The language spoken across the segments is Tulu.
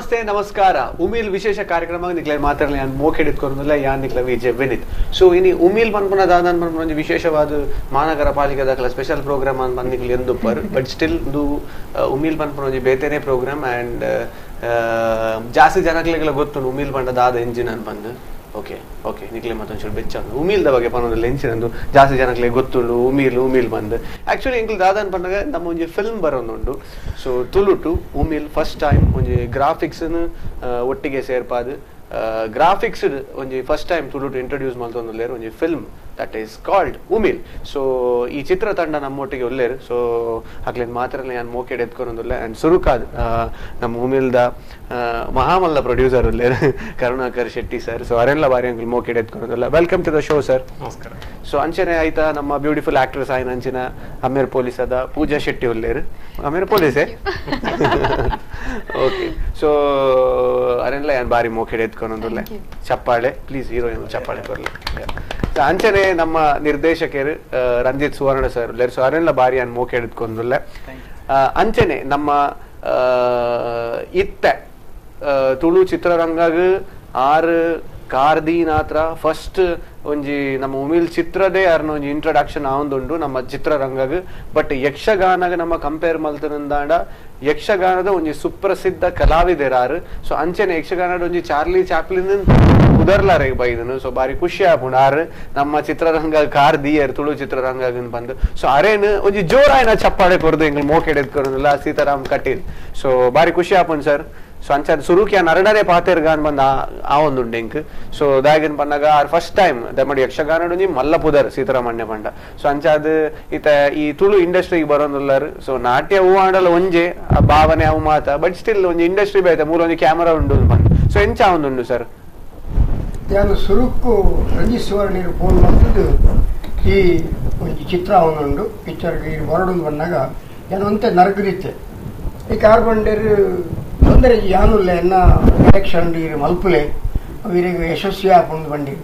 ನಮಸ್ತೆ ನಮಸ್ಕಾರ. ಉಮಿಲ್ ವಿಶೇಷ ಕಾರ್ಯಕ್ರಮ ನಿಕ್ಲೆ ಮಾತಾಡಲಿ ಯಾನ್ ಮೋಕೆಡ್ ಇತ್ಕೊಂಡುಲ್ಲ ಯಾನ್ ನಿಕ್ಲ ವಿಜಯ್ ವಿನಿತ್. ಸೊ ಇನಿ ಉಮಿಲ್ ಪನ್ಪುನ ದಾದನ್ ಪನ್ಪುನ ಒಂಜಿ ವಿಶೇಷವಾದ ಮಹಾನಗರ ಪಾಲಿಕೆ ದಾಖಲ ಸ್ಪೆಷಲ್ ಪ್ರೋಗ್ರಾಮ್ ಅನ್ ಬಂದ್ ನಿಕ್ಲೆ ಎಂದುಪ್ಪರ್, ಬಟ್ ಸ್ಟಿಲ್ ಇಂದು ಉಮಿಲ್ ಪನ್ಪುನ ಒಂಜಿ ಬೇತೆನೆ ಪ್ರೋಗ್ರಾಮ್ ಅಂಡ್ ಜಾಸ್ತಿ ಜನಕ್ಲೆಗ್ಲ ಗೊತ್ತುಂಡು ಉಮಿಲ್ ಪಂಡ ದಾದ ಎಂಜಿನ್ ಅನ್ ಬಂದು. ಓಕೆ ಓಕೆ ನಿಕ್ಲೆ ಮತ್ತೊಂಚೂರು ಬೆಚ್ಚ ಉಮಿಲ್ದ ಬಗ್ಗೆ ಪನ್ನೊಂದು ಎಂಚಿನಂದು ಜಾಸ್ತಿ ಜನಕ್ಲೆ ಗೊತ್ತುಂಡು ಉಮಿಲ್ ಉಮಿಲ್ ಬಂದು. ಆಕ್ಚುಲಿ ಎಂಕ್ಲು ದಾದನ್ ಪನ್ನಗ ನಮ್ಮ ಒಂಜಿ ಫಿಲ್ಮ್ ಬರೋದುಂಡು. ಸೊ ತುಳುಟು ಉಮಿಲ್ ಫಸ್ಟ್ ಟೈಮ್ ಒಂಜಿ ಗ್ರಾಫಿಕ್ಸ್ ಒಟ್ಟಿಗೆ ಸೇರ್ಪಾದು ಗ್ರಾಫಿಕ್ಸ್ ಒಂಜಿ ಫಸ್ಟ್ ಟೈಮ್ ತುಳುಟು ಇಂಟ್ರೊಡ್ಯೂಸ್ ಮಲ್ತೊಂದುಲ್ಲೇರು ಒಂಜಿ film that is called Umil. So ಈ ಚಿತ್ರತಂಡ ನಮ್ಮೊಟ್ಟಿಗೆ ಉಲ್ಲೇರು. ಸೊ ಅಕ್ಲೇನ್ ಮಾತ್ರ ಯಾನ್ ಮೋಕೆಡ್ ಎತ್ಕೊಂಡುಲ್ಲೆ ಅಂಡ್ ಸುರುಕಾದ್ ನಮ್ಮ ಉಮಿಲ್ದ ಮಹಾಮಲ್ಲ ಪ್ರೊಡ್ಯೂಸರ್ ಉಲ್ಲೇರು ಕರುಣಾಕರ್ ಶೆಟ್ಟಿ ಸರ್. ಸೊ ಅರೆಲ್ಲ ಬಾರಿ uncle ಮೋಕೆಡ್ ಎತ್ಕೊಂಡುಲ್ಲ. Welcome to the show sir. ನಮಸ್ಕಾರ. ಸೊ ಅಂಚನೆ ಆಯ್ತಾ ನಮ್ಮ ಬ್ಯೂಟಿಫುಲ್ ಆಕ್ಟ್ರೆಸ್ ಆಯ್ನ ಅಂಚಿನ ಅಮೇರ್ ಪೊಲೀಸ್ ಅದ ಪೂಜಾ ಶೆಟ್ಟಿ ಉಲ್ಲೇರು. ಅಮೇರ್ ಪೊಲೀಸೇ? ಓಕೆ. ಸೊ ಅರೆಲ್ಲ ಯಾನ್ ಬಾರಿ ಮೋಕೆಡ್ ಎತ್ಕೊಂಡುಲ್ಲೆ. ಚಪ್ಪಾಳೆ ಪ್ಲೀಸ್, ಹೀರೋಯಿನ್ ಚಪ್ಪಾಳೆ ಕೊರ್ಲಿ. ಅಂಚನೆ ನಮ್ಮ ನಿರ್ದೇಶಕರು ರಂಜಿತ್ ಸುವರ್ಣ ಸರ್ ಉಲ್ಲೇರು. ಸೊ ಅರೆಲ್ಲ ಬಾರಿ ಅನ್ ಮೋಕೆ ಹಿಡಿದುಕೊಂಡುಲ್ಲೆ. ಅಂಚನೆ ನಮ್ಮ ಇತ್ತೆ ತುಳು ಚಿತ್ರರಂಗಾಗ ಆರು ಕಾರ್ದೀನಾತ್ರ ಫಸ್ಟ್ ಒಂಜಿ ನಮ್ಮ ಉಮಿಲ್ ಚಿತ್ರದೇ ಅರ್ನ ಒಂಜಿ ಇಂಟ್ರೊಡಕ್ಷನ್ ಆವೊಂದುಂಡು ನಮ್ಮ ಚಿತ್ರರಂಗಾಗ. ಬಟ್ ಯಕ್ಷಗಾನಗ ನಮ್ಮ ಕಂಪೇರ್ ಮಲ್ತನಂದಾಂಡ ಯಕ್ಷಗಾನದ ಒಂಜಿ ಸುಪ್ರಸಿದ್ಧ ಕಲಾವಿದರಾರು. ಸೊ ಅಂಚನೆ ಯಕ್ಷಗಾನದ ಒಂಜಿ ಚಾರ್ಲಿ ಚಾಪ್ಲಿನ್ ಉದರ್ಲಾರೆ ಬೈದನು. ಸೊ ಬಾರಿ ಖುಷಿ ಆಪುಂಡು ಆರು ನಮ್ಮ ಚಿತ್ರರಂಗ ಕಾರ್ ದಿಯರ್ ತುಳು ಚಿತ್ರರಂಗ ಬಂದು. ಸೊ ಅರೇನು ಒಂಜಿ ಜೋರಾಯನ ಚಪ್ಪಾಳೆ ಕೊರ್ದು ಎಂಗ್ಲು ಮೋಕೆಡ್ ಎತ್ಕೊರಲ್ಲ ಸೀತಾರಾಮ್ ಕಟೀಲ್. ಸೊ ಬಾರಿ ಖುಷಿ ಆಪುಂಡು ಸರ್. ಸೊ ಅಂಚಾದ ಸುರುಕಿ ನರಡನೆ ಪಾತೆರ್ಗಾನ್ ಬಂದ ಆ ಒಂದುಂಡು ಎಂಕ್. ಸೊ ದಾಗಿನ ಪನ್ನಗ are first time ದಯಮಾಡಿ ಯಕ್ಷಗಾನಡು ಮಲ್ಲ ಪುದರ್ ಸೀತಾರಾಮಣ್ಯ ಪಂಡ. ಸೊ ಅಂಚಾದ ಈತ ಈ ತುಳು ಇಂಡಸ್ಟ್ರಿಗೆ ಬರೋದುಲ್ಲಾರು. ಸೊ ನಾಟ್ಯ ಹೂ ಆಂಡಲ ಒಂಜೆ ಆ ಭಾವನೆ ಅವು ಮಾತ, ಬಟ್ ಸ್ಟಿಲ್ ಒಂಜಿ ಇಂಡಸ್ಟ್ರಿ ಬೇತ ಮೂಲ ಒಂಜಿ ಕ್ಯಾಮರಾ ಉಂಡು ಬಂದು. ಸೊ ಎಂಚ ಒಂದುಂಡು ಸರ್? ನಾನು ಸುರುಕು ರಂಜಿತ್ ಸುವರ್ಣೀರು ಫೋನ್ ಮಾಡ್ತಿದ್ದು ಈ ಒಂಜಿ ಚಿತ್ರ ಒಂದುಂಡು ಪಿಕ್ಚರ್ಗೆ ಹೊರಡು ಬಂದಾಗ ನಾನು ಒಂತೆ ನರಕದಿತ್ತೆ. ಈ ಕಾರ್ ಬಂಡೇರು ತೊಂದರೆ ಯಾನುಲ್ಲೆ ಎನ್ನ ಡೈರೆಕ್ಷನ್ ಇರು ಮಲ್ಪುಲೆ ವೀರಿಗೆ ಯಶಸ್ವಿ ಆಪುಂಡು ಬಂಡಿರು.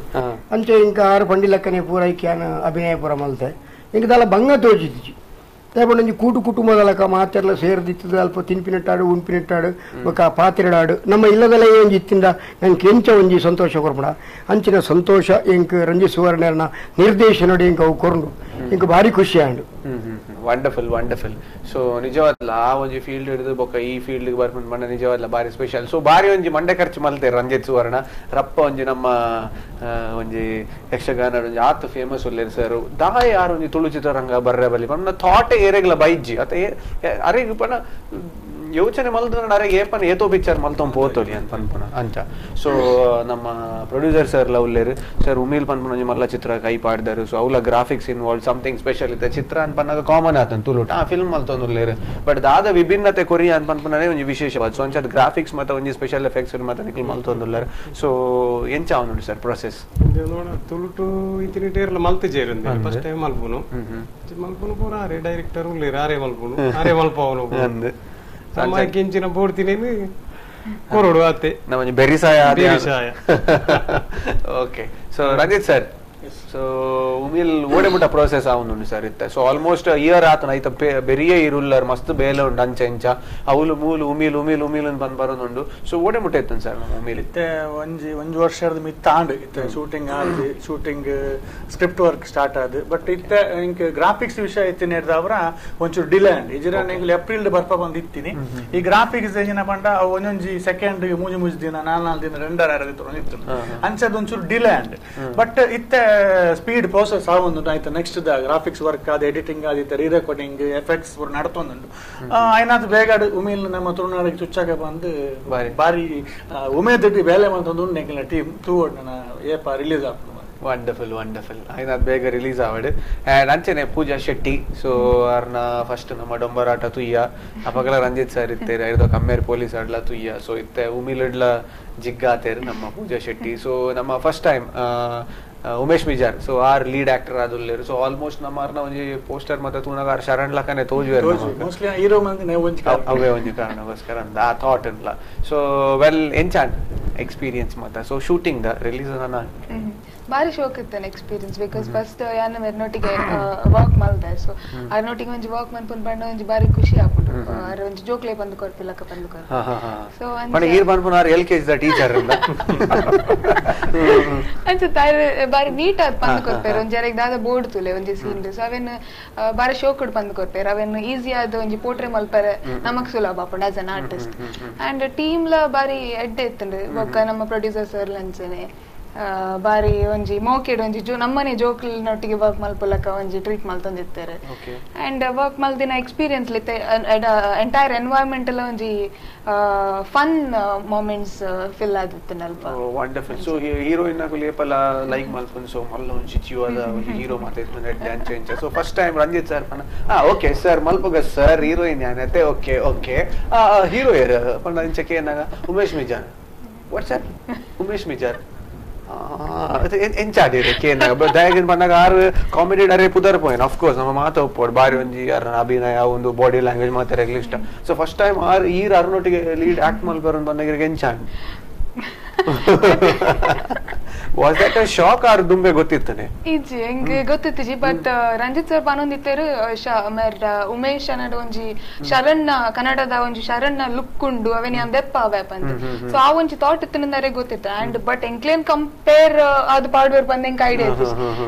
ಅಂಚೆ ಇಂಕ ಆರು ಬಂಡಿ ಲೆಕ್ಕನೆ ಪೂರ ಐಕ್ಯಾನ ಅಭಿನಯ ಪೂರ ಮಲ್ತೆ ಇಂಕ ದಾಲ ಬಂಗ ತೋಜಿದ್ಜಿ. ತೇಪಂಡ ಒಂಜಿ ಕೂಟು ಕುಟುಂಬದ ಲೆಕ್ಕ ಮಾತೆರ್ಲ ಸೇರ್ದಿತ್ತದು ಅಲ್ಪ ತಿನ್ಪಿನೆಟ್ಟಾಡು ಉಣ್ಪಿನೆಟ್ಟಾಡು ಬೊಕ ಪಾತಿರಡಾಡು ನಮ್ಮ ಇಲ್ಲದಲ್ಲೇ ಒಂಜಿ ಇತ್ತಿಂದ ನಂಗೆ ಎಂಚ ಒಂಜಿ ಸಂತೋಷ ಕೊರ್ಪಡ ಅಂಚಿನ ಸಂತೋಷ ಎಂಕ್ ರಂಜಿತ್ ಸುವರ್ಣನ ನಿರ್ದೇಶನಡು ಎಂಕ್ ಅವು ಕೊರ್ಂಡು ಎಂಕ್ ಭಾರಿ ಖುಷಿ and. Wonderful wonderful. So ನಿಜವಾದ್ಲ ಆ ಒಂಜಿ ಫೀಲ್ಡ್ ಹಿಡಿದು ಬೊಕ್ಕ ಈ ಫೀಲ್ಡ್ ಬರ್ಪುಂಡು ಪಂಡ ನಿಜವಾದ್ಲ ಬಾರಿ ಸ್ಪೆಷಲ್. ಸೊ ಬಾರಿ ಒಂಜಿ ಮಂಡೆ ಖರ್ಚು ಮಲ್ತೇರು ರಂಜಿತ್ ಸುವರ್ಣ ರಪ್ಪ ಒಂಜಿ ನಮ್ಮ ಒಂಜಿ ಯಕ್ಷಗಾನ ಒಂಜಿ ಆತ್ ಫೇಮಸ್ ಉಲ್ಲೇರು ಸರ್. ದಾಯ ಯಾರು ಒಂಜಿ ತುಳು ಚಿತ್ರರಂಗ ಬರ್ರೆ ಬಲ್ಲಿ ಪಂಡ ಥಾಟ್ ಏರೆಗ್ಲ ಬೈಜ್ಜಿ ಅತ ಅರೆಗ್ ಪಂಡ ಯೋಚನೆ ಮಲ್ದ ಅರೆಗೆ ಏಪನ ಏತೋ ಪಿಕ್ಚರ್ ಮಲ್ತೊಂದು ಪೋತೊಲಿ ಅಂತ ಪನ್ಪುನ ಅಂಚ. ಸೊ ನಮ್ಮ ಪ್ರೊಡ್ಯೂಸರ್ ಸರ್ ಲ ಉಲ್ಲೇರು ಸರ್. ಉಮಿಲ್ ಪನ್ಪುನ ಒಂಜಿ ಮಲ್ಲ ಚಿತ್ರ ಕೈ ಪಾಡ್ದರು. ಸೊ ಅವಲ graphics involve something special ಇತ್ತೆ ಚಿತ್ರ ಅನ್ಪನ್ನಾಗ ಕಾಮನ್ ಆತನ್ ತುಳುಟ ಆ ಫಿಲ್ಮ್ ಮಲ್ತೊಂದು ಉಲ್ಲೇರು. ಬಟ್ ದಾದ ವಿಭಿನ್ನತೆ ಕೊರಿ ಅನ್ಪನ್ಪುನೇ ಒಂಜಿ ವಿಶೇಷವಾದ. ಸೊ ಅಂಚಾದ ಗ್ರಾಫಿಕ್ಸ್ ಮತ್ತೆ ಒಂಜಿ ಸ್ಪೆಷಲ್ ಎಫೆಕ್ಟ್ಸ್ ಮತ್ತೆ ನಿಕ್ಲು ಮಲ್ತೊಂದು ಉಲ್ಲೇರು. ಸೊ ಎಂಚ ಅವನುಂಡು ಸರ್ ಪ್ರೊಸೆಸ್? ತುಳುಟು ಇತ್ತಿನ ಮಲ್ತಿಜೇರು ಫಸ್ಟ್ ಟೈಮ್ ಮಲ್ಪುನು ಮಲ್ಪುನು ಪೂರ ಆರೆ ಡೈರೆಕ್ಟರ್ ಉಲ್ಲೇರು ಆರೆ ಮಲ್ಪುನು ಆರೆ ಮಲ್ಪವನು ಕಿಂಚಿನ ಬೋಡ್ತೀನಿ ಕೊರಡು ಆತೆ ನಮ್ಮ ಬೆರಿಸಾಯ ಬೆರಿಸಾಯ. Okay. So Ranjith sir, so Umil ಓಡೆಮುಟ್ಟ process ಆವೊಂದುಂಡು sir ಇತ್ತೆ? So almost year ಆತನ ಐತ ಬೆರಿಯೇ ಇರುಲ್ಲರ್ ಮಸ್ತ್ ಬೇಲೆ ಉಂಡು ಅಂಚ ಇಂಚ ಅವಲು ಮೂಲು ಉಮಿಲ್ ಉಮಿಲ್ ಉಮಿಲ್ ಅಂತ ಬಂದು ಬರೋದುಂಡು. ಸೊ ಓಡೆಮುಟ್ಟ ಇತ್ತು ಸರ್ ನಮ್ಮ ಉಮಿಲ್? ಇತ್ತೆ ಒಂಜಿ ಒಂಜಿ ವರ್ಷದ ಮಿತ್ತ ಆಂಡ್ ಇತ್ತೆ ಶೂಟಿಂಗ್ ಆದ್ shooting script work start ಆದ್. ಬಟ್ ಇತ್ತೆ ಇಂಕ್ ಗ್ರಾಫಿಕ್ಸ್ ವಿಷಯ ಇತ್ತಿನ ಅವರ ಒಂಚೂರು ಡಿಲೇ ಅಂಡ್ ಇಜಿರ ಎಂಕ್ ಏಪ್ರಿಲ್ ಬರ್ಪ ಬಂದು ಇತ್ತೀನಿ. ಈ ಗ್ರಾಫಿಕ್ಸ್ ಏನ ಪಂಡ ಒಂಜೊಂಜಿ ಸೆಕೆಂಡ್ ಮೂಜಿ ಮೂಜಿ ದಿನ ನಾಲ್ ನಾಲ್ ದಿನ ರೆಂಡರ್ ಇತ್ತು ಅಂಚದ ಒಂಚೂರು delay and. But ಇತ್ತೆ ಸ್ಪೀಡ್ ಪ್ರೋಸೆಸ್ ಆವೊಂದು ಆಯ್ತು. Next the graphics work ಆದ ಎಡಿಟಿಂಗ್ ಆದಿತ್ತೆ ರೀ ರೆಕಾರ್ಡಿಂಗ್ ಎಫೆಕ್ಟ್ಸ್ ನಡತೊಂದುಂಡು. ಆಯ್ನಾತ್ ಬೇಗ ಉಮೇಲ್ ನಮ್ಮ ತುಳುನಾಡಿಗೆ ಚುಚ್ಚಾಗ ಬಂದು ಬಾರಿ ಉಮೇದಿಟ್ಟು ಬೇಲೆ ಮಂತೊಂದು ಎಂಕಲ್ನ ಟೀಮ್ ತೂವಡ್ ನನ್ನ ಏಪ ರಿಲೀಸ್ ಆಪುಂಡು. Wonderful wonderful. ಆಯ್ನಾತ್ ಬೇಗ ರಿಲೀಸ್ ಆವಡ್. ಆ್ಯಂಡ್ ಅಂಚನೆ ಪೂಜಾ ಶೆಟ್ಟಿ. ಸೊ ಅರ್ನ ಫಸ್ಟ್ ನಮ್ಮ ಡೊಂಬರಾಟ ತುಯ್ಯ ಅಪಗಲ ರಂಜಿತ್ ಸರ್ ಇತ್ತೇರು ಐರ್ದ ಕಮ್ಮೇರ್ ಪೊಲೀಸ್ ಆಡ್ಲ ತುಯ್ಯ. ಸೊ ಇತ್ತೆ ಉಮಿಲಿಡ್ಲ ಜಿಗ್ಗಾತೇರು ನಮ್ಮ ಪೂಜಾ ಶೆಟ್ಟಿ. ಸೊ ನಮ್ಮ first time Umesh Mijar so are lead actor ಆದುಲ್ಲೇರು. So almost ನಮ್ಮ ಅರ್ನ ಒಂಜಿ ಪೋಸ್ಟರ್ ಮತ್ತೆ ತೂನಗ ಆರ್ ಶರಣ್ ಲಕ್ಕನೆ ತೋಜುವೆರ್ ಮೋಸ್ಟ್ಲಿ ಹೀರೋ ಮಂದಿ ಒಂಜಿ ಅವೇ ಒಂಜಿ ಕಾರಣಗೋಸ್ಕರ ಅಂದ ಆ ಥಾಟ್ ಅನ್ಲ. ಸೊ ವೆಲ್ ಎಂಚಾಂಡ್ ಎಕ್ಸ್ಪೀರಿಯನ್ಸ್ ಮತ್ತೆ so shooting the release ನನ್ನ? ಬಾರಿ ಶೋಕ್ ಇತ್ತಾನೆ experience because first ಯಾನ ಮೆರ್ನೊಟ್ಟಿಗೆ ವರ್ಕ್ ಮಲ್ದೆ ಸೊ ಅರ್ನೊಟ್ಟಿಗೆ ಒಂಜಿ ವರ್ಕ್ ಮನ್ಪುನ್ ಪಂಡ ಒಂಜಿ ಬಾರಿ ಖುಷಿ ಆಪುಂಡು ಆರ್ ಒಂಜಿ ಜೋಕ್ಲೆ ಬಂದು ಕೊರ್ಪಿಲಕ್ಕ ಬಂದು ಕೊರ್ಪಿ ಸೊ ಪಂಡ ಈರ್ ಪನ್ಪುನ R L KG the teacher ಅಂಚ ತಾರೆ ಬಾರಿ ನೀಟ್ ಆದ್ ಪಂದ್ ಕೊರ್ಪೇರು ಒಂಜಿ ಅರೆಗ್ ದಾದ ಬೋರ್ಡ್ ತುಲೆ ಒಂಜಿ ಸೀನ್ ಸೊ ಅವೇನ್ ಬಾರಿ ಶೋಕುಡ್ ಪಂದ್ ಕೊರ್ಪೇರು ಅವೇನ್ ಈಸಿ ಆದ್ ಒಂಜಿ ಪೋಟ್ರೆ ಮಲ್ಪರೆ ನಮಕ್ ಸುಲಭ ಆಪುಂಡು as an artist and team ಲ ಬಾರಿ ಎಡ್ಡೆ ಇತ್ತುಂಡು ಬೊಕ್ಕ ನಮ್ಮ ಪ್ರೊಡ್ಯೂಸರ್ ಸರ್ ಲಂಚನೆ ಬಾರಿ ಒಂಜಿ ಮೋಕೆಡ್ ಒಂಜಿ ನಮ್ಮನೆ ಜೋಕ್ಲಿನೊಟ್ಟಿಗೆ ವರ್ಕ್ ಮಲ್ಪುಲಕ ಒಂಜಿ ಟ್ರೀಟ್ ಮಲ್ತೊಂದಿತ್ತಾರೆ ಅಂಡ್ ವರ್ಕ್ ಮಲ್ದಿನ ಎಕ್ಸ್ಪೀರಿಯನ್ಸ್ ಲಿತ್ತೆ ಎಂಟೈರ್ ಎನ್ವೈರನ್ಮೆಂಟ್ ಎಲ್ಲ ಒಂಜಿ fun moments fill ಆದಿತ್ತು ಅಲ್ಪ. Wonderful. So heroine ನಾಕುಲು ಏಪಲ like ಮಲ್ಪುನ್ so ಮಲ್ಲ ಒಂಜಿ ಜೀವದ ಒಂಜಿ ಹೀರೋ ಮಾತಾಯ್ತು ಡ್ಯಾನ್ಸ್ ಎಂಚ so first time Ranjith sir ಪನ ಓಕೆ ಸರ್ ಮಲ್ಪುಗ ಸರ್ ಹೀರೋಯಿನ್ ಯಾನತೆ okay okay hero ಏರ್ ಪಂಡ ಇಂಚ ಕೇನಾಗ Umesh Mijar what sir Umesh Mijar ಎಂಚಾದಿರ ಕೇನಾಗ ದಯಗಿನ ಪಂಡಾಗ ಆರು ಕಾಮಿಡಿ ಡಾರೆ ಪುದರ್ ಪೋಯಿನ ಅಫ್ಕೋರ್ಸ್ ನಮ್ಮ ಮಾತು ಒಪ್ಪೋಡು ಬಾರಿ ಒಂಜಿ ಯಾರ ಅಭಿನಯ ಒಂದು ಬಾಡಿ ಲ್ಯಾಂಗ್ವೇಜ್ ಮಾತಾಡಕ್ಕೆ ಇಷ್ಟ so first time R ಈರ್ ಅರ್ನೊಟ್ಟಿಗೆ ಲೀಡ್ ಆಕ್ಟ್ ಮಲ್ಪರ್ ಬಂದಾಗ ಎಂಚಾಂಡ್ was that a shock or ದುಂಬೆ ಗೊತ್ತಿತ್ತಾನೆ ಇಜ್ಜಿ ಎಂಗ್ ಗೊತ್ತಿತ್ತಿಜಿ ಬಟ್ ರಂಜಿತ್ ಸರ್ ಪನೊಂದಿತ್ತೇರು ಉಮೇಶ್ ಅನ್ನಡ ಒಂಜಿ ಶರಣ್ನ ಕನ್ನಡದ ಒಂಜಿ ಶರಣ್ನ ಲುಕ್ ಉಂಡು ಅವೇನಿ ಅಂದ್ ದೆಪ್ಪ ಅವೆ ಪಂದ್ ಸೊ ಆ ಒಂಜಿ ಥಾಟ್ ಇತ್ತಿನಂದರೆ ಗೊತ್ತಿತ್ತು ಅಂಡ್ ಬಟ್ ಎಂಕ್ಲೇನ್ ಕಂಪೇರ್ ಅದು ಪಾಡ್ವೇರ್ ಬಂದ್ ಎಂಕ್ ಐಡಿಯಾ ಇತ್ತು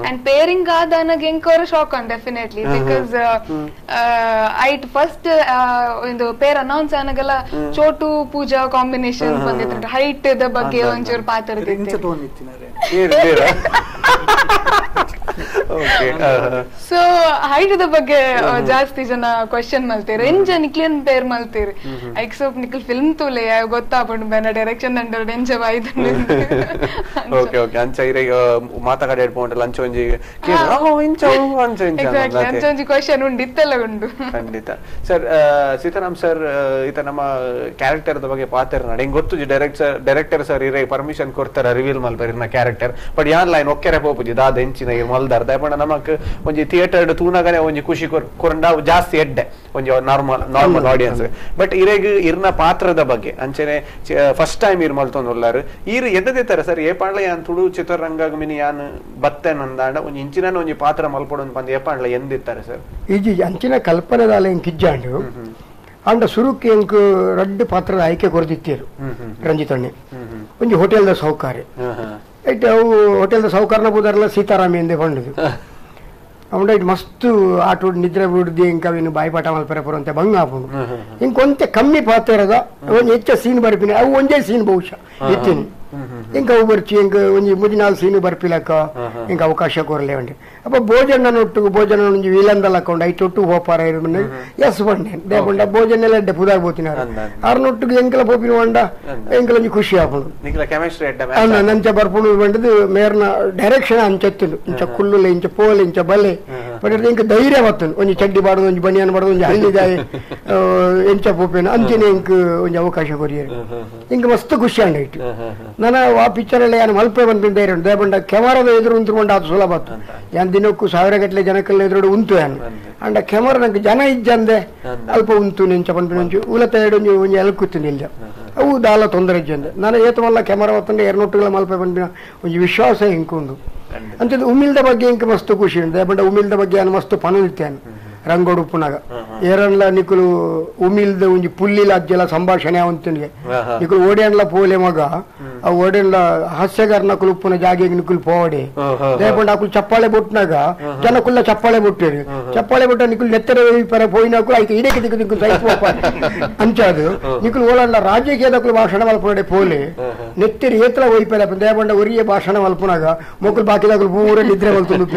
ಅಂಡ್ ಪೇರಿಂಗ್ ಆದ ನನಗೆ ಎಂಕೋರ shock on definitely because ಐಟ್ ಫಸ್ಟ್ ಒಂದು ಪೇರ್ ಅನೌನ್ಸ್ ಆನಗಲ್ಲ ಚೋಟು ಪೂಜಾ ಕಾಂಬಿನೇಷನ್ ಬಂದಿತ್ತು ಹೈಟ್ the ಬಗ್ಗೆ ಒಂಚೂರು ಪಾತ್ರ ಸೊ ಹೈಟ್ the ಬಗ್ಗೆ ಜಾಸ್ತಿ ಜನ ಕ್ವಶನ್ ಮಲ್ತೇರು ಎಂಜ ನಿಕ್ಲೇನ್ ಪೇರ್ ಮಲ್ತೇರು ಐಕ್ ಸೋಪ್ ನಿಕ್ಲ್ ಫಿಲ್ಮ್ ತೂಲೆ ಗೊತ್ತಾಪುಂಡು ಬೇನ ಡೈರೆಕ್ಷನ್ ಅಂಡರ್ ಎಂಜ ಬಾಯ್ದು ಓಕೆ ಓಕೆ ಅಂಚ ಇರೆ ಮಾತಾಡಿ ಇಟ್ಕೊಂಡ್ರೆ ಲಂಚ ಒಂಜಿ ಇಂಚ ಅಂಚ ಎಕ್ಸಾಕ್ಟ್ಲಿ ಅಂಚ ಒಂಜಿ ಕ್ವಶನ್ ಉಂಡು ಇತ್ತೆಲ್ಲ ಉಂಡು ಖಂಡಿತ ಸರ್ ಸೀತಾರಾಮ್ ಸರ್ ಈತ ನಮ್ಮ ಕ್ಯಾರೆಕ್ಟರ್ the ಬಗ್ಗೆ ಪಾತ್ರ ನಡೆ ಹಿಂಗ್ ಗೊತ್ತು ಡೈರೆಕ್ಟರ್ ಸರ್ ಇರೆ ಪರ್ಮಿಷನ್ ಕೊಡ್ತಾರ ರಿವೀಲ್ ಮಲ್ಪೆರ್ ಇರ್ನ ಕ್ಯಾರೆಕ್ಟರ್ ಬಟ್ ಯಾನ್ ಲೈನ್ ಒಕ್ಕೆರೆ ಪೋಪುಜಿ ದಾದ ಎಂಚಿನ ಇರ್ ಮಲ್ದಾರ್ ದಯಪಂಡ ನಮಕ್ ಒಂಜಿ ಥಿಯೇಟರ್ ತೂನಗನೆ ಒಂಜಿ ಖುಷಿ ಕೊರಂಡ ಜಾಸ್ತಿ ಎಡ್ಡೆ ಒಂಜಿ normal normal audience but ಇರೆಗ್ ಇರ್ನ ಪಾತ್ರದ ಬಗ್ಗೆ ಅಂಚನೆ ಫಸ್ಟ್ ಟೈಮ್ ಇರ್ ಮಲ್ತೊಂದುಲ್ಲಾರು ಈರ್ ಎದ್ದದಿತ್ತಾರೆ ಸರ್ ಏಪಾಂಡ್ಲ ಯಾನ್ ತುಳು ಚಿತ್ರರಂಗ ಮಿನಿ ಯಾನ್ ಬತ್ತೆ ನಂದಾಂಡ ಒಂಜಿ ಇಂಚಿನ ಒಂಜಿ ಪಾತ್ರ ಮಲ್ಪೊಡು ಪಂದ್ ಏಪಾಂಡ್ಲ ಎಂದಿತ್ತಾರೆ ಸರ್ ಇಜಿ ಅಂಚಿನ ಕಲ್ಪನೆದಾಲ ಎಂಕ್ ಇಜ್ಜಾಂಡು ಅಂಡ ಸುರುಕ್ ಎಂಕ್ ರಡ್ಡ್ ಪಾತ್ರದ ಆಯ್ಕೆ ಕೊರದಿತ್ತೇರು ರಂಜಿತ್ ಅಣ್ಣೆ ಒಂಜಿ ಹೋಟೆಲ್ದ ಸಾಹುಕಾರೆ it ಅವು ಹೋಟೆಲ್ದ ಸಾಹುಕಾರನ ಬೋದಾರಲ್ಲ ಸೀತಾರಾಮಿ ಎಂದೇ ಪಂಡದು ಅವನ it ಮಸ್ತ್ ಆಟೋ ನಿದ್ರೆ ಬಿಡ್ದು ಇಂಕ ಅವೇನು ಬಾಯಿಪಾಠ ಮಲ್ಪರೆ ಪುರಂತೆ ಬಂಗ ಆಪುಂಡು ಇಂಕೊಂತೆ ಕಮ್ಮಿ ಪಾತ್ರದ ಒಂಜಿ ಹೆಚ್ಚ ಸೀನ್ ಬರ್ಪಿನಿ ಅವು ಒಂಜೇ ಸೀನ್ ಬಹುಶಃ ಇತ್ತೀನಿ ಇಂಕ ಅವು ಬರ್ಚಿ ಇಂಕ ಒಂಜಿ ಮೂಜಿ ಸೀನು ಬರ್ಪಿಲಕ್ಕ ಇಂಕ ಅವಕಾಶ ಕೊರಲೆ ಉಂಟು ಅಪ್ಪ ಭೋಜನ ಒಟ್ಟು ಭೋಜನ ಒಂಜಿ ವೀಲಂದಲ್ ಹಾಕೊಂಡು ಐಟ್ ಒಟ್ಟು ಹೋಪಾರ ಎಸ್ ಬಂಡೆ ದೇಪಂಡ ಭೋಜನ ಎಲ್ಲ ಎಡ್ಡೆ ಪುದಾರ್ ಬೋತಿನ ಆರ್ನೊಟ್ಟಿಗೆ ಎಂಕಲ ಪೋಪಿನ వంಡ ಎಂಕಲ ಒಂಜಿ ಖುಷಿ ಆಪುಂಡು ನಂಚ ಬರ್ಪುಂಡು ಬಂಡದು ಮೇರ್ನ ಡೈರೆಕ್ಷನ್ ಅಂಚೆತ್ತುಂಡು ಇಂಚ ಕುಲ್ಲುಲೆ ಇಂಚ ಪೋಲೆ ಇಂಚ ಬಲೆ ಬಟ್ ಇಂಕ ಧೈರ್ಯ ಬತ್ತುಂಡು ಒಂಜಿ ಚಡ್ಡಿ ಬಾಡುದು ಒಂಜಿ ಬನಿಯನ್ ಬಾಡುದು ಒಂಜಿ ಹಳ್ಳಿದಾಯ ಎಂಚ ಪೋಪಿನ ಅಂಚನೆ ಇಂಕ್ ಒಂಜಿ ಅವಕಾಶ ಕೊರಿಯರು ಇಂಕ ಮಸ್ತ್ ಖುಷಿ ಅಂಡ ಇಟ್ಟು ನಾನು ಆ ಪಿಕ್ಚರಲ್ಲಿ ಯಾನು ಮಲ್ಪೆ ಬಂದು ಧೈರ್ಯ ಉಂಟು ದೇಪಂಡ ಕೆಮರಾದ ಎದುರು ಉಂಟುಕೊಂಡು ಅದು ಸುಲಭ ಆತು ಯಾನ್ ದಿನಕ್ಕೂ ಸಾವಿರ ಗಟ್ಟಲೆ ಜನಕ್ಕೆಲ್ಲ ಎದುರು ಉಂಟು ಯಾನು ಅಂಡ ಕೆಮರಾ ನಂಗೆ ಜನ ಇಜ್ಜಂದೆ ಅಲ್ಪ ಉಂಟು ನೆಂಚ ಪನ್ಪಿನ ಒಂಜಿ ಉಲತ ಒಂಜಿ ಒಂಜಿ ಎಲ್ಕುತ್ತಿನ ಇಲ್ಲ ಅವು ದಾಲ ತೊಂದರೆ ಇಜ್ಜಂದೆ ನಾನು ಏತಮಲ್ಲ ಕೆಮರಾ ಹೊತ್ತಂಡೆ ಎರನೊಟ್ಟುಗಳ ಮಲ್ಪೆ ಪನ್ಪಿನ ಒಂಜಿ ವಿಶ್ವಾಸ ಇಂಕುಂಡು ಅಂಥದ್ದು ಉಮಿಲ್ದ ಬಗ್ಗೆ ಇಂಕ ಮಸ್ತ್ ಖುಷಿ ಉಂಟು ದೇಪಂಡ ಉಮಿಲ್ದ ಬಗ್ಗೆ ಯಾನು ಮಸ್ತ್ ಪನೊಂದಿತ್ತೇನು ರಂಗೋಡು ಉಪ್ಪುನಾಗ ಏರನ್ಲ ನಿಕುಲು ಉಮಿಲ್ದ ಒಂಜಿ ಪುಲ್ಲಿಲ ಅಜ್ಜಲ ಸಂಭಾಷಣೆ ಅವಂತನಿಗೆ ನಿಕುಲು ಓಡ್ಯಾನ್ಲ ಪೋಲೆ ಮಗ ಆ ಓಡ್ಯಾನ್ಲ ಹಾಸ್ಯಗಾರನ ಕುಲು ಉಪ್ಪುನ ಜಾಗೆಗೆ ನಿಕುಲು ಪೋವಡೆ ದೇಪಂಡ ಅಕುಲು ಚಪ್ಪಾಳೆ ಬೊಟ್ನಾಗ ಜನಕುಲ್ಲ ಚಪ್ಪಾಳೆ ಬೊಟ್ಟೇರು ಚಪ್ಪಾಳೆ ಬೊಟ್ಟ ನಿಕುಲು ನೆತ್ತರ ಪರ ಪೋಯಿನಕುಲು ಐತೆ ಇಡಕ್ಕೆ ದಿಕ್ಕು ದಿಕ್ಕು ಸೈತ್ ಪೋಪ ಅಂಚಾದು ನಿಕುಲು ಓಲಂಡ ರಾಜಕೀಯದಕುಲು ಭಾಷಣ ಮಲ್ಪುನಡೆ ಪೋಲೆ ನೆತ್ತೆರಿ ಏತಲ ಒಯ್ಪೆಲ ದೇಪಂಡ ಒರಿಯೇ ಭಾಷಣ ಮಲ್ಪುನಾಗ ಮೊಕುಲು ಬಾಕಿದಕುಲು ಪೂರ ನಿದ್ರೆ ಮಲ್ತೊಂದು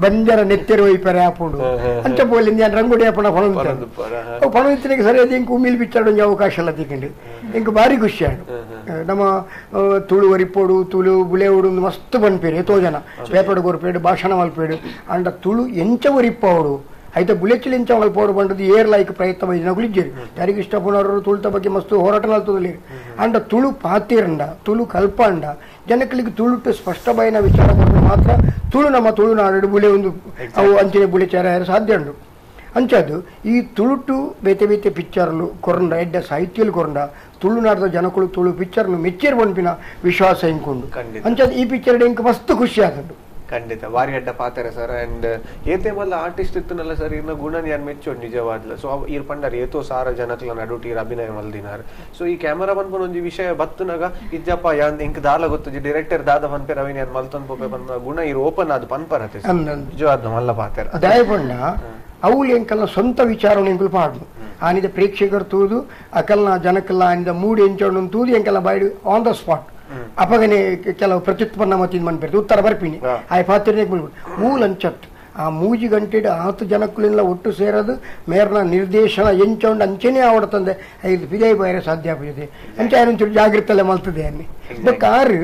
ಬಂಜರ ನೆತ್ತೆರಿ ಒಯ್ಪೆರೆ ಆಪುಂಡು ಅಂಚ ಪೋಲೆ ರಂಗೋಡಿ ಅಪ್ಪಣ ಪಣ ಪಣ ಸರಿಯಾದ ಇಂಕ ಉಮಿಲ್ ಪಿಕ್ಚರ್ ಒಂಜಿ ಅವಕಾಶ ಎಲ್ಲ ತಿಕ್ಕಂಡು ಇಂಕ ಭಾರಿ ಖುಷಿ ಆಂಡು ನಮ್ಮ ತುಳು ಒರಿಪೋಡು ತುಳು ಬುಳೆವುಡು ಮಸ್ತ್ ಪನ್ಪೇರು ಏತೋ ಜನ ಪೇಪರ್ ಕೊರ್ಪೇಡು ಭಾಷಣ ಮಲ್ಪೇಡು ಅಂಡ ತುಳು ಎಂಚ ಒರಿಪ್ಪವಡು ಐತ ಬುಲೆಚಿಲ್ ಎಂಚ ಮಲ್ಪೋಡು ಬಂಡದು ಏರ್ ಲೈಕ್ ಪ್ರಯತ್ನ ವೈದ್ಯನಗುಲು ಇಜ್ಜೇರು ಯಾರಿಗೆ ಇಷ್ಟಪಡೋರು ತುಳುತ ಬಗ್ಗೆ ಮಸ್ತ್ ಹೋರಾಟ ನಲ್ತದಲ್ಲಿ ಅಂಡ ತುಳು ಪಾತಿರಂಡ ತುಳು ಕಲ್ಪಂಡ ಜನಗಳಿಗೆ ತುಳುಟು ಸ್ಪಷ್ಟ ಬಯನ ವಿಚಾರ ಕೊಟ್ಟು ಮಾತ್ರ ತುಳು ನಮ್ಮ ತುಳುನಾಡು ಬುಳೆ ಒಂದು ಅವು ಅಂಚಿನ ಬುಳೆ ಚಾರ ಸಾಧ್ಯ ಉಂಟು. ಅಂಚಾದು ಈ ತುಳುಟು ಬೇತೆ ಬೇತೆ ಪಿಕ್ಚರ್ಲು ಕೊರಂಡ ಎಡ್ಡ ಸಾಹಿತ್ಯಲು ಕೊರಂಡ ತುಳುನಾಡದ ಜನಕುಲು ತುಳು ಪಿಕ್ಚರ್ನು ಮೆಚ್ಚೇರು ಪನ್ಪಿನ ವಿಶ್ವಾಸ ಇಂಕೊಂಡು ಅಂಚಾದ ಈ ಪಿಕ್ಚರ್ ಇಂಕ್ ಮಸ್ತ್ ಖುಷಿ ಆತುಂಡು. ಖಂಡಿತ ವಾರಿ ಅಡ್ಡ ಪಾತಾರೆ ಸರ್. ಅಂಡ್ ಏತೆ ಮಲ್ಲ ಆರ್ಟಿಸ್ಟ್ ಇತ್ತನಲ್ಲ ಸರ್, ಇರ್ನ ಗುಣನ್ ಯಾನ್ ಮೆಚ್ಚೋಡು ನಿಜವಾದ್ಲ. ಸೊ ಈರ್ ಪಂಡಾರ್ ಏತೋ ಸಾರ ಜನಕ್ಲ ನಡುಟು ಈರ್ ಅಭಿನಯ ಮಲ್ದಿನಾರ್. ಸೊ ಈ ಕ್ಯಾಮರಾ ಪನ್ಪುನ ಒಂಜಿ ವಿಷಯ ಬತ್ತುನಾಗ ಇಜ್ಜಪ್ಪ ಯಾನ್ ಇಂಕ್ ದಾಲ ಗೊತ್ತುಜಿ ಡೈರೆಕ್ಟರ್ ದಾದ ಪನ್ಪೇರ್ ಅವಿನ ಯಾನ್ ಮಲ್ತೊಂದು ಪೋಪೆ ಪನ್ಪುನ ಗುಣ ಈರ್ ಓಪನ್ ಆದ್ ಪನ್ಪರತೆ ನಿಜವಾದ ಮಲ್ಲ ಪಾತೆರ. ದಾಯ ಪಂಡ ಅವುಲು ಎಂಕಲ್ನ ಸ್ವಂತ ವಿಚಾರವನ್ನು ಎಂಕುಲು ಪಾಡ್ನು ಆನಿದ ಪ್ರೇಕ್ಷಕರು ತೂದು ಅಕಲ್ನ ಜನಕಲ್ಲ ಆನಿದ ಮೂಡಿ ಎಂಚೋಡು ತೂದು ಎಂಕಲ್ನ ಬಾಯ್ಡು on the spot ಅಪಗನೆ ಕೆಲವು ಪ್ರತ್ಯುತ್ಪನ್ನ ಮತ್ತಿನ ಮನ್ಪೇರ್ದು ಉತ್ತರ ಬರ್ಪಿನಿ ಆಯ್ ಪಾತ್ರನೇ ಮೂಲ ಅಂಚತ್ ಆ ಮೂಜಿ ಗಂಟೆಡ್ ಆತು ಜನಕ್ಕುಲಿಂದ ಒಟ್ಟು ಸೇರೋದು ಮೇರ್ನ ನಿರ್ದೇಶನ ಎಂಚೊಂಡು ಅಂಚೆನೇ ಆವಡ್ತಂದೆ ಐದು ಪಿದೈ ಬೈರೆ ಸಾಧ್ಯ ಆಪುಜೆ ಅಂಚೆ ಒಂಚೂರು ಜಾಗೃತಲ್ಲೇ ಮಲ್ತದೆ ಅನ್ನಿ ಬೊಕ್ಕ ಆರು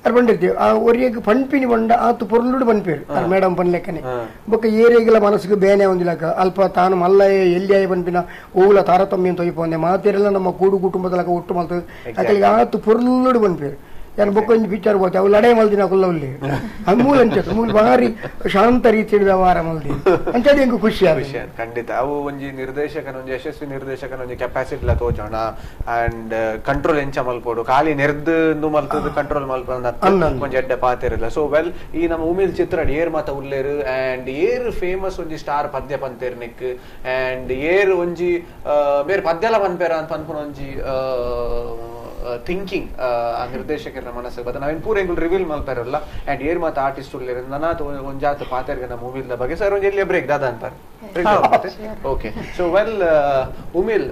ಅರ್ ಬಂಡಿರ್ತೀವಿ ಆ ಒರಿಯಗ್ ಪನ್ಪಿನಿ ಬಂಡ ಆತು ಪೊರ್ಲುಡು ಪನ್ಪೇರು ಅರ್ ಮೇಡಮ್ ಪನ್ಲೆಕ್ಕನೆ ಬೊಕ್ಕ ಏರಿಗೆಲ್ಲ ಮನಸ್ಸಿಗೆ ಬೇನೆ ಒಂದಿಲಕ ಅಲ್ಪ ತಾನು ಮಲ್ಲಯ್ಯ ಎಲ್ಲಿಯಾಯ ಪನ್ಪಿನ ಓಲ ತಾರತಮ್ಯ ತೊಯ್ಪೊಂದೆ ಮಾತೆರೆಲ್ಲ ನಮ್ಮ ಕೂಡು ಕುಟುಂಬದಲಕ ಒಟ್ಟು ಮಲ್ತದೆ ಅಕಲಿಗೆ ಆತು ಪೊರ್ಲುಡು ಪನ್ಪೇರು. ಯಾನ್ ಬೊಕ್ಕೊಂಜಿ ಪಿಕ್ಚರ್ ಬೋತೆ ಅವು ಲಡಾಯಿ ಮಲ್ದಿನ ಕುಲ್ಲ ಉಲ್ಲೆ ಅದು ಮೂಲ ಅಂಚೆ ಮೂಲ ಭಾರಿ ಶಾಂತ ರೀತಿಯ ವ್ಯವಹಾರ ಮಲ್ದಿ ಅಂಚೆ ಎಂಕ್ ಖುಷಿ ಆಗುತ್ತೆ ಖಂಡಿತ. ಅವು ಒಂಜಿ ನಿರ್ದೇಶಕನ ಒಂಜಿ ಯಶಸ್ವಿ ನಿರ್ದೇಶಕನ ಒಂಜಿ ಕೆಪಾಸಿಟಿ ಲ ತೋಜೋಣ ಅಂಡ್ ಕಂಟ್ರೋಲ್ ಎಂಚ ಮಲ್ಪೋಡು ಖಾಲಿ ನೆರ್ದು ಮಲ್ತದ ಕಂಟ್ರೋಲ್ ಮಲ್ಪಂದ ಒಂಜಿ ಎಡ್ಡೆ ಪಾತೆರಿಲ್ಲ. ಸೊ ವೆಲ್ ಈ ನಮ್ಮ ಉಮಿಲ್ ಚಿತ್ರ ಏರ್ ಮಾತ ಉಲ್ಲೇರು and air famous ಒಂಜಿ ಸ್ಟಾರ್ ಪದ್ಯ ಪಂತೇರ್ ನಿಕ್ ಅಂಡ್ ಏರ್ ಒಂಜಿ ಬೇರೆ ಪದ್ಯಲ ಪನ್ಪೇರ ಅಂತ ಪನ್ಪುನ ಒಂಜಿ ಥಿಂಕಿಂಗ್ ಆ ನಿರ್ದೇಶಕರ ಮನಸ್ಸು ಬತ್ತ ನಾವೇನು ಪೂರ ಎಂಗುಲು ರಿವೀಲ್ ಮಲ್ಪಾರಲ್ಲ ಅಂಡ್ ಏರ್ ಮಾತ ಆರ್ಟಿಸ್ಟ್ ಉಲ್ಲೇರು ನನಾತ್ ಒಂಜಾತ ಪಾತೆರ್ಗ ನಮ್ಮ ಮೂವಿದ ಬಗ್ಗೆ ಸರ್ ಒಂಜಿ ಎಲ್ಲಿಯ ಬ್ರೇಕ್ ದಾದ ಅಂತಾರೆ. Okay so well Umil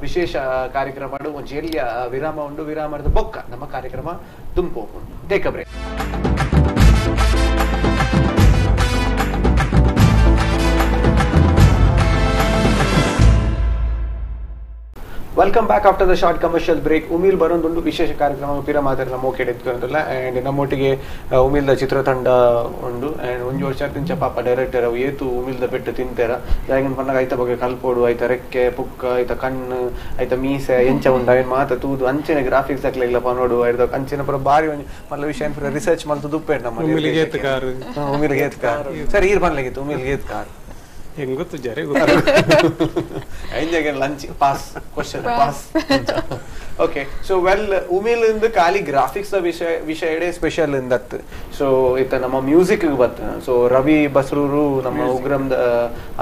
ವಿಶೇಷ ಕಾರ್ಯಕ್ರಮ ಒಂಜಿ ಎಲ್ಲಿಯ ವಿರಾಮ ಉಂಡು, ವಿರಾಮದ ಬೊಕ್ಕ ನಮ್ಮ ಕಾರ್ಯಕ್ರಮ ದುಂಪು. Take a break. Welcome back after the short commercial break. Umil ಬರೋದೊಂದು ವಿಶೇಷ ಕಾರ್ಯಕ್ರಮ ಪಿರ ಮಾತಾಡಿದ ಮೋಕೆಡ್ ಎತ್ಕೊಂಡಲ್ಲ ಅಂಡ್ ನಮ್ಮೊಟ್ಟಿಗೆ ಉಮಿಲ್ದ ಚಿತ್ರತಂಡ ಉಂಡು ಅಂಡ್ ಒಂಜಿ ವರ್ಷ ತಿಂಚ ಪಾಪ ಡೈರೆಕ್ಟರ್ ಅವು ಏತು ಉಮಿಲ್ದ ಪೆಟ್ಟು ತಿಂತೇರ ಜಾಗಿನ ಪನ್ನಾಗ ಐತ ಬಗ್ಗೆ ಕಲ್ಪೋಡು ಐತ ರೆಕ್ಕೆ ಪುಕ್ಕ ಐತ ಕಣ್ಣು ಐತ ಮೀಸೆ ಎಂಚ ಉಂಡು ಅವೇನು ಮಾತ ತೂದು ಅಂಚೆನೆ ಗ್ರಾಫಿಕ್ಸ್ ಹಾಕ್ಲಿಲ್ಲ ಪನೋಡು ಐದ ಅಂಚಿನ ಪುರ ಬಾರಿ ಒಂಜಿ ಮಲ್ಲ ವಿಷಯ ಪುರ ರಿಸರ್ಚ್ ಮಲ್ತು ದುಪ್ಪೇರು ನಮ್ಮ ಉಮಿಲ್ಗೆ ಏತ್ ಕಾರು ಉಮಿಲ್ಗೆ ಏತ್ ಕಾರು ಸರ್ ಈರ್ ಪನ್ಲೆಗಿತ್ತು ಉಮಿಲ್ಗೆ ಏತ್ ಕಾರು ಹೆಂಗ್ ಗೊತ್ತು ಜರೆ lunch pass question pass. Okay so well Umil ಇಂದ ಖಾಲಿ ಗ್ರಾಫಿಕ್ಸ್ ವಿಷಯ ವಿಷಯಡೆ ಸ್ಪೆಷಲ್ ಇಂದತ್ತು. ಸೊ ಇತ್ತ ನಮ್ಮ ಮ್ಯೂಸಿಕ್ ಬತ್ತ. ಸೊ ರವಿ ಬಸ್ರೂರು ನಮ್ಮ ಉಗ್ರಮ್ದ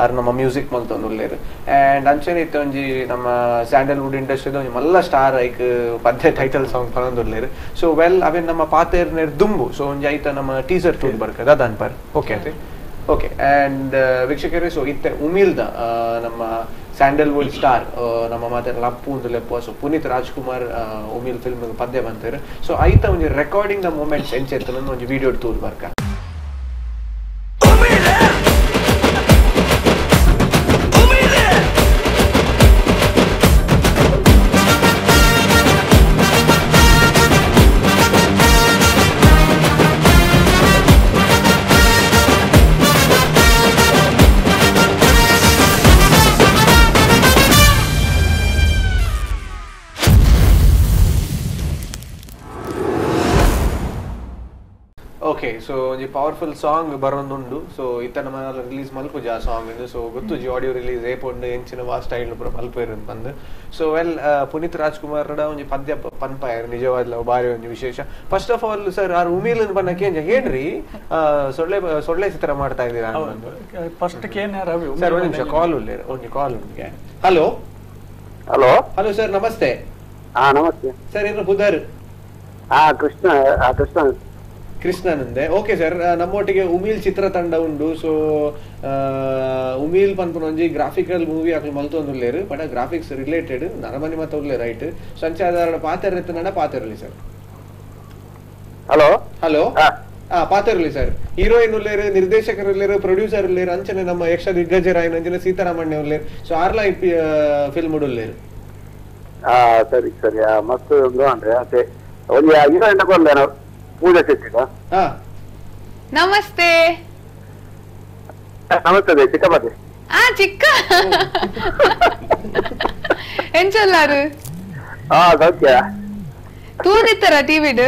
ಆರ್ ನಮ್ಮ ಮ್ಯೂಸಿಕ್ ಮಲ್ತೊಂದು ಉಲ್ಲೇರು ಅಂಡ್ ಅಂಚನೆ ಇತ್ತ ಒಂಜಿ ನಮ್ಮ ಸ್ಯಾಂಡಲ್ವುಡ್ ಇಂಡಸ್ಟ್ರಿದ ಒಂಜಿ ಮಲ್ಲ ಸ್ಟಾರ್ ಐಕ್ ಪದ್ಯ ಟೈಟಲ್ ಸಾಂಗ್ ಪನೊಂದು ಉಲ್ಲೇರು. ಸೊ ವೆಲ್ ಅವೇನ್ ನಮ್ಮ ಪಾತೇರ್ನೇರ್ ದುಂಬು. ಸೊ ಒಂಜಿ ಐತ ನಮ್ಮ ಟೀಸರ್ ತೂದು ಬರ್ಕದ ಅದಾನ್ಪರ್. ಓಕೆ ಅದೇ ಓಕೆ ಅಂಡ್ ವೀಕ್ಷಕರೇ ಸೊ ಇತ್ತೆ ಉಮಿಲ್ದ ನಮ್ಮ ಸ್ಯಾಂಡಲ್ವುಡ್ ಸ್ಟಾರ್ ನಮ್ಮ ಮಾತಾಡಲ್ಲ ಅಪ್ಪು ಒಂದು ಲೆಪ್ಪ ಸೊ ಪುನೀತ್ ರಾಜ್ಕುಮಾರ್ ಉಮಿಲ್ ಫಿಲ್ಮ್ ಪದ್ಯ ಬಂತಾರೆ. ಸೊ ಐತ ಒಂಜಿ recording the moments ಎಂಚೆತ್ತ ಒಂಜಿ ವಿಡಿಯೋ ತೂದು ಬರ್ಕ. ಓಕೆ ಸೊ ಒಂಜಿ ಪವರ್ಫುಲ್ ಸಾಂಗ್ ಬರೋದುಂಡು. ಸೊ ಇತ್ತ ನಮ್ಮ ರಿಲೀಸ್ ಮಲ್ಪುಜ ಆ ಸಾಂಗ್ ಇದು. ಸೊ ಗೊತ್ತುಜಿ ಆಡಿಯೋ ರಿಲೀಸ್ ಏಪೊಂಡು ಎಂಚಿನ ವಾ ಸ್ಟೈಲ್ ಪೂರ ಮಲ್ಪೇರು ಬಂದು. ಸೊ ವೆಲ್ ಪುನೀತ್ ರಾಜ್ಕುಮಾರ್ ಒಂಜಿ ಪದ್ಯ ಪನ್ಪಾಯರ್ ನಿಜವಾದ್ಲ ಬಾರಿ ಒಂಜಿ ವಿಶೇಷ. First of all sir R Umil ಬನ್ನಕ್ಕೆ ಹೇಳ್ರಿ ಸೊಳ್ಳೆ ಸೊಳ್ಳೆ ಚಿತ್ರ ಮಾಡ್ತಾ ಇದ್ದೀರಾ ಫಸ್ಟ್ ರವಿ ಸರ್ ಒಂದು ನಿಮಿಷ ಕಾಲ್ ಉಲ್ಲೇರು ಒಂಜಿ ಕಾಲ್ ಉಂಟು. Hello hello hello sir ನಮಸ್ತೆ. ಹಾ ನಮಸ್ತೆ ಸರ್ ಏನು ಪುದರ್? ಹಾ ಕೃಷ್ಣ ಕೃಷ್ಣ ಕೃಷ್ಣನಂದೆ. ಓಕೆ ಸರ್ ನಮ್ಮೊಟ್ಟಿಗೆ ಉಮಿಲ್ ಚಿತ್ರತಂಡ ಉಂಡು. ಸೊ ಉಮಿಲ್ ಪನ್ಪುನ ಒಂಜಿ ಗ್ರಾಫಿಕಲ್ ಮೂವಿ ಅಕ್ಲು ಮಲ್ತೊಂದುಲ್ಲೇರು but graphics related ನರಮನಿ ಮತ್ತ ಉಲ್ಲೆ ರೈಟ್. ಸೊ ಅಂಚೆ ಆಧಾರ ಪಾತೆರ ಪಾತೆರಲಿ sir. Hello hello ಪಾತೆರಲಿ sir. Heroine ಉಲ್ಲೇರು, ನಿರ್ದೇಶಕರು ಉಲ್ಲೇರು, ಪ್ರೊಡ್ಯೂಸರ್ ಉಲ್ಲೇರು, ಅಂಚನೆ ನಮ್ಮ ಯಕ್ಷ ದಿಗ್ಗಜರಾಯನ ಅಂಚನೆ ಸೀತಾರಾಮಣ್ಯ ಉಲ್ಲೇರು. ಸೊ ಆರ್ಲಾ ಫಿಲ್ಮ್ ಉಲ್ಲೇರು. ಸರಿ ಸರಿ ಮಸ್ತ್ ಅಂದ್ರೆ ಒಂಜಿ ಹೀರೋಯಿನ್ ಕೊರ್ಲೆ ಪೂಜಾ ಶೆಟ್ಟಿಗ. ನಮಸ್ತೆ. ನಮಸ್ತೆ ಚಿಕ್ಕಪ್ಪ. ಆ ಚಿಕ್ಕ ಎಂಚಲ್ಲಾರು? ಹಾ ಸೌಖ್ಯ. ತೂದಿತ್ತರ ಟಿವಿಡ್?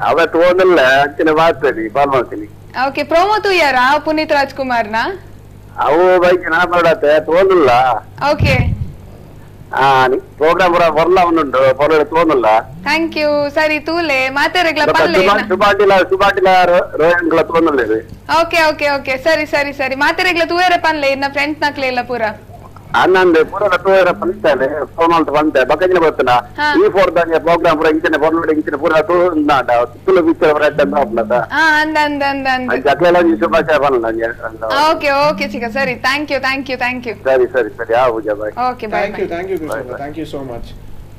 ಅವ ತೂವೊಂದಿಲ್ಲ ಅಂಚನೆ ಮಾತಾಡಿ ಕಾಲ್ ಮಾಡ್ತೀನಿ. ಓಕೆ ಪ್ರೋಮೋ ತೂಯಾರಾ ಪುನೀತ್ ರಾಜ್ಕುಮಾರ್ನ? ಅವು ಬೈಕ್ ನಾ ಮಾಡತ್ತೆ ತೋಂದಿಲ್ಲ. ಓಕೆ ಪ್ರೋಗ್ರಾಮ್ ಬರಲ್ಲ ಉಂಟು ಪೊಲೋ ತೋಂದಿಲ್ಲ. Thank you ಸರಿ ತೂಲೆ ಮಾತಾರಗ್ಲ ಪಲ್ಲೆ ಸುಬಾಟಿಲ ಸುಬಾಟಿಲ ರೋಯನ್ಗಳ ತೋಂದಿಲ್ಲ. Okay okay okay ಸರಿ ಸರಿ ಸರಿ ಮಾತಾರಗ್ಲ ತೂಯರ ಪನ್ಲೆ ಇನ್ನ ಫ್ರೆಂಡ್ಸ್ ನಕ್ಲೆ ಇಲ್ಲ ಪೂರ ಅನ್ನಂದೆ ಪೂರ ತೂಯರ ಪಂತಾನೆ ಫೋನ್ ಅಂತ ಬಂತೆ ಬಕ್ಕಜಿನ ಬರ್ತಾನ ಈ ಫೋರ್ ದಾಂಗೆ ಪ್ರೋಗ್ರಾಮ್ ಪೂರ ಇಂಚಿನ ಫೋನ್ ಇಂಚಿನ ಪೂರ ತೂಂದಾಂಡ ತುಳು ಪಿಕ್ಚರ್ ಪೂರ ಎಡ್ಡೆ ಆಪುಂಡತ. ಅಂದ ಅಂದ ಅಂದ ಅಂದ ಅಕ್ಲೆಲ ಒಂಜಿ ಶುಭಾಶಯ ಪನ್ಲ. ಓಕೆ ಓಕೆ ಚಿಕ್ಕ ಸರಿ thank you thank you thank you. ಸರಿ ಸರಿ ಸರಿ ಆ Pooja bye. Okay bye. Thank you thank you Krishna thank you so much.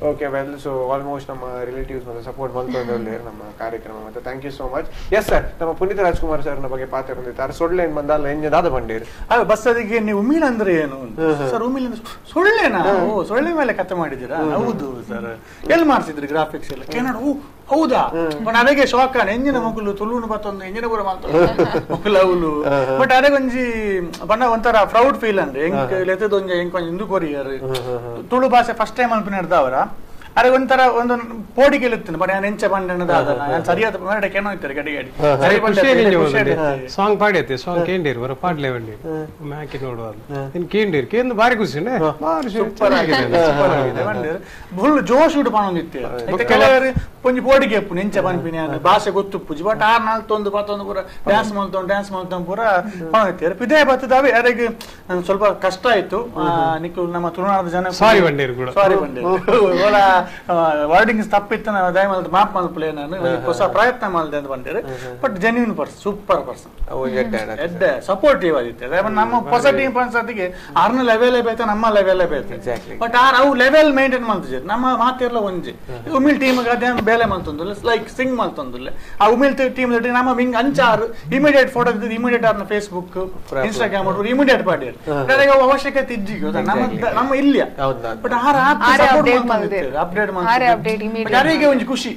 Okay well so almost ನಮ್ಮ ರಿಲೇಟಿವ್ಸ್ ಮತ್ತೆ ಸಪೋರ್ಟ್ ಮಲ್ತೊಂದು ನಮ್ಮ ಕಾರ್ಯಕ್ರಮ ಮತ್ತೆ thank you so much. Yes sir ನಮ್ಮ ಪುನೀತ್ ರಾಜ್ಕುಮಾರ್ ಸರ್ ಬಗ್ಗೆ ಪಾತ್ರ ಬಂದಿದ್ದಾರೆ ಸೊಳ್ಳೆ ಏನ್ ಬಂದಲ್ಲ ಎಂಜದಾದ ಬಂಡೀರು ಬಸ್ ಅದಕ್ಕೆ ನೀವು ಉಮಿಲ್ ಅಂದ್ರೆ ಏನು ಸರ್? ಉಮಿಲ್ ಅಂದ್ರೆ ಸೊಳ್ಳೆನಾ? ಓ ಸೊಳ್ಳೆ ಮೇಲೆ ಕತೆ ಮಾಡಿದ್ದೀರಾ? ಹೌದು ಸರ್. ಎಲ್ಲಿ ಮಾಡ್ಸಿದ್ರಿ ಗ್ರಾಫಿಕ್ಸ್ ಎಲ್ಲ? ಕೆನಡ. ಓ ಹೌದಾ? ಬಟ್ ಅದಕ್ಕೆ ಶಾಕ್ ಎಂಜಿನ ಮಗುಲು ತುಳುನು ಬತ್ತೊಂದು ಎಂಜಿನ ಪೂರ ಮಗುಲು ಅವಲು. ಬಟ್ ಅದೇ ಒಂಜಿ ಬಣ್ಣ ಒಂಥರ ಪ್ರೌಡ್ ಫೀಲ್ ಅಂದ್ರೆ ಎಂಕ್ ಲೆತ್ತದೊಂಜಿ ಎಂಕ್ ಒಂಜಿ ಹಿಂದೂ ಕೊರಿಯರ್ ತುಳು ಭಾಷೆ ಫಸ್ಟ್ ಟೈಮ್ ಅನ್ಪಿನ ಹಿಡ್ದವರ ಅರೆ ಒಂಥರ ಒಂದು ಪೋಡಿಗೆ ಇತ್ತು. ಬಟ್ ನಾನು ಎಂಚ ಬಂಡಣ್ಣದ ನಾನು ಸರಿಯಾದ ಮೇಡ ಕೆನೋ ಇತ್ತಾರೆ ಗಡಿ ಗಡಿ ಸಾಂಗ್ ಪಾಡೈತೆ ಸಾಂಗ್ ಕೇಂಡಿರು ಬರ ಪಾಡ್ಲೆ ಬಂಡಿ ಮ್ಯಾಕಿ ನೋಡುವ ಇನ್ ಕೇಂಡಿರು ಕೇಂದ್ರ ಬಾರಿ ಖುಷಿ ಸೂಪರ್ ಆಗಿದೆ ಸೂಪರ್ ಆಗಿದೆ ಬಂಡಿರು ಫುಲ್ ಜೋಶ್ ಉಡು ಪಾಣೊಂದಿತ್ತು. ಕೆಲವರು ಒಂಜಿ ಪೋಡಿಗೆ ಎಪ್ಪು ಎಂಚ ಪನ್ಪಿನಿ ಭಾಷೆ ಗೊತ್ತುಪ್ಪುಜಿ ಬಟ್ ಆರ್ ನಾಲ್ತೊಂದು ಪತ್ತೊಂದು ಪೂರ ಡ್ಯಾನ್ಸ್ ಮಲ್ತೊಂದು ಡ್ಯಾನ್ಸ್ ಮಲ್ತೊಂದು ಪೂರ ಪಾಣೊಂದಿತ್ತಾರೆ. ಇದೇ ಬರ್ತದಾವೆ ಅದಕ್ಕೆ ಸ್ವಲ್ಪ ಕಷ್ಟ ಆಯ್ತು. ನಿಕ್ಕು ನಮ್ಮ ತುಳುನಾಡ ಜನ ಸಾರಿ ಬಂಡೀರು ಕೂಡ ಸಾರಿ ಬಂಡೀರು ವರ್ಡಿಂಗ್ಸ್ ತಪ್ಪಿತ್ತು ನಾನು ದಯ ಮಲ್ತು ಮಾಪ್ ಮಲ್ಪಲೆ ನಾನು ಹೊಸ ಪ್ರಯತ್ನ ಮಾಡಿದೆ ಅಂತ ಬಂದಿರಿ. But genuine person super person ಎಡ್ಡೆ ಸಪೋರ್ಟಿವ್ ಆಗಿತ್ತು. ನಮ್ಮ ಹೊಸ ಟೀಮ್ ಪನ್ಸತ್ತಿಗೆ ಆರ್ನ ಲೆವೆಲ್ ಬೇಕು ನಮ್ಮ ಲೆವೆಲ್ ಬೇಕು. ಬಟ್ ಆರ್ ಅವು ಲೆವೆಲ್ ಮೇಂಟೈನ್ ಮಾಡ್ತಿದ್ದಾರೆ ನಮ್ಮ ಮಾತಿರ್ಲ ಒಂಜಿ ಉಮಿಲ್ ಟೀಮ್ ಅದೇ ಬೇಲೆ ಮಲ್ತೊಂದಿಲ್ಲ ಲೈಕ್ ಸಿಂಗ್ ಮಲ್ತೊಂದಿಲ್ಲ ಆ ಉಮಿಲ್ ಟೀಮ್ ನಮ್ಮ ಹಿಂಗ್ ಅಂಚಾರು immediate photo immediate ಆರ್ನ Facebook Instagram immediate ಪಾಡಿಯರ್ ಅದಕ್ಕೆ ಅವಶ್ಯಕತೆ ಇಜ್ಜಿಗೆ ನಮ್ಮ ನಮ್ಮ ಇಲ್ಲ. But R update ಅರೆಗೆ ಒಂಜಿ ಖುಷಿ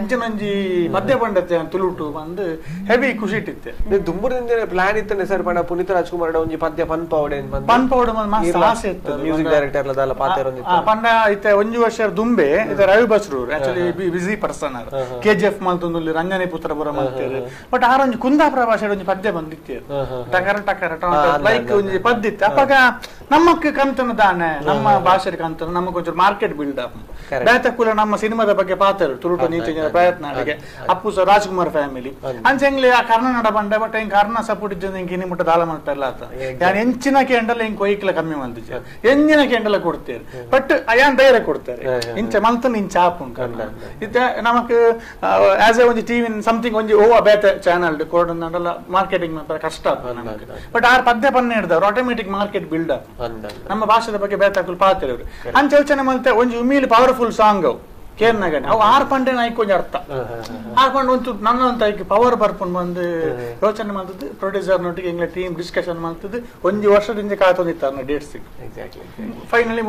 ಇಂಚಿನ ಒಂಜಿ ಮದ್ಯ ಪಂಡತೆ ತುಳುಟು ಬಂದು ಹೆವಿ ಖುಷಿ ಇಟ್ಟಿತ್ತೆ. ದುಂಬುರದಿಂದ ಪ್ಲಾನ್ ಇತ್ತನೆ ಸರ್ ಪಂಡ ಪುನೀತ್ ರಾಜ್ಕುಮಾರ್ ಒಂಜಿ ಪದ್ಯ ಪನ್ ಪೌಡೆ ಪನ್ ಪೌಡೆ ಮಸ್ತ್ ಆಸೆ ಇತ್ತು. ಮ್ಯೂಸಿಕ್ ಡೈರೆಕ್ಟರ್ ಲದಾಲ ಪಾತ್ರ ಪಂಡ ಇತ್ತೆ ಒಂಜಿ ವರ್ಷ ದುಂಬೆ ಇತ್ತೆ Ravi Basrur actually busy person R KGF ಮಲ್ತೊಂದು ರಂಜನೆ ಪುತ್ರ ಬರ ಮಲ್ತೇರು. ಬಟ್ ಆರ್ ಒಂಜಿ ಕುಂದಾಪುರ ಭಾಷೆ ಒಂಜಿ ಪದ್ಯ ಬಂದಿತ್ತು ಟಕರ ಟಕರ ಲೈಕ್ ಒಂಜಿ ಪದ್ಯ ಇತ್ತು. ಅಪ್ಪಾಗ ನಮ್ಮಕ್ಕೆ ಕಂತನ ದಾನೆ ನಮ್ಮ ಭಾಷೆ ಕಂತನ ನಮಗ್ ಒಂಚೂರು market build up ಬೇತಕುಲ ನಮ್ಮ ಸಿನಿಮಾದ ಬಗ್ಗೆ ಪಾತ್ರ ತುಳುಟು ನೀಚ ಪ್ರಯತ್ನ ಅಡಿಗೆ ಅಪ್ಪು ಸರ್ ರಾಜ್ಕುಮಾರ್ ಫ್ಯಾಮಿಲಿ ಅಂಚೆಂಗ್ಲಿ ಆ ಕರ್ನಾಟಕ ಬಂಡೆ ಬಟ್ ಹಿಂಗ್ ಕರ್ಣ ಸಪೋರ್ಟ್ ಇದ್ದ ಹಿಂಗ್ ಇನಿ ಮುಟ್ಟ ದಾಲ ಮಾಡ್ತಾರಲ್ಲ ಆತ ಯಾನ್ ಎಂಚಿನ ಕೇಂಡಲ ಹಿಂಗ್ ಕೊಯ್ಕ್ಲ ಕಮ್ಮಿ ಮಲ್ತಿದ್ದೆ ಎಂಜಿನ ಕೇಂಡಲ ಕೊಡ್ತೇವೆ ಬಟ್ ಅಯಾನ್ ಧೈರ್ಯ ಕೊಡ್ತಾರೆ ಇಂಚ ಮಲ್ತನ ಇಂಚ ಆಪುಂಡು ಇತ್ತ ನಮಕ್ ಆಸ್ ಎ ಒಂಜಿ ಟಿವಿ ಸಮಥಿಂಗ್ ಒಂಜಿ ಓವ ಬೇತ ಚಾನಲ್ ಕೊಡಂಡಲ ಮಾರ್ಕೆಟಿಂಗ್ ಮಾಡ್ತಾರೆ ಕಷ್ಟ ನಮಗೆ. ಬಟ್ ಆರ್ ಪದ್ಯ ಪನ್ನೆ ಹಿಡ್ದವ್ರು automatic market build up ನಮ್ಮ ಭಾಷೆದ ಬಗ್ಗೆ ಬೇತಾಕುಲು ಪಾತ್ರ ಅಂಚ ಯೋಚನೆ ಮಲ್ತೆ ಒಂಜಿ ಉಮೀಲ್ ಪವರ್ಫುಲ್ ಸಾಂಗ್ ಅವು ಕೇರ್ನಗನೆ ಅವು ಆರ್ ಪಂಡೆ ನಾಯ್ಕ ಒಂಜಿ ಅರ್ಥ ಆರ್ ಪಂಡೆ ಒಂಚೂರು ನನ್ನ ಅಂತ ಪವರ್ ಬರ್ಪುಂಡು ಬಂದು ಯೋಚನೆ ಮಾಡ್ತದ್ದು ಪ್ರೊಡ್ಯೂಸರ್ ನೊಟ್ಟಿಗೆ ಎಂಗ್ಲ ಟೀಮ್ ಡಿಸ್ಕಷನ್ ಮಾಡ್ತದ್ದು ಒಂಜಿ ವರ್ಷದಿಂದ ಕಾತೊಂದಿತ್ತು dates exactly finally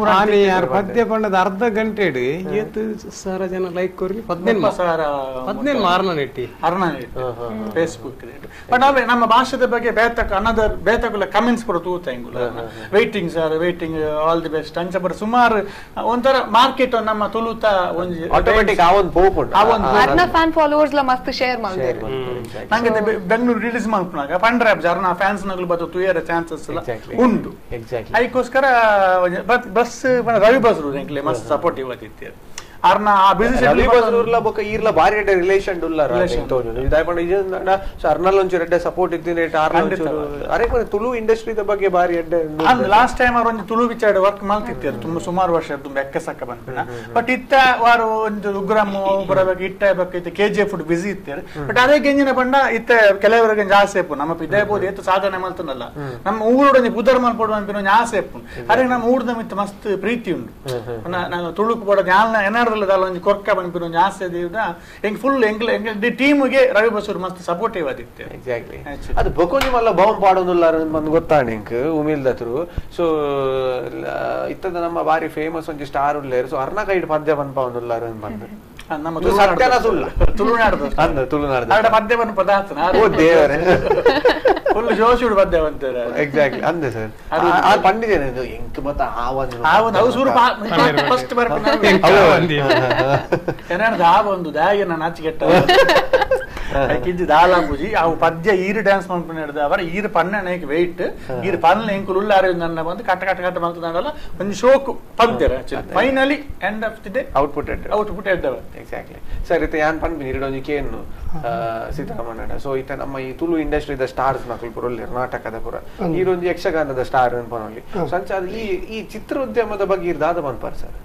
ಪದ್ಯ ಪಂಡದ ಅರ್ಧ ಗಂಟೆ ಏತು ಸಾವಿರ ಜನ ಲೈಕ್ ಕೊರ್ಲಿ 15,000 15 ಅರ್ನ ನೆಟ್ಟಿ ಅರ್ನ ನೆಟ್ಟಿ ಫೇಸ್ಬುಕ್ ಬಟ್ ಅವೇ ನಮ್ಮ ಭಾಷೆದ ಬಗ್ಗೆ ಬೇತಕ ಅನದರ್ ಬೇತಕುಲ ಕಮೆಂಟ್ಸ್ ಕೂಡ ತೂತ ಎಂಗುಲ waiting sir waiting all the best ಅಂಚ ಬರ ಸುಮಾರು ಒಂಥರ ಮಾರ್ಕೆಟ್ ನಮ್ಮ ತುಳುತ ಒಂಜಿ ಆಟೋಮೆಟಿಕ್ ಆ ಒಂದು ಪೋಪುಂಡು ಆ ಒಂದು ಅರ್ನ ಫ್ಯಾನ್ ಫಾಲೋವರ್ಸ್ ಲ ಮಸ್ತ್ ಶೇರ್ ಮಲ್ದೇರು. ನಂಗೆ ಬೆಂಗಳೂರು ರಿಲೀಸ್ ಮಲ್ಪುನಾಗ ಪಂಡ್ರಾಪ್ ಜರ್ನ ಫ್ಯಾನ್ಸ್ ನಗಲು ಬತ್ತು ತುಯರ ಚಾನ್ಸಸ್ ಎಲ್ಲ ಉಂಡು. ಎಕ್ಸಾಕ್ಟ್ಲಿ ಅದಕ್ಕೋಸ್ಕರ ಬಸ್ ರವಿ ಬಸ್ರು ಎಂಕ್ಲೆ ಮಸ್ತ್ ಸಪೋರ್ಟಿವ್ ಆದಿತ್ತು ಅರ್ನ ಆ ಬಿಸಿ ರವಿ ಬಸ್ರೂರ್ಲ ಬೊಕ ಈರ್ಲ ಬಾರಿ ಎಡ್ಡೆ ರಿಲೇಷನ್ ಉಲ್ಲಾರ ತೋಜುಂಡು ದಾಯ ಪಂಡ ಇಜಂಡ ಸೊ ಅರ್ನಲ್ ಒಂಚೂರು ಎಡ್ಡೆ ಸಪೋರ್ಟ್ ಇತ್ತಿನ ಅರ್ನ ಒಂಚೂರು ಅರೆ ಪಂಡ ತುಳು ಇಂಡಸ್ಟ್ರಿದ ಬಗ್ಗೆ ಬಾರಿ ಎಡ್ಡೆ ಲಾಸ್ಟ್ ಟೈಮ್ ಅವರು ಒಂಜಿ ತುಳು ವಿಚಾರ ವರ್ಕ್ ಮಲ್ತಿತ್ತೆರ್ ತುಂಬ ಸುಮಾರು ವರ್ಷ ತುಂಬ ಎಕ್ಕೆ ಸಕ್ಕ ಬಂದ್ಪಿನ. ಬಟ್ ಇತ್ತ ವಾರು ಒಂದು ಉಗ್ರಮ್ ಬರಬೇಕು ಇಟ್ಟ ಬೇಕು ಇತ್ತ ಕೆಜಿಎಫ್ ಬಿಸಿ ಇತ್ತೇರು. ಬಟ್ ಅದೇ ಗೆಂಜಿನ ಪಂಡ ಇತ್ತ ಕೆಲವರಿಗೆ ಒಂಜಿ ಆಸೆ ಇಪ್ಪು ನಮ್ಮ ಇದೇ ಬೋದು ಏತು ಸಾಧನೆ ಮಲ್ತನಲ್ಲ ನಮ್ಮ ಊರುಡು ಒಂಜಿ ಪುದರ್ ಮಲ್ಪೊಡು ಅನ್ಪಿನ ಒಂಜಿ ಆಸೆ ಇಪ್ಪು. ಅರೆ ನಮ್ಮ ಊರ್ದ ಮಿತ್ತ ಮಸ್ತ್ ಪ್ರೀತಿ ಉಂಡು ನಾನು ತುಳುಕು ಪೋಡ ಜ್ಞಾನ ಒಂಜಿ ಕೊರ್ಕ ಬಂದ್ಪಿನ ಒಂಜಿ ಆಸೆ ದೀವ್ದ ಎಂಗ್ ಫುಲ್ ಎಂಗ್ಲ ಎಂಗ್ ಟೀಮ್ಗೆ ರವಿ ಬಸೂರ್ ಮಸ್ತ್ ಸಪೋರ್ಟಿವ್ ಆದಿತ್ತೆ. ಎಕ್ಸಾಕ್ಟ್ಲಿ ಅದು ಬೊಕೊಂಜಿ ಮಲ್ಲ ಬಾಂಬ್ ಪಾಡೊಂದುಲ್ಲಾರ ಬಂದು ಗೊತ್ತಾಂಡ್ ಎಂಕ್ ಉಮಿಲ್ ದತ್ರು. ಸೊ ಇತ್ತದ ನಮ್ಮ ಬಾರಿ ಫೇಮಸ್ ಒಂಜಿ ಸ್ಟಾರ್ ಉಲ್ಲೇರು ಸೊ ಅರ್ನ ಕೈಡ್ ಪದ್ಯ ಪನ್ಪಾವೊಂದುಲ್ಲಾರ ಬಂದು ನಮ್ಮ ಸತ್ಯನ ಸುಳ್ಳು ತುಳುನಾಡ್ದ ಅಂದ ತುಳುನಾಡ್ದ ಪದ್ಯ ಬನ್ ಪದಾರ್ಥ ಓ ದೇವರೇ ಫುಲ್ ಜೋಶುಡು ಪದ್ಯ ಬಂತಾರೆ. ಎಕ್ಸಾಕ್ಟ್ಲಿ ಅಂದೆ ಸರ್ ಆ ಪಂಡಿತೇನೆ ಎಂಕ್ ಮತ್ತ ಆ ಒಂದು ಆ ಒಂದು ಅವು ಸೂರು ಫಸ್ಟ್ ಬರ್ಪುನ ಆ ಒಂದು ದಾಗೆ ನಾನು ಆಚೆಗೆಟ್ಟ. ಐಕಿಂಜಿ ದಾಲ ಪೂಜಿ ಅವು ಪದ್ಯ ಈರು ಡ್ಯಾನ್ಸ್ ಮಲ್ಪುನ ಅವರ ಈರು ಪನ್ನ ವೆಯ್ಟ್ ಈರು ಪನ್ನ ಎಂಕುಲು ಉಲ್ಲಾರೆ ನನ್ನ ಬಂದು ಕಟ್ಟ ಕಟ್ಟ ಕಟ್ಟ ಮಲ್ತದಾಂಡಲ ಒಂಜಿ ಶೋಕ್ ಪಂತೆರ್ finally end of the day output output ಎಡ್ಡ exactly sir ಇತ್ತೆ ಯಾನ್ ಪನ್ಪಿನಿ ಇರಡೊಂಜಿ ಕೇನ್ನು ಸೀತಾರಾಮಣ್ಣ ಸೊ ಇತ್ತೆ ನಮ್ಮ ಈ ತುಳು ಇಂಡಸ್ಟ್ರಿದ ಸ್ಟಾರ್ಸ್ ನಕುಲು ಪೂರ ಉಲ್ಲೆರ್ ನಾಟಕದ ಪೂರ ಈರೊಂಜಿ ಯಕ್ಷಗಾನದ ಸ್ಟಾರ್ ಅನ್ಪನೊಲಿ ಸೊ ಅಂಚ ಈ ಈ ಚಿತ್ರೋದ್ಯಮದ ಬಗ್ಗೆ ಇರ್ ದಾದ ಪನ್ಪಾರ್ ಸರ್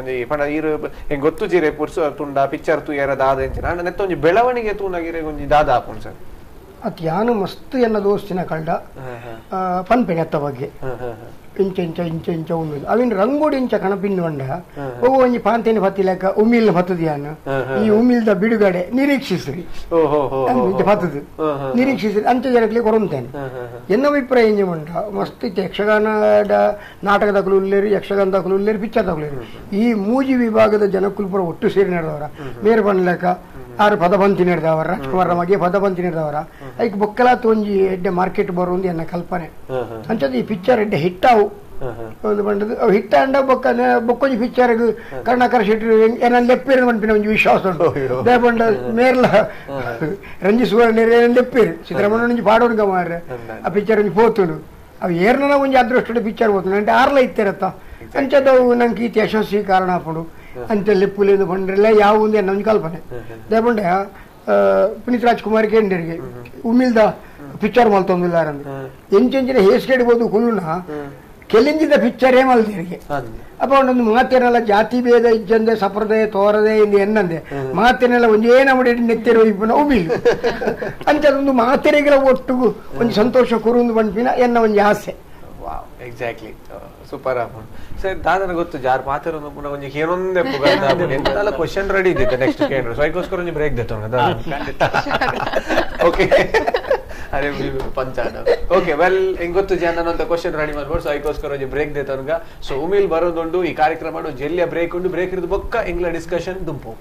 ಒಂಜಿ ಪಂಡ ಈರು ಹೆಂಗ್ ಗೊತ್ತು ಜೀರೆ ಪುರ್ಸು ತುಂಡ ಪಿಕ್ಚರ್ ತೂಯರ ದಾದ ಎಂಚಿನ ಅಂಡ ನೆತ್ತ ಒಂಜಿ ಬೆಳವಣಿಗೆ ತೂನಾಗಿರೆ ಒಂಜಿ ದಾದ ಆಪುಂಡು ಸರ್ ಅತ್ ಯಾನು ಮಸ್ತ್ ಎನ್ನ ದೋಸ್ತಿನ ಕಳ್ಡ ಪನ್ಪೆನೆ ಅತ್ತ ಬಗ್ಗೆ ಇಂಚ ಇಂಚ ಇಂಚ ಇಂಚ ಉಮಿಲ್ ಅವಿನ ರಂಗೋಡಿ ಇಂಚ ಕಣಪಿನ್ನು ಅಂಡ ಒಬ್ಬ ಒಂಜಿ ಪಾಂತೇನೆ ಪತ್ತಿಲೆಕ್ಕ ಉಮಿಲ್ ಪತ್ತದಿಯಾನ ಈ ಉಮಿಲ್ದ ಬಿಡುಗಡೆ ನಿರೀಕ್ಷಿಸ್ರಿ ಇಂಚ ಪತ್ತದು ನಿರೀಕ್ಷಿಸ್ರಿ ಅಂಚ ಜನಕ್ಕೆ ಕೊರಂತೇನೆ ಎನ್ನ ಅಭಿಪ್ರಾಯ ಇಂಜ ಉಂಡ ಮಸ್ತ್ ಇತ್ತೆ ಯಕ್ಷಗಾನ ನಾಟಕ ದಾಖಲು ಉಲ್ಲೇರಿ ಯಕ್ಷಗಾನ ದಾಖಲು ಉಲ್ಲೇರಿ ಪಿಕ್ಚರ್ ದಾಖಲು ಈ ಮೂಜಿ ವಿಭಾಗದ ಜನಕ್ಕುಲ್ ಪೂರ ಒಟ್ಟು ಸೇರಿ ನಡೆದವರ ಮೇರು ಪನ್ಲೆಕ್ಕ ಆರು ಪದ ಪಂತಿ ನಡೆದವರ ರಾಜ್ಕುಮಾರ್ ಮಗೆ ಪದ ಪಂತಿ ನಡೆದವರ ಐಕ್ ಬೊಕ್ಕಲಾತ್ ಒಂಜಿ ಎಡ್ಡೆ ಮಾರ್ಕೆಟ್ ಬರುವಂದು ಎನ್ನ ಕಲ್ಪನೆ ಅಂಚದ ಈ ಪಿಕ್ಚರ್ ಎಡ್ಡೆ ಹಿಟ್ಟಾವು ಒಂದು ಬಂಡದು ಅವು ಹಿಟ್ಟ ಅಂಡ ಬೊಕ್ಕ ಬೊಕ್ಕೊಂಜಿ ಪಿಕ್ಚರ್ಗ್ ಕರ್ಣಾಕರ ಶೆಟ್ಟಿ ಏನ ಲೆಪ್ಪೇರು ಪನ್ಪಿನ ಒಂಜಿ ವಿಶ್ವಾಸ ಉಂಟು ದೇಪಂಡ ಮೇರ್ಲ ರಂಜಿ ಸುವರ್ಣ ಏನ ಲೆಪ್ಪೇರು ಸಿದ್ದರಾಮಯ್ಯ ಒಂಜಿ ಪಾಡೋಣ ಮಾರ್ರೆ ಆ ಪಿಕ್ಚರ್ ಒಂಜಿ ಪೋತುಂಡು ಅವು ಏರ್ನ ಒಂಜಿ ಅದೃಷ್ಟ ಪಿಕ್ಚರ್ ಪೋತುಂಡು అంటే ಆರ್ಲ ಇತ್ತಿರತ್ತ ಅಂಚದವು ನಂಗೆ ಈತ ಯಶಸ್ವಿ ಕಾರಣ ಆಪುಂಡು ಅಂಚ ಲೆಪ್ಪುಲೇಂದು ಪಂಡ್ರೆಲ್ಲ ಯಾವು ಎನ್ನ ಒಂಜಿ ಕಲ್ಪನೆ ದೇಪಂಡ ಪುನೀತ್ ರಾಜ್ಕುಮಾರ್ ಕೇಂದ್ರಿಗೆ ಉಮಿಲ್ದ ಪಿಕ್ಚರ್ ಮಲ್ತೊಂದಿಲ್ಲಾರಂದು ಎಂಚೆಂಚಿನ ಹೇಸ್ಗೆಡ್ಬೋದು ಕುಲ್ಲುನ ಕೆಲಿಂಜಿದ ಪಿಕ್ಚರೇ ಮಲ್ದಿರಿಗೆ ಅಪ್ಪ ಒಂದೊಂದು ಮಾತೇನಲ್ಲ ಜಾತಿ ಭೇದ ಇಜ್ಜಂದೆ ಸಂಪ್ರದಾಯ ತೋರದೆ ಎಂದು ಎನ್ನಂದೆ ಮಾತೇನೆಲ್ಲ ಒಂಜೇ ನಮ್ಮಡಿ ನೆತ್ತಿರೋ ಇಬ್ಬನ ಉಮಿಲ್ ಅಂಚದೊಂದು ಮಾತೆರೆಗಳ ಒಟ್ಟಿಗೂ ಒಂದು ಸಂತೋಷ ಕುರುಂದು ಪನ್ಪಿನ ಎನ್ನ ಒಂಜಿ ಆಸೆ. Wow, exactly super ಆಪುಂಡು ಸರ್. ದಾದನ ಗೊತ್ತು ಜಾರ್ ಪಾತ್ರ ಪುನಃ ಒಂಜಿ ಏನೊಂದೇ ಎಂತೆಲ್ಲ ಕ್ವಶನ್ ರೆಡಿ ಇದ್ದಿತ್ತು ನೆಕ್ಸ್ಟ್ ಕೇಂದ್ರ ಸೊ ಅದಕ್ಕೋಸ್ಕರ ಒಂಜಿ ಬ್ರೇಕ್ ದೆತ್ತೊಂಡ ಓಕೆ ಅರೆ ಪಂಚಾಡ ಓಕೆ ವೆಲ್ ಹೆಂಗ್ ಗೊತ್ತು ಜನ ಅಂತ ಕ್ವಶನ್ ರೆಡಿ ಮಾಡ್ಬೋದು ಸೊ ಅದಕ್ಕೋಸ್ಕರ ಒಂಜಿ ಬ್ರೇಕ್ ದೆತ್ತೊನ್ಗ ಸೊ ಉಮಿಲ್ ಬರೋದುಂಡು ಈ ಕಾರ್ಯಕ್ರಮ ಜೆಲ್ಲಿಯ ಬ್ರೇಕ್ ಉಂಡು ಬ್ರೇಕ್ ಇರೋದು ಬೊಕ್ಕ ಎಂಗ್ಲ ಡಿಸ್ಕಷನ್ ದುಂಪು.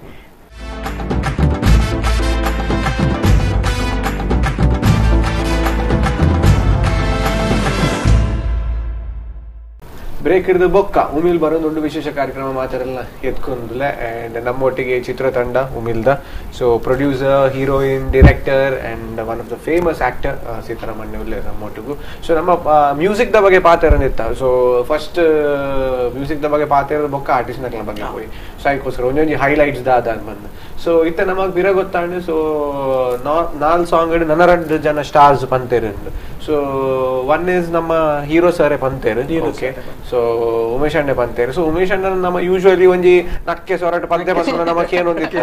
ಬ್ರೇಕ್ ಹಿಡಿದು ಬೊಕ್ಕ ಉಮಿಲ್ ಬರೋದುಂಡು ವಿಶೇಷ ಕಾರ್ಯಕ್ರಮ ಮಾತಾಡಲ್ಲ ಎತ್ಕೊಂಡ್ಲೆ ಅಂಡ್ ನಮ್ಮೊಟ್ಟಿಗೆ ಚಿತ್ರತಂಡ ಉಮಿಲ್ದ so producer, heroine, director and one of the famous actor ಸೀತಾರಾಮಣ್ಣ ಉಲ್ಲೆ ನಮ್ಮೊಟ್ಟಿಗೂ. ಸೊ ನಮ್ಮ ಮ್ಯೂಸಿಕ್ the ಬಗ್ಗೆ ಪಾತ್ರ ಇತ್ತ so first music the ಬಗ್ಗೆ ಪಾತ್ರ ಬೊಕ್ಕ ಆರ್ಟಿಸ್ಟ್ ನಕಲ ಬಗ್ಗೆ ಹೋಗಿ ಸೊ ಅದಕ್ಕೋಸ್ಕರ ಒಂದೊಂದು ಹೈಲೈಟ್ಸ್ ದಾದ ಅಂತ ಬಂದು ಸೊ ಇತ್ತ ನಮಗೆ ಬಿರ ಗೊತ್ತಾಂಡು ಸೊ ನಾಲ್ ಸಾಂಗ್ ನನ್ನ ಎರಡು ಜನ ಸ್ಟಾರ್ಸ್ ಪಂತೇರು so one is ನಮ್ಮ ಹೀರೋ ಸರೇ ಪಂತೇರು ಓಕೆ ಸೊ ಉಮೇಶ್ ಅಣ್ಣೆ ಪಂತೇರು ಸೊ ಉಮೇಶ್ ಅಣ್ಣ ನಮ್ಮ ಯೂಶುವಲಿ ಒಂಜಿ ನಕ್ಕೆ ಸೊರಟು ಪಂತೆ ಪಂತ ನಮಕ್ ಏನೊಂದಿತ್ತ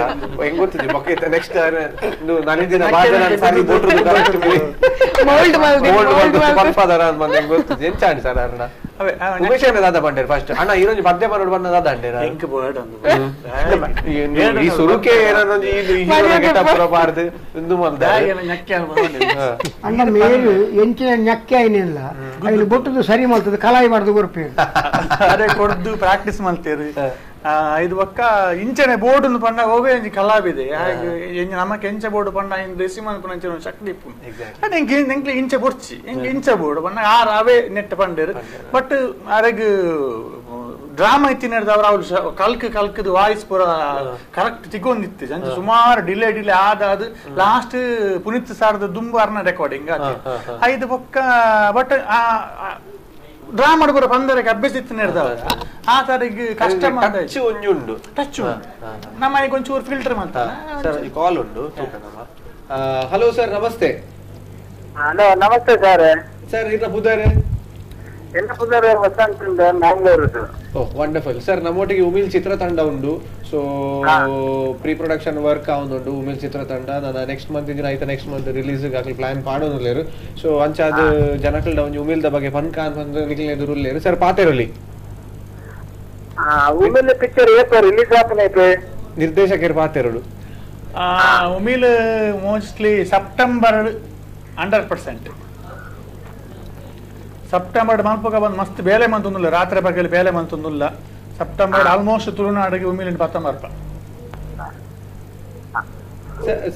ಹೆಂಗ್ ಗೊತ್ತಿದ್ವಿ ಬೊಕ್ಕ ನೆಕ್ಸ್ಟ್ ನಲಿದಿನ ಪಂಪದರ ಅಂತ ಬಂದು ಹೆಂಗ್ ಗೊತ್ತಿದ್ವಿ ಎಂಚಾಂಡ್ ಸರ್ ಅಣ್ಣ ಉಮೇಶ್ ಅಣ್ಣ ದಾದ ಬಂಡೇರು ಫಸ್ಟ್ ಅಣ್ಣ ಈರೊಂಜಿ ಪದ್ಯ ಪನ್ನೋಡು ಬಣ್ಣ ದಾದ ಅಂಡೇರ ಈ ಸುರುಕೆ ಏನೊಂಜಿ ಇದು ಹೀರೋ ಗೆಟಪ್ ಬಾರ್ದು ಇಂದು ಮಲ್ದ ಅಣ್ಣ ಮೇಲು ಎಂಚಿನ ñಕ್ಕೆ ಆಯ್ನಿಲ್ಲ ಅಲ್ಲಿ ಬೊಟ್ಟುದು ಸರಿ ಮಲ್ತದ ಕಲಾಯಿ ಮಾಡ್ದು ಕೊರ್ಪಿ ಅರೆ ಕೊಡ್ದು ಪ್ರಾಕ್ಟೀಸ್ ಮಲ್ತೇರು ಇದು ಬೊಕ್ಕ ಇಂಚನೆ ಬೋರ್ಡ್ ಪಂಡ ಹೋಗೇ ಒಂಜಿ ಕಲಾವಿದೆ ನಮಕ್ ಎಂಚ ಬೋರ್ಡ್ ಪಂಡ ರೆಸಿ ಮನ್ಪುನ ಅಂಚಿನ ಒಂಜಿ ಶಕ್ತಿ ಇಪ್ಪುಂಡು ಎಂಕ್ ಎಂಕ್ಲೆ ಇಂಚ ಬೊರ್ಚಿ ಎಂಕ್ ಇಂಚ ಬೋರ್ಡ್ ಪಂಡ ಆರ್ ಅವೇ ನೆಟ್ ಪಂಡೇರು ಬಟ್ ಅರೆಗ್ ಡ್ರಾಮಾ ಇತ್ತಿನರ್ದವ್ರು ಅವ್ರು ಕಲ್ಕ್ ಕಲ್ಕದ ವಾಯ್ಸ್ ಪೂರ ಕರೆಕ್ಟ್ ತಿಗೊಂದಿತ್ತು ಅಂಚ ಸುಮಾರು ಡಿಲೇ ಡಿಲೇ ಆದ ಅದು ಲಾಸ್ಟ್ ಪುನೀತ್ ಸಾರ್ದ ದುಂಬು ಅರ್ನ ರೆಕಾರ್ಡಿಂಗ್ ಐದು ಬೊಕ್ಕ ಬಟ್ ಡ್ರಾ ಪೂರ ಪಂದರಕ್ಕೆ ಅಭ್ಯಾಸ ಇತ್ತು ಆ ತರಗ್ ಕಷ್ಟ ಟಚ್ ಒಂಜಿ ಉಂಡು ಟಚ್ ನಮ್ಮ ಒಂಚೂರು ಫಿಲ್ಟರ್ ಮಾಡ್ತಾರೆ ಸರ್ ಕಾಲ್ ಉಂಡು ಹಲೋ ಸರ್ ನಮಸ್ತೆ. ಹಲೋ ನಮಸ್ತೆ ಸರ್. ಸರ್ ಇನ್ನ ಪುದಾರೆ ಎನ್ನ ಪುದಾರೆ Vasanth Mangalore. Oh wonderful sir. ನಮ್ಮೊಟ್ಟಿಗೆ ಉಮಿಲ್ ಚಿತ್ರತಂಡ ಉಂಡು so pre production work ಆವೊಂದುಂಡು ಉಮಿಲ್ ಚಿತ್ರತಂಡ ನನ್ನ ನೆಕ್ಸ್ಟ್ ಮಂತ್ ಇದಿನ ಆಯ್ತಾ next month release ಆಗಲಿ ಪ್ಲಾನ್ ಪಾಡೋನುಲ್ಲೇರು ಸೊ ಅಂಚಾದ ಜನಕಲ್ಡ ಒಂಜಿ ಉಮಿಲ್ದ ಬಗ್ಗೆ ಪನ್ಕ ಅಂತ ನಿಕ್ಲೆ ಎದುರುಲ್ಲೇರು ಸರ್ ಪಾತೆರೊಲಿ ಉಮಿಲ್ ಪಿಕ್ಚರ್ ಏಪ ರಿಲೀಸ್ ಆಪನೈತೆ ನಿರ್ದೇಶಕರು ಪಾತೆರೊಡು ಉಮಿಲ್ mostly September 100% September ಮಲ್ಪಗ ಬಂದು ಮಸ್ತ್ ಬೇಲೆ ಮಂತೊಂದುಲ್ಲ ರಾತ್ರಿ ಪಗಲಿ ಬೇಲೆ ಮಂತೊಂದುಲ್ಲ ಸೆಪ್ಟೆಂಬರ್ ಆಲ್ಮೋಸ್ಟ್ ತುಳುನಾಡಿಗೆ ಉಮಿಲಿನ ಪತ್ತಂಬರ್ಪ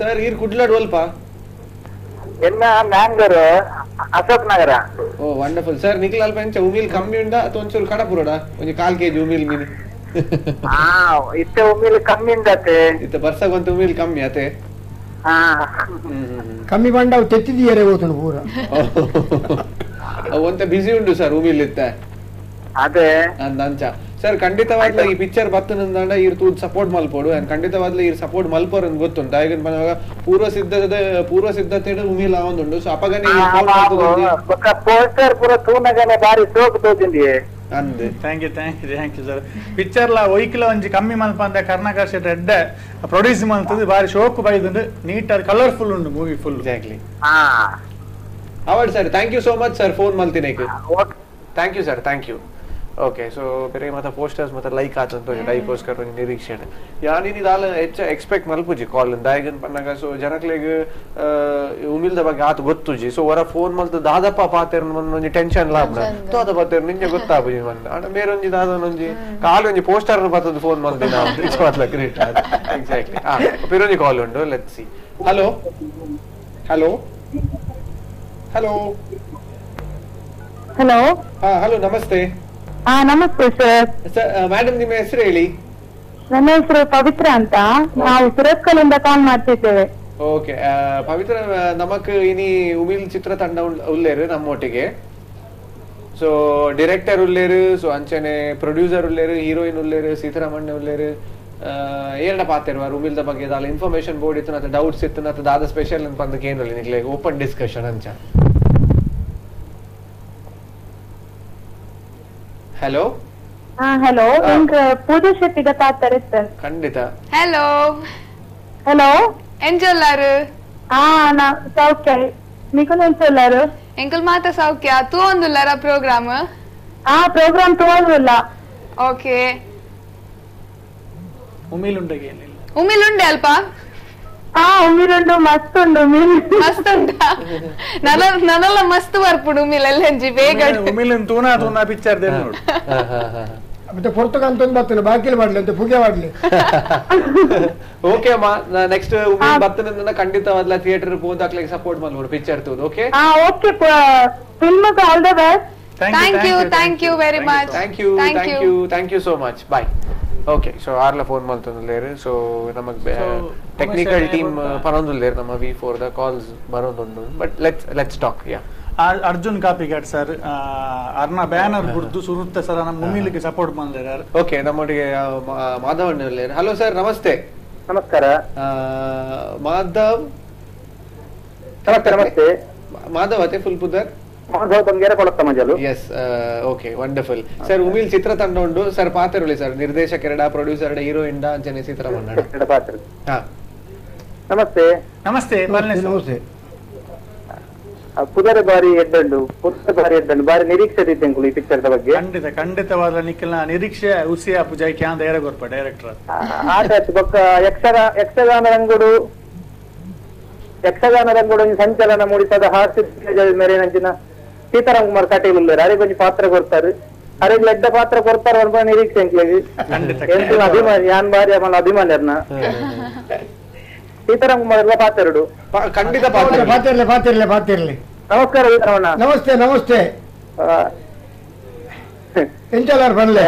ಸರ್ ಈರ್ ಕುಡ್ಲಾಡ್ ಒಲ್ಪ ಎನ್ನ Mangalore Ashok Nagar. Oh wonderful sir. ನಿಕ್ಲ ಅಲ್ಪ ಎಂಚ ಉಮಿಲ್ ಕಮ್ಮಿ ಉಂಡ ಅಥವಾ ಒಂಚೂರು ಕಡಪುರೋಡ ಒಂಜಿ ಕಾಲ್ ಕೆಜಿ ಉಮಿಲ್ ಮೀನು ಇತ್ತೆ ಉಮಿಲ್ ಕಮ್ಮಿ ಉಂಡತೆ ಇತ್ತೆ ಬರ್ಸಗೊಂತ ಉಮಿಲ್ ಕಮ್ಮಿ ಅತೆ ಕಮ್ಮಿ ಬಂಡ ಅವು ತೆತ್ತಿದೀಯರೇ ಓತನು ಪೂರ. ಒಂತ ಬಿಸಿ ಉಂಡು ಸರ್ ಉಮಿಲ್ ಇತ್ತ ಅದೇ ಅಂಚ ಸರ್. ಖಂಡಿತವಾಗ್ಲ ಈ ಪಿಕ್ಚರ್ ಬತ್ತನಂದಾಂಡ ಈರ್ ತೂದ್ ಸಪೋರ್ಟ್ ಮಲ್ಪೋಡು. ಅಂಡ್ ಖಂಡಿತವಾಗ್ಲ ಈರ್ ಸಪೋರ್ಟ್ ಮಲ್ಪೋರ್ ಅಂತ ಗೊತ್ತುಂಟು. ಆಗ ಪನ್ನಗ ಪೂರ್ವ ಸಿದ್ಧತೆ ಉಮಿಲ್ ಆವೊಂದುಂಡು. ಸೊ ಅಪಗನೆ ಪೋಸ್ಟರ್ ಪೂರ ತೂನಗನೆ ಬಾರಿ ಸೋಕು ತೋಜಿಂದಿ ಅಂದೆ. Thank you thank you thank you sir. Picture ಲಾ ಒಯ್ಕಿಲ ಒಂಜಿ ಕಮ್ಮಿ ಮಲ್ಪಂದ ಕರ್ನಾಟಕ ಶೆಟ್ ಎಡ್ಡೆ ಪ್ರೊಡ್ಯೂಸ್ ಮಲ್ತದು ಬಾರಿ ಶೋಕು ಬೈದುಂಡು, ನೀಟ್ ಆದ್ ಕಲರ್ಫುಲ್ ಉಂಡು movie full. Exactly. Award sir, thank you so much sir phone ಮಲ್ತಿನೇಕ್. Thank you sir, thank you. Okay, so ಬೇರೆ ಮತ್ತೆ ಪೋಸ್ಟರ್ಸ್ ಮತ್ತೆ ಲೈಕ್ ಆತಂತ ಡೈಕೋಸ್ಕರ ಒಂಜಿ ನಿರೀಕ್ಷಣೆ ಯಾನಿನಿ ದಾಲ ಹೆಚ್ಚ ಎಕ್ಸ್ಪೆಕ್ಟ್ ಮಲ್ಪುಜಿ ಕಾಲ್ ದಾಯಗನ್ ಪನ್ನಗ. ಸೊ ಜನಕ್ಲೆಗ್ ಉಮಿಲ್ದ ಬಗ್ಗೆ ಆತ ಗೊತ್ತುಜಿ. ಸೊ ಹೊರ ಫೋನ್ ಮಲ್ತು ದಾದಪ್ಪ ಪಾತೆರ್ ಒಂಜಿ ಟೆನ್ಷನ್ ಲಾಭ ತೋದ ಪಾತೆರ್ ನಿಂಜೆ ಗೊತ್ತಾಪುಜಿ ಮಂದ. ಆಂಡ ಬೇರೊಂಜಿ ದಾದನೊಂಜಿ ಕಾಲು ಒಂಜಿ ಪೋಸ್ಟರ್ ಬತ್ತದ ಫೋನ್ ಮಲ್ತಿನ ಗ್ರೇಟ್. ಎಕ್ಸಾಕ್ಟ್ಲಿ. ಪಿರೊಂಜಿ ಕಾಲ್ ಉಂಡು, let's see. Hello hello hello hello hello ನಮಸ್ತೆ. ನಮಸ್ತೆ ಸರ್. ಮೇಡಮ್ ನಿಮ್ಮ ಹೆಸರು ಹೇಳಿ? ನನ್ನ ಹೆಸರು ಪವಿತ್ರ ಅಂತ, ನಾವು ಸುರತ್ಕಲಿಂದ ಕಾಲ್ ಮಾಡ್ತಿದ್ದೇವೆ. ಓಕೆ ಪವಿತ್ರ, ನಮಕ್ ಇನಿ ಉಮಿಲ್ ಚಿತ್ರತಂಡ ಉಲ್ಲೇರು ನಮ್ಮೊಟ್ಟಿಗೆ. ಸೊ ಡೈರೆಕ್ಟರ್ ಉಲ್ಲೇರು, ಸೊ ಅಂಚನೆ ಪ್ರೊಡ್ಯೂಸರ್ ಉಲ್ಲೇರು, ಹೀರೋಯಿನ್ ಉಲ್ಲೇರು, ಸೀತಾರಾಮಣ್ಣ ಉಲ್ಲೇರು. ಏರಡ ಪಾತಿರುವ ಉಮಿಲ್ದ ಬಗ್ಗೆ ದಾಲ ಇನ್ಫಾರ್ಮೇಶನ್ ಬೋರ್ಡ್ ಇತ್ತು ನತ್ತ ಡೌಟ್ಸ್ ಇತ್ತು ನತ್ತ ದಾದ ಸ್ಪೆಷಲ್ ಅಂತ ಬಂದಕ್ಕೆ ಏನು ನಿಕ್ಲೆ ಓಪನ್ ಡಿಸ್ಕಷನ್ ಅಂಚ. ಹಲೋ ಹಲೋ, ಇಂಕ ಪೂಜಾ ಶೆಟ್ಟಿದ ಪಾತ್ರ ಸರ್. ಖಂಡಿತ. ಹಲೋ ಹಲೋ, ಎಂಜೊಲ್ಲಾರು? ನಾ ಸೌಖ್ಯ, ನಿಕುಲ್ ಎಂಚೊಲ್ಲಾರು? ಎಂಕುಲ್ ಮಾತ ಸೌಖ್ಯ. ತೂವೊಂದುಲ್ಲಾರ ಪ್ರೋಗ್ರಾಮ್? ಪ್ರೋಗ್ರಾಮ್ ತೂವೊಂದುಲ್ಲ. ಓಕೆ, ಉಮಿಲ್ ಉಂಡಗೆ ಏನಿಲ್ಲ? ಉಮಿಲ್ ಉಂಡೆ ಅಲ್ಪ? ಉಮಿಲ್ ಉಂಡು, ಮಸ್ತ್ ಉಂಡು ಉಮಿಲ್. ಮಸ್ತ್ ಉಂಡ? ನನ್ನೆಲ್ಲ ಮಸ್ತ್ ಬರ್ಪುಡು ಉಮಿಲ್ ಎಲ್ಲಂಜಿ ಬೇಗ. ಉಮಿಲ್ ತೂನಾ ತೂನಾ ಪಿಕ್ಚರ್ they ನೋಡು. ಮತ್ತೆ ಪೊರ್ತುಗಾಲ್ ತೊಂದು ಬರ್ತೇನೆ, ಬಾಕಿಲ್ ಮಾಡ್ಲಿ ಅಂತ ಪುಗೆ ಮಾಡ್ಲಿ. ಓಕೆ ಅಮ್ಮ, ನೆಕ್ಸ್ಟ್ ಉಮಿಲ್ ಬರ್ತೇನೆ ಖಂಡಿತವಾದ್ಲ ಥಿಯೇಟರ್ ಹೋದಾಕ್ಲಿಗೆ ಸಪೋರ್ಟ್ ಮಾಡ್ಬೋದು ಪಿಕ್ಚರ್ ತೂದು. Okay okay, film all the best. Thank you, thank you very much. Thank you, thank you, thank you so much. Bye. Okay, so ಆರ್ಲ phone ಮಲ್ತೊಂದುಲ್ಲೇರು. So ನಮಗ್ ಟೆಕ್ನಿಕಲ್ ಟೀಮ್ ಪರೊಂದುಲ್ಲೇರು, ನಮ್ಮ V4 the calls ಬರೋದುಂಡು. But let's let's talk. Yeah Arjun Kapikad sir Arna banner ಗುರ್ದು ಸುರುತ್ತ sir ನಮ್ಮ ಮುಮಿಲಿಗೆ support ಬಂದಿದ್ದಾರೆ. Okay, ನಮ್ಮೊಟ್ಟಿಗೆ ಮಾಧವಣ್ಣ ಉಲ್ಲೇರು. Hello sir, namaste. ನಮಸ್ಕಾರ ಮಾಧವ್. ನಮಸ್ತೆ ನಮಸ್ತೆ. ಮಾಧವ್ ಅತೆ ಫುಲ್ ಪುದರ್? Yes, okay, wonderful sir. Umil ಚಿತ್ರತಂಡ ಉಂಡು ಸರ್, ಪಾತ್ರರುಳಿ ಸರ್, ನಿರ್ದೇಶಕರಡ, ಪ್ರೊಡ್ಯೂಸರ್, ಹೀರೋಯಿನ್ ಅಂಚನೆ ಸೀತಾರಾಮಣ್ಣ. ನಮಸ್ತೆ ನಮಸ್ತೆ ನಮಸ್ತೆ. ಪುದರ ಬಾರಿ ಎಡ್ಡಂಡು, ಪುದರ ಬಾರಿ ಎಡ್ಡಂಡು, ಬಾರಿ ನಿರೀಕ್ಷೆ ಇದ್ದಂಕುಲು ಈ ಪಿಕ್ಚರ್ ಬಗ್ಗೆ. ಖಂಡಿತ ಖಂಡಿತವಾದ ನಿಖಿಲ್ನ ನಿರೀಕ್ಷೆ ಉಸಿ ಅಪ್ಪು ಜೈಕೆ ಅಂತ ಹೇಳಗೊರ್ಪ ಡೈರೆಕ್ಟರ್. ಆಟ ಬೊಕ್ಕ ಯಕ್ಷಗಾನ ರಂಗುಡು, ಯಕ್ಷಗಾನ ರಂಗುಡು ಸಂಚಲನ ಮೂಡಿಸದ ಹಾಸ್ಯ ಮೇರೆ ನಂಚಿನ ಸೀತಾರಾಮ್ ಕುಮಾರ್ ಕಟೀಲ್ ಉಲ್ಲೇರು. ಅರೆ ಕೊಂಚ ಪಾತ್ರ ಕೊಡ್ತಾರೆ, ಅರೆಗ್ ಎಡ್ಡ ಪಾತ್ರ ಕೊಡ್ತಾರೆ ಅನ್ಪ ನಿರೀಕ್ಷೆ ಎಂಕ್ಲೆಗ್. ಅಭಿಮಾನಿ ಯಾನ್ ಬಾರಿ ಆಮೇಲೆ ಅಭಿಮಾನಿಯರ್ನ ಸೀತಾರಾಮ್ ಕುಮಾರ್ ಎಲ್ಲ ಪಾತೆರಡು. ಖಂಡಿತ ಪಾತಿರ್ಲಿ ಪಾತಿರ್ಲಿ ಪಾತಿರ್ಲಿ. ನಮಸ್ಕಾರ ಸೀತಾರಾಮಣ್ಣ. ನಮಸ್ತೆ ನಮಸ್ತೆ. ಎಂಚಲಾರ್ ಬನ್ಲೆ.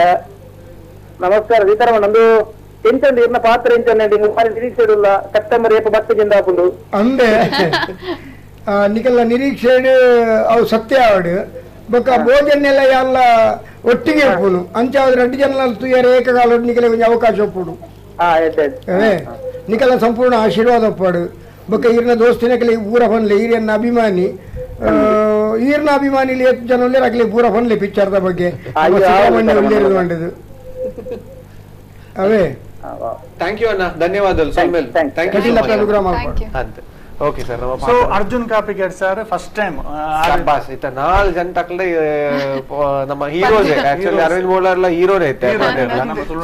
ನಮಸ್ಕಾರ ಸೀತಾರಾಮಣ್ಣ. ನಂದು ಎಂಚಂದು ಇರ್ನ ಪಾತ್ರ ಎಂಚಂದು ಬಾರಿ ನಿರೀಕ್ಷೆ ಇಡುಲ್ಲ. ಸೆಪ್ಟೆಂಬರ್ ಏಪ ಬತ್ತಿಗಿಂದ ಹಾಕೊಂಡು ಅಂದೆ ನಿಕಲ್ಲ ನಿರೀಕ್ಷೆ ಅವು ಸತ್ಯ ಆವಡು ಬೊಕ್ಕ ಭೋಜನೆಲ್ಲ ಎಲ್ಲ ಒಟ್ಟಿಗೆ ಇಪ್ಪುನು ಅಂಚಾದ್ರೆ ರಡ್ಡು ಜನ ತುಯ್ಯಾರ ಏಕಕಾಲ ನಿಕಲೆ ಒಂಜಿ ಅವಕಾಶ ಒಪ್ಪುಡು. ನಿಕಲ ಸಂಪೂರ್ಣ ಆಶೀರ್ವಾದ ಒಪ್ಪಾಡು. ಬೊಕ್ಕ ಈರ್ನ ದೋಸ್ತಿನಕಲೆ ಪೂರ ಫನ್ಲೆ, ಈರ್ಯನ್ನ ಅಭಿಮಾನಿ, ಈರ್ನ ಅಭಿಮಾನಿ ಎಷ್ಟು ಜನ ಉಲ್ಲೇರು ಅಗಲಿ ಪೂರ ಫನ್ಲೆ ಪಿಕ್ಚರ್ದ ಬಗ್ಗೆ ಉಲ್ಲೇರು ಅವೇ. Thank you ಅಣ್ಣ, ಧನ್ಯವಾದಗಳು. Thank you. ಅಂತ ಓಕೆ ಸರ್. ನಮ್ಮ so Arjun Kapikad sir first time boss ಇತ್ತ ನಾಲ್ ಜನ ತಕ್ಲೆ ನಮ್ಮ ಹೀರೋಸ್. ಆಕ್ಚುಲಿ ಅರವಿಂದ್ ಮೋಲಾರ್ಲ ಹೀರೋನೇ ಇತ್ತೆ.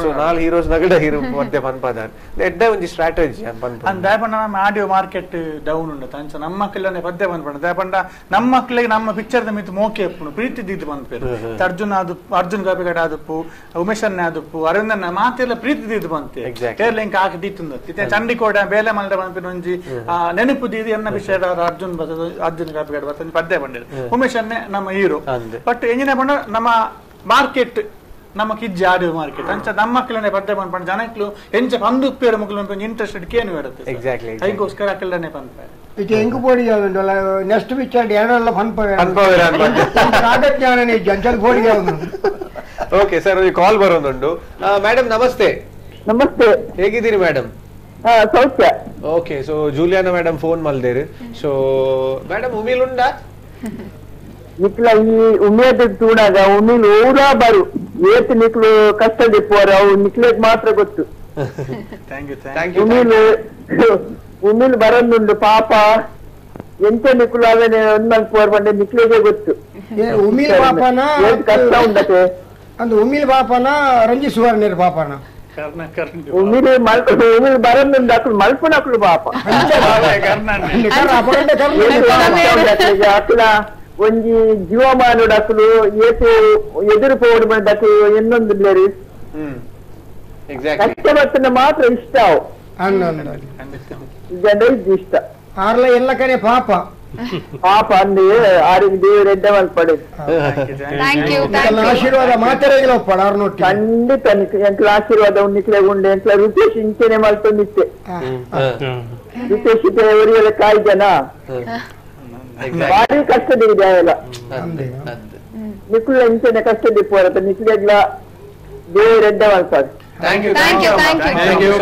ಸೊ ನಾಲ್ ಹೀರೋಸ್ ನಗಡ ಹೀರೋ ಮಧ್ಯೆ ಪನ್ಪದಾರ್ ಎಡ್ಡೆ ಒಂಜಿ ಸ್ಟ್ರಾಟಜಿ ಅನ್ಪನ್ಪ. ಅಂದ್ ದಾಯಪಂಡ ನಮ್ಮ audio market down ಉಂಡು ಅಂಚ ನಮ್ಮ ಮಕ್ಕಳನೆ ಪದ್ಯ ಬಂದ್ಪಂಡ ದಾಯಪಂಡ ನಮ್ಮ ಮಕ್ಕಳಿಗೆ ನಮ್ಮ ಪಿಕ್ಚರ್ the ಮಿತ್ ಮೋಕೆ ಎಪ್ಪುನು ಪ್ರೀತಿ ದಿದ್ದು ಬಂದ್ಪೇರು. ಅರ್ಜುನ್ ಆದುಪ್ಪು, ಅರ್ಜುನ್ ಕಾಪಿಗಡ್ ಆದುಪ್ಪು, ಉಮೇಶ್ ಆದುಪ್ಪು, ಅರವಿಂದನ್ನ ಮಾತೆಲ್ಲ ಪ್ರೀತಿ ದಿದ್ದು ಬಂತೆ. ಕೇರಳ ಹಾಕಿ ದಿತ್ತುಂದ ಚಂಡಿಕೋಡ ಬೇಲೆ ಮಲ್ದ ಬಂದ್ಪಿನ ಒಂಜಿ ನೆನಪು ಎನ್ನ ವಿಷಯ ಅರ್ಜುನ್ ಅರ್ಜುನ್ ಕಾಪಿಗಾಡ್ ಬರ್ತದೆ ಪದ್ಯ ಬಂದಿದೆ. ಉಮೇಶ್ ಅನ್ನೇ ನಮ್ಮ ಹೀರೋ. ಬಟ್ ಎಂಜಿನ ಬಂಡ ನಮ್ಮ ಮಾರ್ಕೆಟ್ ನಮ್ಮ ಕಿಜ್ಜಿ ಆಡಿಯೋ ಮಾರ್ಕೆಟ್ ಅಂಚ ನಮ್ಮ ಮಕ್ಕಳನ್ನೇ ಪದ್ಯ ಪನ್ಪಂಡ ಜನಕ್ಲು ಎಂಚ ಪಂದು ಉಪ್ಪೇರು ಮಕ್ಕಳು ಇಂಟ್ರೆಸ್ಟೆಡ್ ಕೇನು ಇರುತ್ತೆ ಎಕ್ಸಾಕ್ಟ್ಲಿ ಅದಕ್ಕೋಸ್ಕರ ಅಕ್ಕಲನೆ ಪನ್ಪೆ ಇದು ಹೆಂಗ್ ಬೋಡಿ ನೆಕ್ಸ್ಟ್ ಪಿಕ್ಚರ್ ಎರಡೆಲ್ಲ ರಾಗಜ್ಞಾನನೇ ಜಂಚಲ್ ಬೋಡಿಗೆ ಓಕೆ ಸರ್ ಕಾಲ್ ಬರೋದುಂಟು. ಮೇಡಮ್ ನಮಸ್ತೆ. ನಮಸ್ತೆ, ಹೇಗಿದ್ದೀರಿ ಮೇಡಮ್? ಸೌಖ್ಯ. Okay, so Juliana madam phone ಮಲ್ದೇರು. So madam ಉಮಿಲ್ ಉಂಡಾ? ನಿಕ್ಲ ಈ ಉಮೇದ ತೂಡಾಗ ಉಮಿಲ್ ಊರಾ ಬರು ಏತ್ ನಿಕ್ಲು ಕಷ್ಟ ದಿಪ್ಪುವರು ಅವು ನಿಕ್ಲೇಗ್ ಮಾತ್ರ ಗೊತ್ತು. ಉಮಿಲ್ ಉಮಿಲ್ ಬರಂದುಂಡು ಪಾಪ ಎಂತ ನಿಕ್ಲು ಅವನೇ ಒಂದ್ ಮಲ್ಪುವರು ಬಂಡೆ ನಿಕ್ಲೇಗೆ ಗೊತ್ತು. ಉಮಿಲ್ ಪಾಪನ ಕಷ್ಟ ಉಂಡತೆ ಅಂದ್ ಉಮಿಲ್ ಪಾಪನ ರಂಜಿತ್ ಸುವರ್ಣರ್ ಪಾಪನ ಉಮಿಲ್ ಉಮಿಲ್ ಬರಂದುಂಡು ಅಕ್ಲು ಮಲ್ಪುನಕ್ಲು ಪಾಪ ಅಕ್ಲ ಒಂಜಿ ಜೀವಮಾನುಡು ಅಕ್ಲು ಏತು ಎದುರು ಪೋಡು ಬಂದಕ್ಲು ಎನ್ನೊಂದು ಲೇರಿ ಕಷ್ಟ ಬರ್ತನ ಮಾತ್ರ ಇಷ್ಟ ಅವು ಇಷ್ಟ ಆರ್ಲ ಎಲ್ಲ ಕಡೆ ಪಾಪ ಪಾಪ ಅಂದು ಆರಿಗೆ ದೇವರೆಡ್ಡ ಮಲ್ಪಡೆ. ಆಶೀರ್ವಾದ ಮಾತೆರೆಗಿಲ್ಲ ಒಪ್ಪಡ ಆರ್ನೊಟ್ಟಿ ಖಂಡಿತ ಎಂಕ್ಲ ಆಶೀರ್ವಾದ ಉನ್ನಿಕ್ಲೆ ಉಂಡೆ ಎಂಕ್ಲ ರುತೇಶ್ ಇಂಚೆನೆ ಮಲ್ತೊಂದಿತ್ತೆ. ರುತೇಶ್ ಒರಿಯಲ ಕಾಯಿ ಜನ ಭಾರಿ ಕಷ್ಟ ದಿಗಿದೆ ಅವೆಲ್ಲ ನಿಕ್ಲು ಇಂಚೆನೆ ಕಷ್ಟ ದಿಪ್ಪುವರತ್ತ ನಿಕ್ಲೆಗ್ಲ ದೇವರೆಡ್ಡ ಮಲ್ಪಡು. Thank you, thank you, thank you.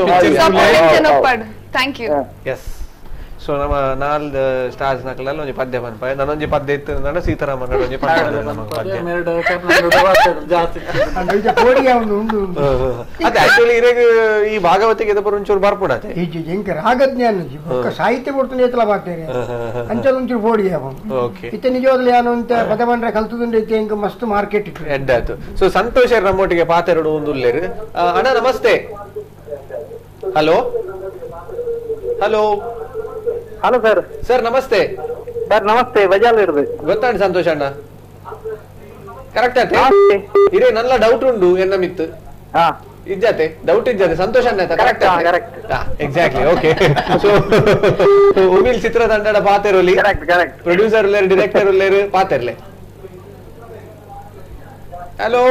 Thank you. Yes. So ನಮ್ಮ ನಾಲ್ ಸ್ಟಾರ್ಸ್ ನಕಲಲ್ಲಿ ಒಂಜಿ ಪದ್ಯ ಪನ್ಪಾಯ ನಾನೊಂಜಿ ಪದ್ಯ ಇತ್ತು ಅಂದ್ರೆ ಸೀತಾರಾಮನ್ ಒಂಜಿ ಪದ್ಯ ಅದೇ ಆಕ್ಚುಲಿ ಇರೆಗ್ ಈ ಭಾಗವತಿಗೆ ಎದಪುರ ಒಂಚೂರು ಬರ್ಪುಡತೆ ರಾಗಜ್ಞಾನ ಸಾಹಿತ್ಯ ಕೊಡ್ತಾನೆ ಎತ್ತಲ ಬಾಗ್ತೇನೆ ಅಂಚಲ್ ಒಂಚೂರು ಪೋಡಿಗೆ ಇತ್ತೆ ನಿಜವಾಗ್ಲೂ ಏನು ಅಂತ ಪದ ಬಂದ್ರೆ ಕಲ್ತುದುಂಡು ಇತ್ತೆ ಇಂಕ ಮಸ್ತ್ ಮಾರ್ಕೆಟ್ ಇತ್ತು ಎಡ್ಡಾಯ್ತು. ಸೊ ಸಂತೋಷ್ ನಮ್ಮೊಟ್ಟಿಗೆ ಪಾತೆರಡು ಒಂದು ಉಲ್ಲೇರು. ಅಣ್ಣ namaste. Hello hello hello sir. Sir namaste. Sir namaste, Bajal ಇರ್ಬೇಕು ಗೊತ್ತಾಂಡ್ ಸಂತೋಷ್ ಅಣ್ಣ ಕರೆಕ್ಟ್ ಆಯ್ತು. ಇರೇ ನನ್ನ ಡೌಟ್ ಉಂಡು ಎನ್ನ ಮಿತ್ತು ಇಜ್ಜಾತೆ ಡೌಟ್ ಇಜ್ಜಾತೆ ಸಂತೋಷ್ ಅಣ್ಣ correct correct exactly okay. So Umil ಚಿತ್ರತಂಡದ ಪಾತೆರೊಲಿ correct correct producer ಉಲ್ಲೇರು director ಉಲ್ಲೇರು ಪಾತೆರ್ಲೆ. Hello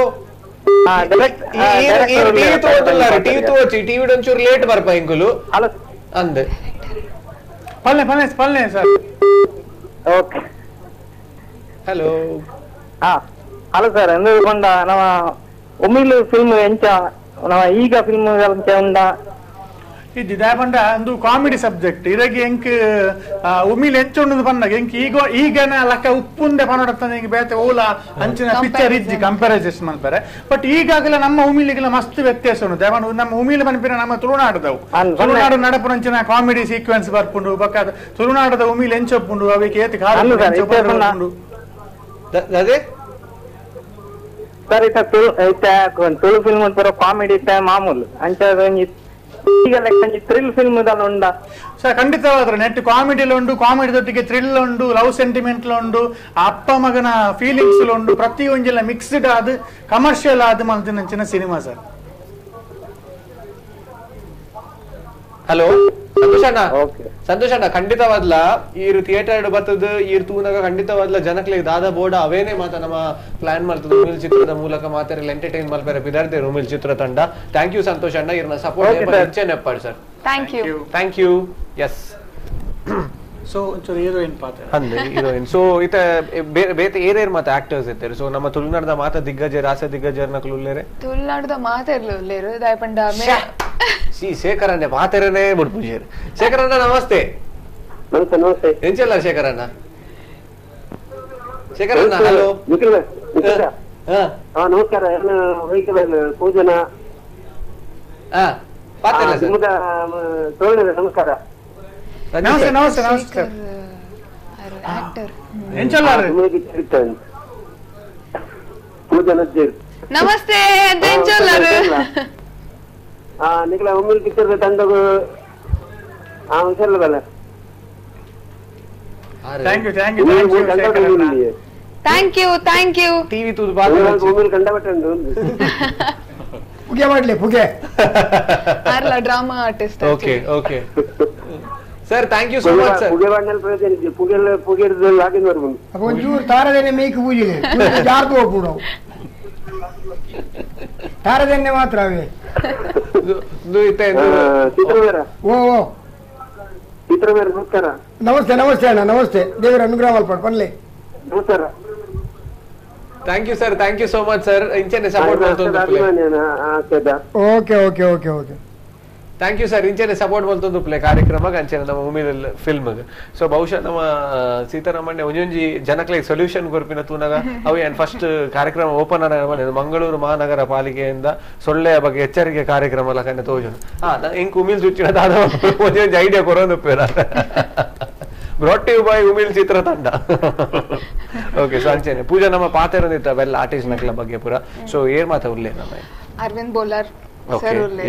TV ತೋಟುಲ್ಲಾರು TV ತೋಚಿ TV ಒಂಚೂರು ಲೇಟ್ ಬರ್ಪ ಇಂಕುಲು ಅಂದ್ ಪಲ್ಲೆ ಪಲ್ಲೆ ಪಲ್ಲೆ sir. Okay hello hello sir ಎಂದ ನಮ್ಮ ಉಮಿಲ್ ಫಿಲ್ಮ್ ಎಂಚ ನಮ್ಮ ಈಗ ಫಿಲ್ಮ್ ಉಂಡ ಇದ್ದಿ ದಾಯಪಂಡ ಒಂದು ಕಾಮಿಡಿ ಸಬ್ಜೆಕ್ಟ್ ಇರಗಿ ಎಂಕ್ ಉಮಿಲ್ ಎಂಚುಂಡು ಪನ್ನಾಗ ಎಂಕ್ ಈಗ ಈಗನ ಲಕ್ಕ ಉಪ್ಪುಂದೆ ಪನ್ನೊಡತ್ತಂದೆ ಎಂಕ್ ಬೇತೆ ಓಲ ಅಂಚಿನ ಪಿಕ್ಚರ್ ಇಜ್ಜಿ ಕಂಪ್ಯಾರಿಸನ್ ಮನ್ಪರೆ. ಬಟ್ ಈಗಾಗಲೇ ನಮ್ಮ ಉಮಿಲಿಗೆಲ್ಲ ಮಸ್ತ್ ವ್ಯತ್ಯಾಸ ಉಂಡು. ದಾಯಪಂಡ ನಮ್ಮ ಉಮಿಲ್ ಪನ್ಪಿನ ನಮ್ಮ ತುಳುನಾಡದವು ತುಳುನಾಡು ನಡಪುನಂಚಿನ ಕಾಮಿಡಿ ಸೀಕ್ವೆನ್ಸ್ ಬರ್ಪುಂಡು ಬೊಕ್ಕ ತುಳುನಾಡದ ಉಮಿಲ್ ಎಂಚೊಪ್ಪುಂಡು ಅವಿಗೆ ಏತ್ ಖಾರ ಎಂಚೊಪ್ಪುಂಡು. ಅದೇ ಸರ್ ಇತ್ತ ತುಳು ಫಿಲ್ಮ್ ಪೂರ ಕಾಮಿಡಿ ಇತ್ತ ಮಾಮೂಲು ಅಂಚ ಈಗ ಥ್ರಿಲ್ ಫಿಲ್ಮ್ ಉಂಡ ಸರ್ ಖಂಡಿತವಾದ್ರೆ ನೆಟ್ ಕಾಮಿಡಿಲು ಉಂಡು, ಕಾಮಿಡಿ ದೊಟ್ಟಿಗೆ ಥ್ರಿಲ್ ಉಂಡು, ಲವ್ ಸೆಂಟಿಮೆಂಟ್ ಉಂಡು, ಅಪ್ಪ ಮಗನ ಫೀಲಿಂಗ್ಸ್ ಉಂಡು, ಪ್ರತಿ ಒಂಜಿಲ ಮಿಕ್ಸ್ಡ್ ಆದ್ ಕಮರ್ಷಿಯಲ್ ಆದ್ ಮಲ್ತಿನಂಚಿನ cinema sir. Hello Santosh ಅಣ್ಣ. ಸಂತೋಷ್ ಅಣ್ಣ ಖಂಡಿತವಾದ್ಲ ಈರು ಥಿಯೇಟರ್ ಬರ್ತದ ಈರು ತೂನಾಗ ಖಂಡಿತವಾದ್ಲ ಜನಕ್ಲೆ ದಾದಾ ಬೋರ್ಡ್ ಅವೇನೆ ಮಾತ ನಮ್ಮ ಪ್ಲಾನ್ ಮಾಡ್ತದ ಉಮಿಲ್ ಚಿತ್ರದ ಮೂಲಕ ಮಾತಾಡಲಿ ಎಂಟರ್ಟೈನ್ ಮಲ್ಪೆರೆ ಪಿದಾರ್ದೆ ಉಮಿಲ್ ಚಿತ್ರ ತಂಡ. Thank you Santosh ಅಣ್ಣ ಇರ್ನ ಸಪೋರ್ಟ್ ಹೆಚ್ಚೇನೆಪ್ಪಾಡು sir. Thank you thank you. Yes so ಒಂಚೂರು ಹೀರೋಯಿನ್ ಪಾತ್ರ ಅಂದೆ ಹೀರೋಯಿನ್. ಸೊ ಇತ ಬೇತೆ ಏರೇರ್ ಮಾತ ಆಕ್ಟರ್ಸ್ ಇದ್ದಾರೆ. ಸೊ ನಮ್ಮ ತುಳುನಾಡದ ಮಾತ ದಿಗ್ಗಜ ರಾಸ ದಿಗ್ಗಜರ್ ನಕಲು ಉಲ್ಲೇರೆ ತುಳುನಾಡದ ಮಾತ ಇರ್ಲು ಉಲ್ಲೇರು ದಾಯಪಂಡ ಸಿ ಶೇಖರಣ್ಣ ಪಾತೆರನೇ ಬುಡ್ಪುಜೇರು. ಶೇಖರಣ್ಣ ನಮಸ್ತೆ. ನಮಸ್ತೆ ನಮಸ್ತೆ. ಎಂಚಲ್ಲ ಶೇಖರಣ್ಣ? ಶೇಖರಣ್ಣ ಹಲೋ. ನಮಸ್ಕಾರ. ಪೂಜನ ನಮಸ್ಕಾರ. ನಮಸ್ತೆ ನಮಸ್ತೆ ನಮಸ್ತೆ. ನಮಸ್ತೆ. ನಿಕ್ಲ ಉಮಿಲ್ ಪಿಕ್ಚರ್ ತಂಡಗು ಹುಷಾರಿಲ್ಲ. Thank you thank you thank you thank you. TV ತೂದು ಬಾತ್ ಉಮಿಲ್ ಕಂಡಪಟ್ಟೆ ಪುಗೆ ಮಾಡ್ಲಿ ಪುಗೆ ಆರ್ಲ drama artist. Okay okay sir thank you so much sir. ಪುಗೆ ಮಾಡ್ನಲ್ಲಿ ಪ್ರಯೋಜನ ಇದೆ ಪುಗೆ ಪುಗೆ ಲಾಗಿನ್ ಬರ್ಬೋದು ಅಪ್ಪ ಒಂಚೂರು ತಾರದೇನೆ ಮೇಕ್ ಪೂಜಿಲೆ ಜಾರ್ದು ಹೋಗ್ಬಿಡು. ಕಾರದೆಣ್ಣೆ ಮಾತ್ರ ಅವೇ. ಓ ಓ ನಮಸ್ಕಾರ. ನಮಸ್ತೆ ನಮಸ್ತೆ ಅಣ್ಣ, ನಮಸ್ತೆ. ದೇವರ ಅನುಗ್ರಹ ಮಲ್ಪಡ್ ಪನ್ಲೆ. ನಮಸ್ಕಾರ. Thank you sir, thank you so much sir. ಇಂಚನೆ support ಮಲ್ತೊಂದು. Okay okay okay okay, thank you sir. ಇಂಚನೆ support ಮಲ್ತೊಂದು play ಕಾರ್ಯಕ್ರಮ ಅಂಚನೆ ನಮ್ಮ ಉಮಿಲ್ ಫಿಲ್ಮ್. ಸೊ ಬಹುಶಃ ನಮ್ಮ ಸೀತಾರಾಮಣ್ಣ ಒಂಜೊಂಜಿ ಜನಕ್ಲೆ ಸೊಲ್ಯೂಷನ್ ಕೊರ್ಪಿನ ತೂನಾಗ ಅವು ಏನ್ ಫಸ್ಟ್ ಕಾರ್ಯಕ್ರಮ ಓಪನ್ ಆನ ಮಂಗಳೂರು ಮಹಾನಗರ ಪಾಲಿಕೆಯಿಂದ ಸೊಳ್ಳೆಯ ಬಗ್ಗೆ ಎಚ್ಚರಿಕೆ ಕಾರ್ಯಕ್ರಮ ಲಕನೆ ತೋಜುನು. ಹಾ, ಇಂಕ್ ಉಮಿಲ್ ಚುಚ್ಚಿನ ದಾದ ಒಂಜೊಂಜಿ idea ಕೊರೊಂದು ಉಪ್ಪೇರ. Brought to you by Umil ಚಿತ್ರತಂಡ. Okay, so ಅಂಚನೆ ಪೂಜಾ ನಮ್ಮ ಪಾತೆರೊಂದಿತ್ತ ಅವೆಲ್ಲ ಆರ್ಟಿಸ್ಟ್ ನಕ್ಲ ಬಗ್ಗೆ ಪೂರ. ಸೊ ಏರ್ ಮಾತ ಉಲ್ಲೆ ನಮ್ಮ ಅರವಿಂದ್ ಬೋಲಾರ್ ಸರ್ ಉಲ್ಲೆ,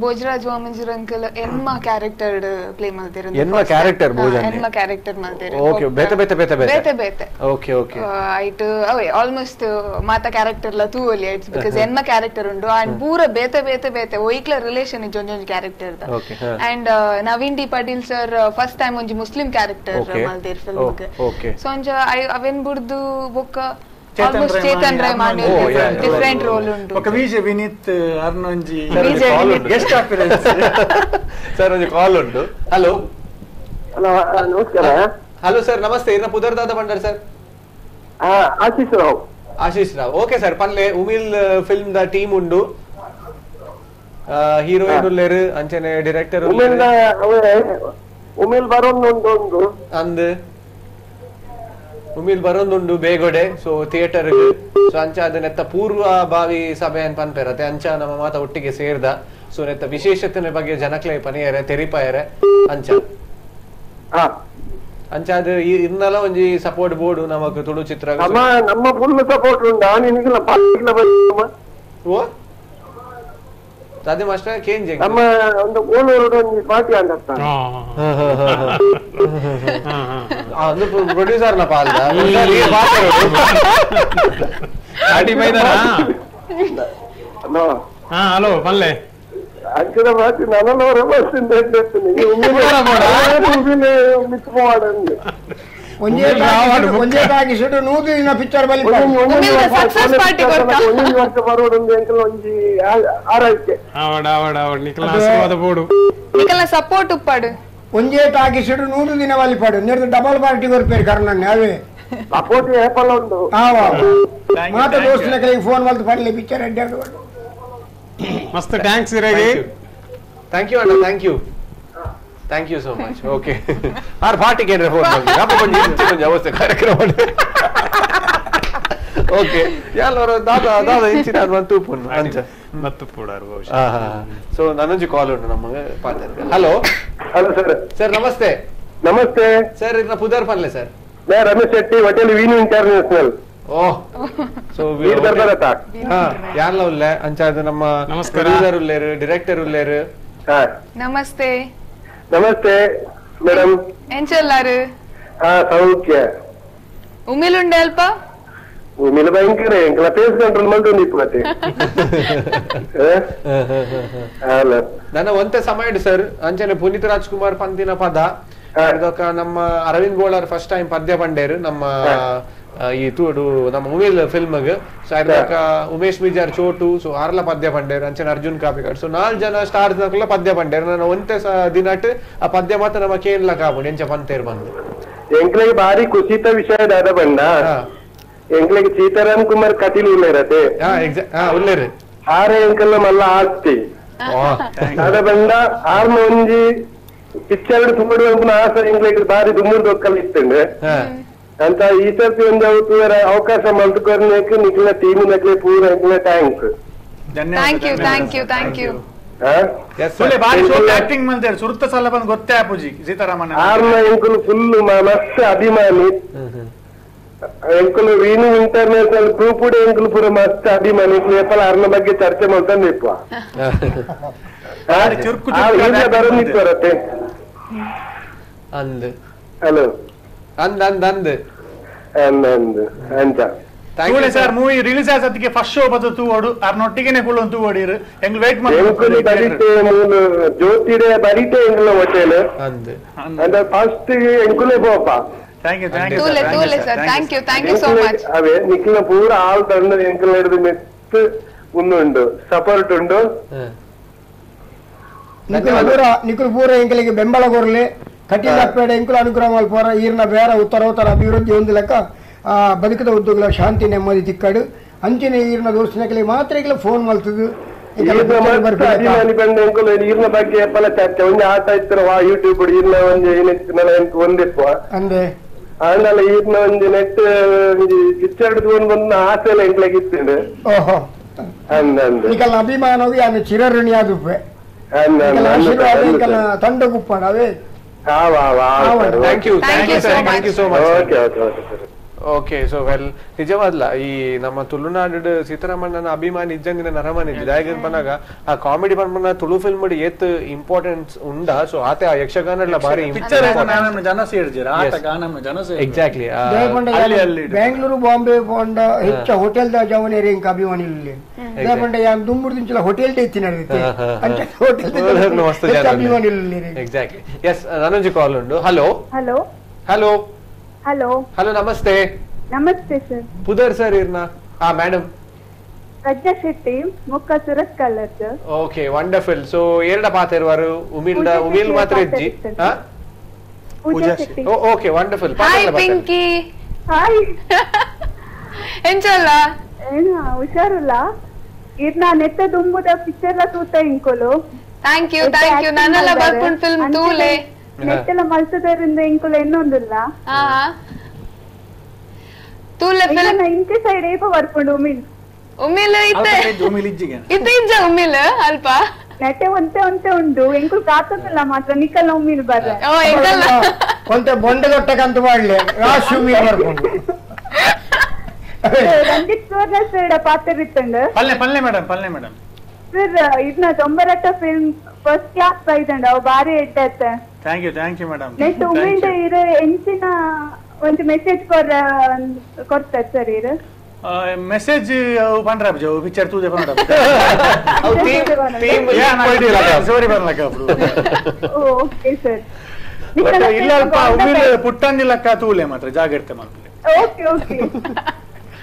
ಭೋಜರಾಜ್ ವಾಮಂಜೂರ್ ಅಂಕಲ್ ಎನ್ಮ ಕ್ಯಾರೆಕ್ಟರ್ ಪ್ಲೇ ಮಲ್ತೆರ್. ಎನ್ಮ ಕ್ಯಾರೆಕ್ಟರ್ ಭೋಜನ್ ಎನ್ಮ ಕ್ಯಾರೆಕ್ಟರ್ ಮಲ್ತೆರ್. ಓಕೆ, ಬೇತೆ ಬೇತೆ ಬೇತೆ ಬೇತೆ ಬೇತೆ. ಓಕೆ ಓಕೆ, ಐಟ್ ಅವೇ ಆಲ್ಮೋಸ್ಟ್ ಮಾತ ಕ್ಯಾರೆಕ್ಟರ್ ಲ ತೂವಲಿ it's because ಎನ್ಮ character ಉಂಡು ಅಂಡ್ ಪೂರ ಬೇತೆ ಬೇತೆ ಬೇತೆ ಒಯ್ಕ್ಲ ರಿಲೇಷನ್ ಇಜ್ಜಿ ಒಂಜೊಂಜಿ character the. And Naveen D Patil sir first time ಒಂಜಿ ಮುಸ್ಲಿಂ ಕ್ಯಾರೆಕ್ಟರ್ ಮಲ್ತೆರ್ film ಗ್. ಸೊ ಅಂಚ ಅವೆನ್ ಬುಡ್ದು ಬೊಕ್ಕ almost Chetan Rai Mani different role ಉಂಟು. ఒక ವಿಜೆ ವಿನೀತ್ ಅರ್ನೊಂಜಿ guest appearance sir. ಒಂಜಿ ಕಾಲ್ ಉಂಟು. ಹಲೋ ಹಲೋ, ನಮಸ್ಕಾರ. ಹಲೋ ಸರ್, ನಮಸ್ತೆ. ಇನ್ನ ಪುದರ್ದಾದ ಬಂಡರ್ sir? Ashish Rao. Ashish Rao, okay sir. ಪನ್ಲೆ ಉಮಿಲ್ film the team ಉಂಡು, ಹೀರೋಯಿನ್ ಉಲ್ಲೇರು, ಅಂಚನೆ ಡೈರೆಕ್ಟರ್ ಉಮಿಲ್ ಉಮಿಲ್ ಬರೋಂದು ಉಂಡು ಅಂದ್ ಉಮಿಲ್ ಬರೋಂದುಂಡು ಬೇಗೊಡೆ. So theatre so ಅಂಚ ಅದು ನೆತ್ತ ಪೂರ್ವ ಭಾವಿ ಸಭೆ ಅಂತ ಪನ್ಪೆರತೆ ಅಂಚ ನಮ್ಮ ಮಾತ ಒಟ್ಟಿಗೆ ಸೇರ್ದ. ಸೊ ನೆತ್ತ ವಿಶೇಷತೆನ ಬಗ್ಗೆ ಜನಕ್ಲೆ ಪನಿಯರೆ ತೆರಿಪಾಯರೆ ಅಂಚ ಅಂಚ ಅದು ಇನ್ನಲ ಒಂಜಿ ಸಪೋರ್ಟ್ ಬೋರ್ಡ್ ನಮಕ್ ತುಳು ಚಿತ್ರ ನಮ್ಮ ಫುಲ್ ಸಪೋರ್ಟ್ ಉಂಡು. ಓ ಅದೇ ಮಾಸ್ಟರ್ ಕೇಂಜ್ ನಮ್ಮ ಒಂದು ಕೋಲೂರು ಒಂಜಿ ಪಾರ್ಟಿ ಅಂತ ಒಂದು ಪ್ರೊಡ್ಯೂಸರ್ ನ ಪಾಲ್ದ ಪಾರ್ಟಿ ಬೈದಾರಾ? ಹಲೋ ಹಲೋ ಪಲ್ಲೆ ಅಂಚಿನ ಪಾರ್ಟಿ ನನಲವರ ಒಂಜೇ ತಾಗಿಸಿಡು 100 ದಿನ ಪಿಕ್ಚರ್ ಬಲಿ ಸಕ್ಸಸ್ ಪಾರ್ಟಿ ಕೊರ್ತ ಒಂಜಿ ವರ್ಷ ಬರೋಡು ಎಂಕಲ್ ಒಂಜಿ ಆರೈಕೆ ಆವಡ ಆವಡ ಆವಡ ನಿಕಲ ಆಶೀರ್ವಾದ ಬೋಡು ನಿಕಲ ಸಪೋರ್ಟ್ ಉಪ್ಪಾಡು. ಒಂಜೇ ತಾಗಿಸಿಡು 100 ದಿನ ಬಲಿಪಾಡು ನೆರ್ದು ಡಬಲ್ ಪಾರ್ಟಿ ಕೊರ್ಪೇರು ಕರ್ಣನ್ನೇ ಅವೇ ಸಪೋರ್ಟ್ ಏಪಲ ಉಂಡು. ಆವ ಮಾತ ದೋಸ್ತನ ಕೈಗೆ ಫೋನ್ ಮಲ್ತು ಪಡ್ಲೆ ಪಿಕ್ಚರ್ ಅಡ್ಡ ಮಸ್ತ್ thanks ಇರೇಗಿ. Thank you ಅಣ್ಣ, thank you thank you so much. Okay, are ಪಾರ್ಟಿಗೆ ಏನ್ರೆ ಫೋನ್ ಮಾಡಿ ಅಪ್ಪ ಕೊಂಚ ಕೊಂಚ ಅವಸ್ಥೆ ಕಾರ್ಯಕ್ರಮ. ಓಕೆ, ಎಲ್ಲರೂ ದಾದಾ ದಾದಾ ಇಂಚಿನ ತೂಪುನ್ ಅಂಚ ಮತ್ತು ಪೂಡಾರು ಬಹುಶಃ. ಸೊ ನನ್ನೊಂಜಿ ಕಾಲ್ ಉಂಟು ನಮಗೆ ಪಾತೆ. Hello hello sir. Sir ನಮಸ್ತೆ. ನಮಸ್ತೆ ಸರ್, ಇದನ್ನ ಪುದರ್ ಪನ್ಲೆ ಸರ್. ನಾ Ramesh Shetty, hotel Veenu international. Oh, so ಯಾರ್ಲ ಉಲ್ಲೆ ಅಂಚ ಅದು ನಮ್ಮ ಪ್ರೊಡ್ಯೂಸರ್ ಉಲ್ಲೇರು, ಡೈರೆಕ್ಟರ್ ಉಲ್ಲೇರು. ನಮಸ್ತೆ. ನಮಸ್ತೆ ಮೇಡಮ್. ಎಂಚಲ್ಲಾರು? ಹಾ, ಸೌಖ್ಯ. ಉಮಿಲ್ ಉಂಡೆ ಅಲ್ಪ? ಉಮಿಲ್ ಭಯಂಕರ ಎಂಕಲ ಫೇಸ್ ಕಂಟ್ರೋಲ್ ಮಲ್ತೊಂದು ಇಪ್ಪತ್ತೆ. ನನ್ನ ಒಂತೆ ಸಮಯ ಸರ್ ಅಂಚನೆ ಪುನೀತ್ ರಾಜ್ಕುಮಾರ್ ಪಂತಿನ ಪದ ನಮ್ಮ ಅರವಿಂದ್ ಬೋಳಾರ್ ಫಸ್ಟ್ ಟೈಮ್ ಪದ್ಯ ಪಂಡೇರು ನಮ್ಮ ಈ ತೂಡು ನಮ್ಮ ಉಮಿಲ್ ಫಿಲ್ಮ್. ಸೊ ಅದಕ್ಕ ಉಮೇಶ್ ಮಿಜಾರ್ ಚೋಟು, ಸೊ ಆರ್ಲ ಪದ್ಯ ಪಂಡೇರು ಅಂಚನೆ ಅರ್ಜುನ್ ಕಾಪಿಕಾಡ್. ಸೊ 4 ಜನ ಸ್ಟಾರ್ಸ್ ನಕಲ ಪದ್ಯ ಪಂಡೇರು. ನನ್ನ ಒಂತೆ ದಿನಟ್ ಆ ಪದ್ಯ ಮಾತ್ರ ನಮ್ಮ ಕೇರಳ ಕಾಪುಂಡು ಎಂಚ ಪಂತೇರು ಬಂದು. ಎಂಕ್ಲೆಗ್ ಬಾರಿ ಕುಸಿತ ವಿಷಯ ದಾದ ಬಂಡ ಎಂಕ್ಲೆಗ್ ಸೀತಾರಾಮ್ ಕುಮಾರ್ ಕಟೀಲ್ ಉಲ್ಲೇರತೆ ಉಲ್ಲೇರು ಆರೆ ಎಂಕಲ್ಲ ಮಲ್ಲ ಆಸ್ತಿ ದಾದ ಬಂಡ ಆರ್ನ ಒಂಜಿ ಪಿಕ್ಚರ್ ತುಂಬು ಆಸೆ ಎಂಕ್ಲೆಗ್ ಬಾರಿ ದುಮ್ಮುರ್ ದೊಕ್ಕಲ್ ಇತ್ತಂಡೆ ಅಂತ ಈ ಸರ್ತಿ ಒಂದು ಅವಕಾಶ ಮಲ್ತುಕೊರ್ನೇಕ್ ನಿಖಿಲ ಟೀಮ್ ನಕ್ಲೆ ಪೂರ ಎಂಕ್ಲೆ thanks. Thank you thank you thank you. ಬಾರಿ ಆಕ್ಟಿಂಗ್ ಮಲ್ತೇರು ಸುರುತ್ತ ಸಲ ಬಂದು ಗೊತ್ತೇ ಆಪುಜಿ ಸೀತಾರಾಮಣ್ಣ. ಆರ್ನ ಎಂಕುಲು ಫುಲ್ ಮಸ್ತ್ ಅಭಿಮಾನಿ ಎಂಕುಲು ವೀನು ಇಂಟರ್ನ್ಯಾಷನಲ್ ಗ್ರೂಪ್ ಎಂಕುಲು ಪೂರ ಮಸ್ತ್ ಅಭಿಮಾನಿ. ಏಪಲ ಆರ್ನ ಬಗ್ಗೆ ಚರ್ಚೆ ಮಲ್ತಂದು ಇಪ್ಪ ಬರೋದಿತ್ತು ಬರತ್ತೆ ಅಂದ್ ಹಲೋ ಅಂದ್ ಅಂದ್ ಅಂದ್ ಅಂದ್ ಅಂದ್ ಅಂಚ. ತೂಲೆ sir, movie release ಆಸತ್ತಿಗೆ first show ಬತ್ತು ತೂವೋಡು ಅರ್ನೊಟ್ಟಿಗೆನೆ ಕುಳ್ಳೊಂದು ತೂವೋಡಿರು ಎಂಗ್ಲು ವೇಟ್ ಮಾಡಿ ಎಂಕುಲು ಬರಿತೆ ಮೂಲು ಜ್ಯೋತಿಡೆ ಬರಿತೆ ಎಂಗ್ಲ ಹೋಟೆಲ್ ಅಂದ್ ಅಂದ first ಎಂಕುಲೆ ಪೋಪ. Thank you thank you ತೂಲೆ ತೂಲೆ sir, thank you thank you so much. ಅವೇ ನಿಖಿಲ ಪೂರ ಆಲ್ ತಂಡ ಎಂಕುಲ ಹಿಡಿದು ಮೆತ್ತು ಉಂದುಂಡು ಸಪೋರ್ಟ್ ಉಂಡು. ನಿಕುಲು ಪೂರ ಎಂಕಲಿಗೆ ಬೆಂಬಲ ಕೊರ್ಲೆ ಕಟೀಲ್ ಅಪ್ಪೆಡ ಎಂಕುಲು ಅನುಗ್ರಹ ಮಲ್ಪೋರ ಈರ್ನ ಬೇರೆ ಉತ್ತರ ಉತ್ತರ ಅಭಿವೃದ್ಧಿ ಒಂದು ಲೆಕ್ಕ ಬದುಕದ ಉದ್ಯೋಗಲ ಶಾಂತಿ ನೆಮ್ಮದಿ ತಿಕ್ಕಡು ಅಂಚಿನ ಈರ್ನ ದೋಸ್ತಿನಕಲಿ ಮಾತ್ರ ಫೋನ್ ಮಲ್ತದು ಅಭಿಮಾನಿ ಬಂದ ಎಂಕುಲು ಈರ್ನ ಬಗ್ಗೆ ಎಪ್ಪಲ ಚರ್ಚೆ ಒಂಜಿ ಆಟ ಇತ್ತಿನ ವಾ ಯೂಟ್ಯೂಬ್ ಈರ್ನ ಒಂಜಿ ಏನಿತ್ತಿನಲ ಎಂಕ್ ಒಂದಿಪ್ಪ ಅಂದೆ ಆಂಡಲ ಈರ್ನ ಒಂಜಿ ನೆಟ್ ಒಂಜಿ ಪಿಕ್ಚರ್ ತೂವೊಂದು ಬಂದ ಆಸೆ ಎಲ್ಲ ಎಂಕ್ಲೆಗ್ ಇತ್ತಿಂಡು. ಓಹೋ ಅಂದ ಅಂದ ನಿಕಲ್ನ ಅಭಿಮಾನವು ಯಾನು ಚಿರಋಣಿ ಆದುಪ್ಪೆ ಆಶೀರ್ವಾದ ಎಂಕಲ್ನ ತಂಡ ಗುಪ್ಪಣ ಅವೇ. Thank you thank you sir, thank you so much. Okay okay okay sir. Okay so well ನಿಜವಾದ್ಲ ಈ ನಮ್ಮ ತುಳುನಾಡು ಸೀತಾರಾಮಣ್ಣನ ಅಭಿಮಾನಿ ಇಜ್ಜಂದಿನ ನರಮಾನಿ ದಾಯಗನ್ ಪನಾಗ ಆ ಕಾಮಿಡಿ ಪನ್ಪನ ತುಳು ಫಿಲ್ಮ್ ಏತ್ ಇಂಪಾರ್ಟೆನ್ಸ್ ಉಂಡ. ಸೊ ಆತೆ ಆ ಯಕ್ಷಗಾನ ಬಾರಿ ಜನ ಸೇರ್ಜಿರ ಜನ. ಎಕ್ಸಾಕ್ಟ್ಲಿ. ಬೆಂಗಳೂರು ಬಾಂಬೆ ಪೋಂಡ ಹೆಚ್ಚ ಹೋಟೆಲ್ the ಜವನೇರಿ ಇಂಕ ಅಭಿಮಾನಿ ಇಲ್ಲ ದೇಪಂಡ ಯಾನ್ ದುಂಬುಡು ದಿಂಚಲ ಹೋಟೆಲ್ ಡೇ ನಡೆಯುತ್ತೆ ಅಂಚ ಹೋಟೆಲ್ ಅಭಿಮಾನಿ ಇಲ್ಲ. ಎಕ್ಸಾಕ್ಟ್ಲಿ. ಎಸ್ ನನೊಂಜಿ ಕಾಲ್ ಉಂಡು. Hello hello hello hello hello ನಮಸ್ತೆ. ನಮಸ್ತೆ ಸರ್. ಪುದರ್ ಸರ್ ಇರ್ನಾ? ಆ madam Pragna Shetty Mukka Suratkal sir. Okay wonderful. So ಎರಡ ಪಾತೆರುವರು ಉಮಿಲ್ ಉಮಿಲ್ ಮಾತ್ರ ಇಜ್ಜಿ Pooja Shetty. Okay wonderful. Hi Pinky. Hi ಎಂಚಲ್ಲ ಏನ ಹುಷಾರುಲ್ಲ ಇರ್ನ ನೆತ್ತ ದುಂಬುದ ಪಿಕ್ಚರ್ ಲ ತೂತ ಇಂಕೊಲು. Thank you thank you. ನಾನೆಲ್ಲ ಬರ್ಪುಂಡ್ ಫಿಲ್ಮ್ ತೂಲೆ ನೆಟ್ಟೆಲ್ಲ ಮಲ್ತದರಿಂದ ಇಂಕುಲು ಎನ್ನೊಂದಿಲ್ಲ. ತೂಲೆ ಫಿಲ್ಮ್ ಇಂಚೆ ಸೈಡ್ ಏಪ ಬರ್ಪುಂಡು ಉಮಿಲ್ ಉಮಿಲ್ ಇತ್ತೆ ಉಮಿಲ್ ಇಜ್ಜಿಗೆ ಇತ್ತೆ ಇಜ್ಜ ಉಮಿಲ್ ಅಲ್ಪ ನೆಟ್ಟೆ ಒಂತೆ ಒಂತೆ ಉಂಡು ಎಂಕುಲು ಕಾತದಲ್ಲ ಮಾತ್ರ ನಿಕಲ್ನ ಉಮಿಲ್ ಬರ್ರೆ. ಓ ಎಂಕಲ್ಲ ಒಂತೆ ಬೊಂಡೆ ದೊಟ್ಟಕಂತ ಮಾಡ್ಲೆ ರಾಶಿ ಉಮಿಲ್ ಬರ್ಪುಂಡು. ರಂಜಿತ್ ಸುವರ್ಣ ಸೈಡ್ ಪಾತ್ರ ಇತ್ತಂಡು. ಪಲ್ಲೆ ಪಲ್ಲೆ ಮೇಡಮ್ ಪಲ್ಲೆ ಮೇಡಮ್ ಸರ್ ಇದನ್ನ ತೊಂಬರಟ್ಟ film first class ಬೈದಂಡ ಅವು ಬಾರಿ ಎಡ್ಡತ್ತೆ. Thank you thank you madam. Net ಉಮಿಲ್ಡ ಇರು ಎಂಚಿನ ಒಂದು ಮೆಸೇಜ್ ಕೊರ ಕೊಡ್ತಾರೆ ಸರ್ ಇರು ಮೆಸೇಜ್ ಪಂಡ್ರ ಪಿಕ್ಚರ್ ತೂದೆ ಪಂಡ್ರ ಥೀಮ್ ಸೋರಿ ಬರ್ಲಕ್ಕ. Okay sir. ಇಲ್ಲ ಅಲ್ಪ ಉಮಿಲ್ ಪುಟ್ಟಂದಿಲ್ಲಕ್ಕ ತೂಲೆ ಮಾತ್ರ ಜಾಗ್ರತೆ ಮಾಡ್ತಾರೆ. ಓಕೆ ಓಕೆ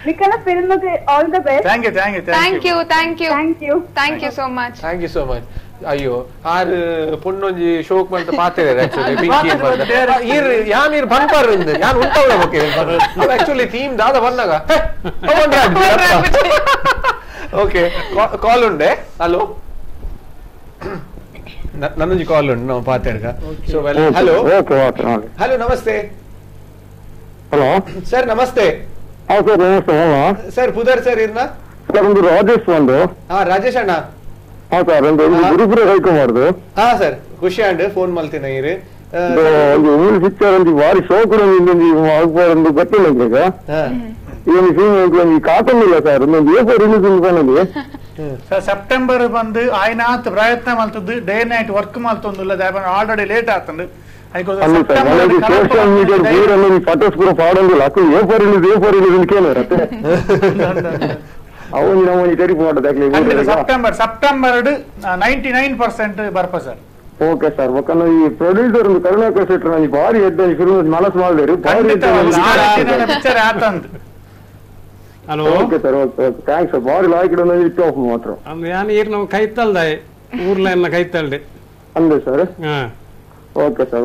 ನಿಕಲ film all the best. Thank you thank you thank you thank you thank you thank you so much. Thank you so much. ಅಯ್ಯೋ ಆರ್ ಪೊಣ್ಣೊಂಜಿ ಶೋಕ್ ಮಂತ ಪಾತೆರೆ ಆಕ್ಚುಲಿ ಪಿಂಕಿ ಈರ್ ಯಾನ್ ಈರ್ ಬಂಪರ್ ಇಂದ ಯಾನ್ ಉಂಟವಳ ಬೊಕ್ಕೆ ಆಕ್ಚುಲಿ ಥೀಮ್ ದಾದ ಬಂದಾಗ ಓಕೆ ಕಾಲ್ ಉಂಡೆ. ಹಲೋ ನನ್ನೊಂಜಿ ಕಾಲ್ ಉಂಡು ನಾವು ಪಾತೆರ್ಗ. So well hello hello namaste. Hello sir namaste. Sir namaste. Sir ಪುದರ್ ಸರ್ ಇರ್ನ? ಸರ್ ಒಂದು ರಾಜೇಶ್ ಒಂದು. ಹಾ ರಾಜೇಶ್ ಅಣ್ಣ. ಹಾ ಸರ್ ಒಂದು ಗುರುಪುರ ರವಿಕುಮಾರ್ದು. ಹಾ ಸರ್ ಖುಷಿ ಅಂಡ್ ಫೋನ್ ಮಲ್ತಿನ ಇರು ಒಂದು ಉಮಿಲ್ ಪಿಕ್ಚರ್ ಒಂದು ಬಾರಿ ಶೋಕ್ ಒಂದು ಗೊತ್ತಿಲ್ಲ ಈಗ ಈ ಒಂದು ಸಿನಿಮಾ ಒಂದು ಕಾತೊಂದಿಲ್ಲ ಸರ್ ಒಂದೊಂದು ಏಪ ರಿಲೀಸ್ ಬಂದಿದೆ ಸರ್ ಸೆಪ್ಟೆಂಬರ್ ಬಂದು ಆಯ್ನಾತ್ ಪ್ರಯತ್ನ ಮಲ್ತದ್ದು day night work ಮಲ್ತೊಂದಿಲ್ಲ already late ಆತಂದು. Social media photos ಕೂಡ ಪಾಡೊಂದಿಲ್ಲ ಅಕ್ಕ ಏಪ ರಿಲೀಸ್ ಏಪ ರಿಲೀಸ್ ಅಂತ ಕೇಳಿದ್ರೆ ಅವನು ನಮ್ಮ ತೆರಿಪು ಮಾಡೋದು. September September 99% ಬರ್ಪ sir. Okay sir. ಒಕ್ಕನ ಈ ಪ್ರೊಡ್ಯೂಸರ್ ಒಂದು ಕರುಣಾಕರ್ ಶೆಟ್ಟರ್ ನನಗೆ ಭಾರಿ ಎದ್ದ ಫಿಲ್ಮ್ ಮನಸ್ಸು ಮಾಡಿದ್ರು ಭಾರಿ picture ಆತಂದು. Hello okay sir okay okay thanks sir. ಭಾರಿ ಲಾಯ್ಕ್ ಇಟ್ಟು ಮಾತ್ರ ಯಾನ್ ಈರ್ ನಾವು ಕೈತಲ್ದಾಯ್ ಊರ್ಲ ಎಲ್ಲ ಕೈತಲ್ಡೆ ಅಂದೆ sir. Okay sir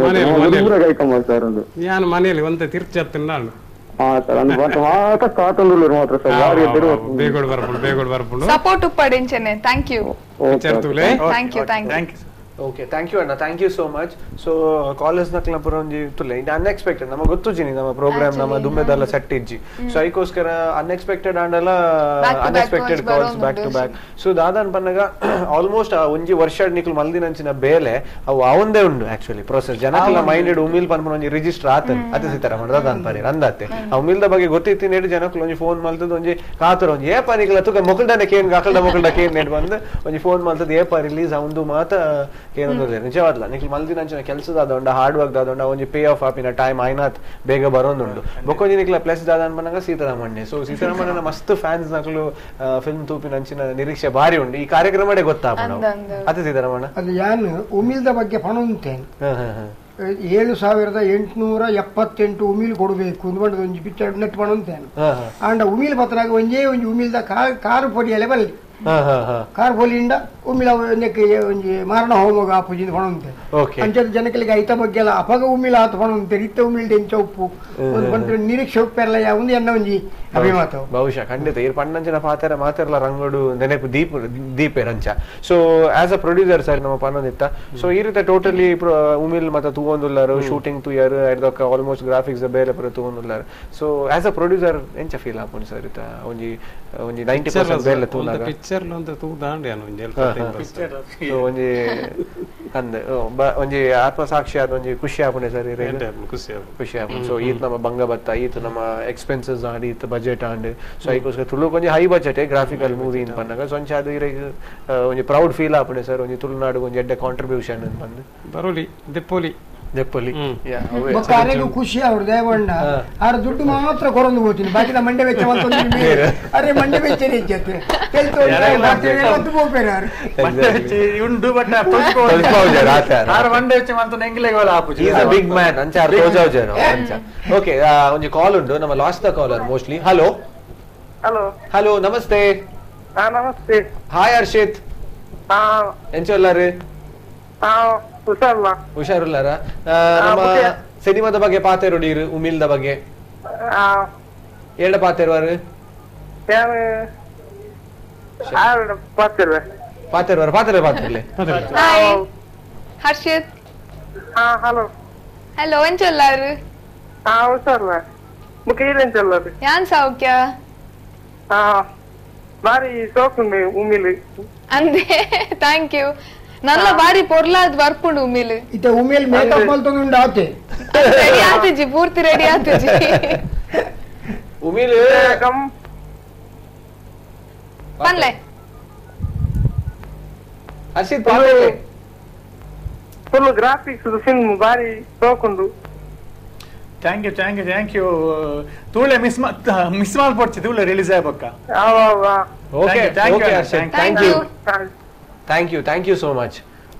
ಕೈಕೊಂಬ sir ಒಂದು ಯಾನ್ ಮನೆಯಲ್ಲಿ ಒಂತೆ ತಿರ್ಚತ್ತಿನ ನಾನು. ಹಾ ಸರ್ ಅಂದ್ ಮಾತ್ರ ಕಾತೊಂದುಲ್ಲೇರು ಮಾತ್ರ ಸರ್ ಭಾರಿ ಬೇಗೋಡು ಬರ್ಪುಂಡು ಬೇಗೋಡು ಬರ್ಪುಂಡು support ಉಪ್ಪಡಿಂಚನೆ. Thank you thank you thank you. Okay thank you ಅಣ್ಣ thank you so much. So college ನಕ್ಲ ಪುರ ಒಂಜಿ ತುಲೆ ಇದು ಅನ್ಎಕ್ಸ್ಪೆಕ್ಟೆಡ್ ನಮಗೆ ಗೊತ್ತುಜಿನಿ ನಮ್ಮ ಪ್ರೋಗ್ರಾಮ್ ನಮ್ಮ ದುಮ್ಮೆದೆಲ್ಲ ಸೆಟ್ ಇಜ್ಜಿ. ಸೊ ಐಕೋಸ್ಕರ ಅನ್ಎಕ್ಸ್ಪೆಕ್ಟೆಡ್ ಆಂಡಲ unexpected calls back to back. So ದಾದಾನ್ ಪನ್ನಗ ಆಲ್ಮೋಸ್ಟ್ ಒಂಜಿ ವರ್ಷ ನಿಕ್ಲು ಮಲ್ದಿನಂಚಿನ ಬೇಲೆ ಅವು ಅವಂದೇ ಉಂಡು ಆಕ್ಚುಲಿ ಪ್ರೊಸೆಸ್ ಜನಕಲ ಮೈಂಡೆಡ್ ಉಮಿಲ್ ಪನ್ಪುನ ಒಂಜಿ ರಿಜಿಸ್ಟರ್ ಆತನ್ ಅತಿ ಸೀತಾರಾಮನ್ ದಾದಾನ್ ಪರಿ ಅಂದಾತೆ ಆ ಉಮಿಲ್ದ ಬಗ್ಗೆ ಗೊತ್ತಿತ್ತಿ ನೇಡು ಜನಕುಲು ಒಂಜಿ ಫೋನ್ ಮಲ್ತದ ಒಂಜಿ ಕಾತರ ಒಂಜಿ ಏಪ ನಿಕ್ಲ ತುಕ ಮೊಕಲ್ಡನೆ ಕೇನ್ ಅಕಲ್ಡ ಮೊಕಲ್ಡ ಕೇನ್ ನೇಡು ಬಂದು ಒಂಜಿ ಫೋನ್ ಮಲ್ತದ ಏಪ ರಿಲೀಸ್ ಅವಂದು ಮಾತ ಏನೊಂದಿಲ್ಲ ನಿಜವಾದ್ಲ ನಿಕ್ಲು ಮಲ್ದಿನಂಚಿನ ಕೆಲಸದಾದ ಹಾರ್ಡ್ ವರ್ಕ್ ದಾದ ಒಂಜಿ ಪೇ ಆಫ್ ಆಪಿನ ಟೈಮ್ ಆಯ್ನಾತ್ ಬೇಗ ಬರೋದುಂಡು. ಬೊಕ್ಕೊಂಜಿ ನಿಕ್ಲ ಪ್ಲಸ್ ದಾದ ಅನ್ಪನಾಗ ಸೀತಾರಾಮಣ್ಣೆ. ಸೊ ಸೀತಾರಾಮಣ್ಣನ ಮಸ್ತ್ ಫ್ಯಾನ್ಸ್ ನಕ್ಲು ಫಿಲ್ಮ್ ತೂಪಿನಂಚಿನ ನಿರೀಕ್ಷೆ ಭಾರಿ ಉಂಡು ಈ ಕಾರ್ಯಕ್ರಮಡೆ ಗೊತ್ತಾಪಣ ಅದೇ ಸೀತಾರಾಮಣ್ಣ. ಅದು ಯಾನ್ ಉಮಿಲ್ದ ಬಗ್ಗೆ ಪಣುಂತೇನೆ 7878 ಉಮಿಲ್ ಕೊಡಬೇಕು ಒಂದು ಒಂಜಿ ಪಿಕ್ಚರ್ ನೆಟ್ ಪಣುಂತೇನೆ. ಆಂಡ ಉಮಿಲ್ ಪತ್ರಾಗ ಒಂಜೇ ಒಂಜಿ ಉಮಿಲ್ದ ಕಾರು ಪೊಡಿಯಲೆ ಬಲ್ಲಿ Car ಪೊಲಿಂಡ ಉಮಿಲ ಒಂಜಕ್ಕೆ ಒಂಜಿ ಮಾರಣ ಹೋಮಗ ಆಪುಜಿಂದ ಪಣುಂತೆ ಅಂಚದ ಜನಕಲಿಗೆ ಐತ ಬಗ್ಗೆ ಎಲ್ಲ ಅಪಗ ಉಮಿಲ ಆತ ಪಣುಂತೆ ಇತ್ತ ಉಮಿಲ್ಡೆ ಎಂಚ ಉಪ್ಪು ಒಂದು ಪಂತ್ರ ನಿರೀಕ್ಷೆ ಉಪ್ಪೆರಲ ಯಾವುದು ಎನ್ನ ಒಂಜಿ ಅಭಿಮತ ಬಹುಶಃ ಖಂಡಿತ ಇರ್ ಪಣ್ಣಂಚಿನ ಪಾತೆರ ಮಾತೆರ್ಲ ರಂಗೋಡು ನೆನಪು ದೀಪ ದೀಪೆ ರಂಚ. So as a producer sir ನಮ್ಮ ಪನ್ನೊಂದಿತ್ತ ಸೊ ಈ ರೀತಿ ಟೋಟಲಿ ಉಮಿಲ್ ಮತ್ತೆ ತೂವೊಂದುಲ್ಲಾರು ಶೂಟಿಂಗ್ ತೂಯರ್ ಐದೊಕ್ಕ ಆಲ್ಮೋಸ್ಟ್ ಗ್ರಾಫಿಕ್ಸ್ ಬೇರೆ ಪೂರ ತೂವೊಂದುಲ್ಲಾರು. So as a producer ಎಂಚ ಫೀಲ್ ಆಪುಂಡು ಸರ್ ಇತ್ತ ಒಂಜಿ ಒಂಜಿ 90% ಬೇಲೆ ತೂನಾಗ ಪಿಕ್ಚರ್ ಲೊಂತ ತೂದಾಂಡೆ ಅನು ಒಂಜಿ ಸೊ ಒಂಜಿ ಅಂದ್ ಒಂಜಿ ಆತ್ಮಸಾಕ್ಷಿ ಆದ ಒಂಜಿ ಖುಷಿ ಆಪುಂಡೆ ಸರ್ ಖುಷಿ ಖುಷಿ ಆಪುಂಡು. ಸೊ ಈತ ನಮ್ಮ ಬಂಗ ಬತ್ತ ಈತ ನಮ್ಮ ಎಕ್ಸ್ಪೆನ್ಸಸ್ ಆಂಡ್ ಈತ budget and so ಐಕೋಸ್ಕರ ತುಳು ಒಂಜಿ high budget graphical movie in ಪನ್ನಗ ಸೊ ಒಂಚ ಅದು ಇರೆಗ್ ಒಂಜಿ ಪ್ರೌಡ್ ಫೀಲ್ ಆಪುಂಡೆ ಸರ್ ಒಂಜಿ ತುಳುನಾಡು ಒಂಜಿ ಎಡ್ಡೆ ಕಾಂಟ್ರಿಬ್ಯೂಷನ್ ಅಂತ ಬಂದು ಬರೋಲಿ ದೆಪ್ಪೊಲಿ ದೆಪ್ಪೊಲಿ ಬೊಕ್ಕ ಅರೆಗೂ ಖುಷಿ ಅವರು ದೇವಣ್ಣ ಆರ ದುಡ್ಡು ಮಾತ್ರ ಕೊರೊಂದು ಹೋಗ್ತೀನಿ ಬಾಕಿದ ಮಂಡೆ ವೆಚ್ಚ ಅರೆ ಮಂಡೆ ವೆಚ್ಚ ಉಂಡು ಬಟ್ ಮಂಡೆ ವೆಚ್ಚ ಮಂತ ಬಿಗ್ ಮ್ಯಾನ್ ಅಂಚ ಅಂಚ. ಓಕೆ ಒಂಜಿ ಕಾಲ್ ಉಂಟು ನಮ್ಮ last the caller mostly. Hello hello hello ನಮಸ್ತೆ. ನಮಸ್ತೆ. ಹಾಯ್ ಹರ್ಷಿತ್, ಎಂಚ ಉಲ್ಲಾರು? ಹುಷಾರುಲ್ಲಾರ? ನಮ್ಮ ಸಿನಿಮಾದ ಬಗ್ಗೆ ಪಾತೆರುಡೀರು ಉಮಿಲ್ದ ಬಗ್ಗೆ ಏಡ ಪಾತೆರುವಾರು ಪಾತೆರುವಾರು ಪಾತೆರ ಪಾತೆರ್ಲೆ. ಹಾಯ್ ಹರ್ಷಿತ್. ಹಲೋ ಹಲೋ ಎಂಚ ಉಲ್ಲಾರು? ಹುಷಾರುಲ್ಲ. ಎಂಚ ಯಾನ್ ಸೌಖ್ಯ ಬಾರಿ ಸೋಕುಂಡು ಉಮಿಲ್ ಅಂದೆ. Thank you. ನನ್ನ ಬಾರಿ ಪೊರ್ಲಾದ್ ಬರ್ಪುಂಡು ಉಮಿಲ್. ಇತ್ತೆ ಉಮಿಲ್ ಮೇಕಪ್ ಮಲ್ತೊಂದುಂಡು ಆತೆ ರೆಡಿ ಆತಿಜಿ, ಪೂರ್ತಿ ರೆಡಿ ಆತಿಜಿ ಉಮಿಲ್. ಪನ್ಲೆ ಹರ್ಷಿತ್ ಪಾತೆರ್ಲೆ. Full graphics film ಬಾರಿ ಸೋಕುಂಡು. Thank you thank you thank you. ತೂಳೆ miss miss ಮಾಡ್ಪೊಡ್ಚಿ ತೂಳೆ release ಆಯ್ಬಕ್ಕ. Okay okay Harshit, thank you thank you thank you so much.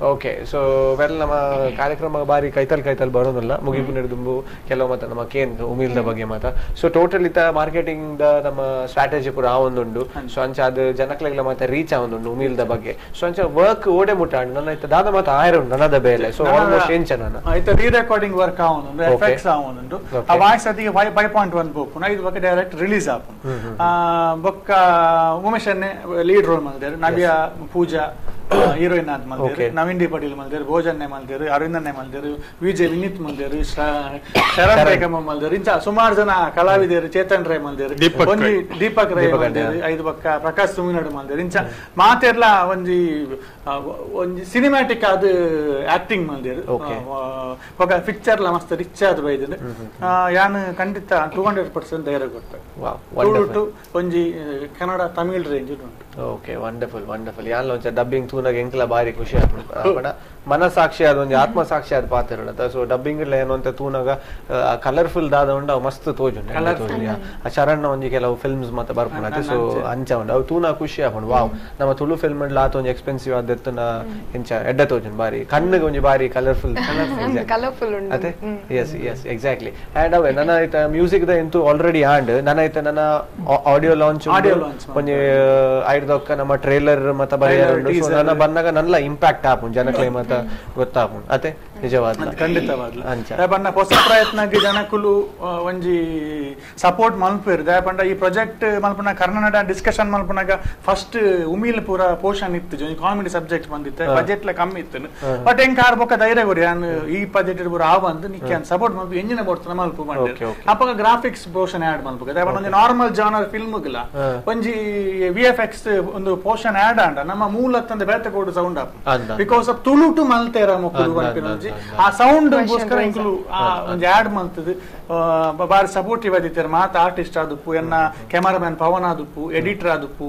Okay so well ನಮ್ಮ ಕಾರ್ಯಕ್ರಮ ಬಾರಿ ಕೈತಲ್ ಕೈತಲ್ ಬರೋದಲ್ಲ ಮುಗಿಪು ದುಂಬು ಕೆಲವು ಮತ ನಮ್ಮ ಕೇನ್ ಉಮಿಲ್ದ ಬಗ್ಗೆ ಮಾತ. ಸೊ ಟೋಟಲ್ ಇತ್ತ ಮಾರ್ಕೆಟಿಂಗ್ the ನಮ್ಮ ಸ್ಟ್ರಾಟಜಿ ಪೂರ ಆವೊಂದುಂಡು. ಸೊ ಅಂಚ ಅದು ಜನಕ್ಲೆಗ್ಲ ಮಾತ ರೀಚ್ ಆವೊಂದುಂಡು ಉಮಿಲ್ದ ಬಗ್ಗೆ. ಸೊ ಅಂಚ ವರ್ಕ್ ಓಡೆ ಮುಟ್ಟಾಂಡು ನನ್ನ ಇತ್ತ ದಾದ ಮಾತ ಆಯರ ಉಂಡು ನನ್ನದ ಬೇಲೆ. ಸೊ ಆಲ್ಮೋಸ್ಟ್ ಎಂಚ ನನ್ನ ಇತ್ತ ರೀ ರೆಕಾರ್ಡಿಂಗ್ ವರ್ಕ್ ಆವೊಂದುಂಡು, ಎಫೆಕ್ಟ್ಸ್ ಆವೊಂದುಂಡು. ಆ ವಾಯ್ಸ್ ಅದಿಗೆ 5.1 ಪೋಪುನ ಇದು ಬಗ್ಗೆ ಡೈರೆಕ್ಟ್ ರಿಲೀಸ್ ಆಪುಂಡು. ಬೊಕ್ಕ ಉಮೇಶ್ ಅನ್ನೇ ಲೀಡ್ ರೋಲ್ ಮಾಡಿದ್ದಾರೆ, ನವ್ಯ ಪೂಜಾ ಹೀರೋಯಿನ್ ಆದ್ ಮಲ್ದೇರು, ನವೀನ್ ಡಿ ಪಟೇಲ್ ಮಲ್ದೇರು, ಭೋಜನ್ನೆ ಮಲ್ದೇರು, ಅರವಿಂದನ್ನೇ ಮಲ್ದೇರು, ವಿಜಯ್ ವಿನೀತ್ ಮಲ್ದೇರು, ಶರಣ್ ರೇಖಮ್ಮ ಮಲ್ದೇರು, ಇಂಚ ಸುಮಾರು ಜನ ಕಲಾವಿದರು, ಚೇತನ್ ರೈ ಮಲ್ದೇರು, ಒಂಜಿ ದೀಪಕ್ ರೈ ಮಲ್ದೇರು, ಐದು ಪಕ್ಕ ಪ್ರಕಾಶ್ ಸುಮಿನಾಡು ಮಲ್ದೇರು. ಇಂಚ ಮಾತೆರ್ಲ ಒಂಜಿ ಒಂಜಿ ಸಿನಿಮ್ಯಾಟಿಕ್ ಆದ್ ಆಕ್ಟಿಂಗ್ ಮಲ್ದೇರು. ಬೊಕ್ಕ ಪಿಕ್ಚರ್ ಲ ಮಸ್ತ್ ರಿಚ್ ಆದ್ ಬೈದಿನ. ಯಾನ್ ಖಂಡಿತ 200% ಧೈರ್ಯ ಕೊಡ್ತಾರೆ. ಒಂಜಿ ಕನ್ನಡ ತಮಿಳ್ ರೇಂಜ್ ಉಂಟು. Okay wonderful wonderful. ಯಾನ್ ಒಂಚ ಡಬ್ಬಿಂಗ್ ತೂನಾಗ ಎಂಕ್ಲ ಬಾರಿ ಖುಷಿ ಆಪುಂಡು. ಮನಸಾಕ್ಷಿ ಆದ ಒಂಜಿ ಆತ್ಮಸಾಕ್ಷಿ ಆದ ಪಾತೆರುಂಡು. ಸೊ ಡಬ್ಬಿಂಗ್ ಏನು ಅಂತ ತೂನಾಗ ಕಲರ್ಫುಲ್ ದಾದ ಉಂಡು ಅವು ಮಸ್ತ್ ತೋಜುಂಡು. ಆ ಶರಣ್ನ ಒಂಜಿ ಕೆಲವು ಫಿಲ್ಮ್ಸ್ ಮತ್ತೆ ಬರ್ಪುಂಡು. ಸೊ ಅಂಚ ಉಂಡು ಅವು ತೂನ ಖುಷಿ ಆಪುಂಡು. ವಾವ್ ನಮ್ಮ ತುಳು ಫಿಲ್ಮ್ ಆತ ಒಂಜಿ ಎಕ್ಸ್ಪೆನ್ಸಿವ್ ಆದೆತ್ತನ ಎಂಚ ಎಡ್ಡ ತೋಜುಂಡು ಬಾರಿ ಕಣ್ಣಿಗೆ ಒಂಜಿ ಬಾರಿ ಕಲರ್ಫುಲ್ ಕಲರ್ಫುಲ್ ಉಂಡು. ಅದೇ S yes exactly. And ಅವೇ ನನ್ನ ಐತ ಮ್ಯೂಸಿಕ್ ದ ಎಂತೂ ಆಲ್ರೆಡಿ ಆಂಡ್ ನನ್ನ ಐತ ನನ್ನ ಆಡಿಯೋ ಲಾಂಚ್ ಒಂಜಿ ಐಡ್ದೊಕ್ಕ ನಮ್ಮ ಟ್ರೇಲರ್ ಮತ್ತ ಬರೆಯರುಂಡು. ಸೊ ನನ್ನ ಬಂದಾಗ ನನ್ನ ಇಂಪ್ಯಾಕ್ಟ್ ಆಪುಂಡು ಜನಕ್ಲೆ ಮತ್ತ ಗೊತ್ತಾಪುಂಡು. ಅತೆ ನಿಜವಾದ ಖಂಡಿತವಾಗ್ಲು ಬಣ್ಣ ಹೊಸ ಪ್ರಯತ್ನಕ್ಕೆ ಜನಕುಲು ಒಂಜಿ ಸಪೋರ್ಟ್ ಮಲ್ಪೇರು. ದಯಪಂಡ ಈ ಪ್ರಾಜೆಕ್ಟ್ ಮಲ್ಪುನ ಕರ್ನಾಟಕ ಡಿಸ್ಕಷನ್ ಮಲ್ಪುನಾಗ ಫಸ್ಟ್ ಉಮಿಲ್ ಪೂರ ಪೋಷನ್ ಇತ್ತು, ಕಾಮಿಡಿ ಸಬ್ಜೆಕ್ಟ್ ಬಂದಿತ್ತು, ಬಜೆಟ್ ಲ ಕಮ್ಮಿ ಇತ್ತು. ಬಟ್ ಹೆಂಗ್ ಕಾರ್ ಬೊಕ್ಕ ಧೈರ್ಯ ಕೊರಿ ಯಾನ್ ಈ ಬಜೆಟ್ ಪೂರ ಆವಂದು ನಿಕ್ಕೆ ಸಪೋರ್ಟ್ ಮಲ್ಪು ಎಂಜಿನ ಬೋಡ್ತಾನ ಮಲ್ಪು ಮಾಡಿ ಅಪಗ graphics portion add ಮಲ್ಪು. ದಯಪಂಡ ಒಂಜಿ ನಾರ್ಮಲ್ ಜಾನರ್ ಫಿಲ್ಮ್ಗಳ ಒಂಜಿ VFX ಒಂದು ಪೋಷನ್ ಆಡ್ ಆಂಡ ನಮ್ಮ ಮೂಲ ತಂದೆ ಬೇತೆ ಕೊಡು sound app because of Tulu to ಮಲ್ತೇರ ಮೊಕ್ಕಲು ಪನ್ಪಿನ ಆ ಸೌಂಡ್ ಗೋಸ್ಕರ ಇಂಕುಲು ಒಂಜಿ ಆಡ್ ಮಲ್ತದು ಬಾರಿ ಸಪೋರ್ಟಿವ್ ಆದಿತ್ತಾರೆ. ಮಾತ ಆರ್ಟಿಸ್ಟ್ ಆದುಪ್ಪು, ಎನ್ನ ಕ್ಯಾಮರಾಮ್ಯಾನ್ ಪವನ್ ಆದುಪ್ಪು, ಎಡಿಟರ್ ಆದುಪ್ಪು,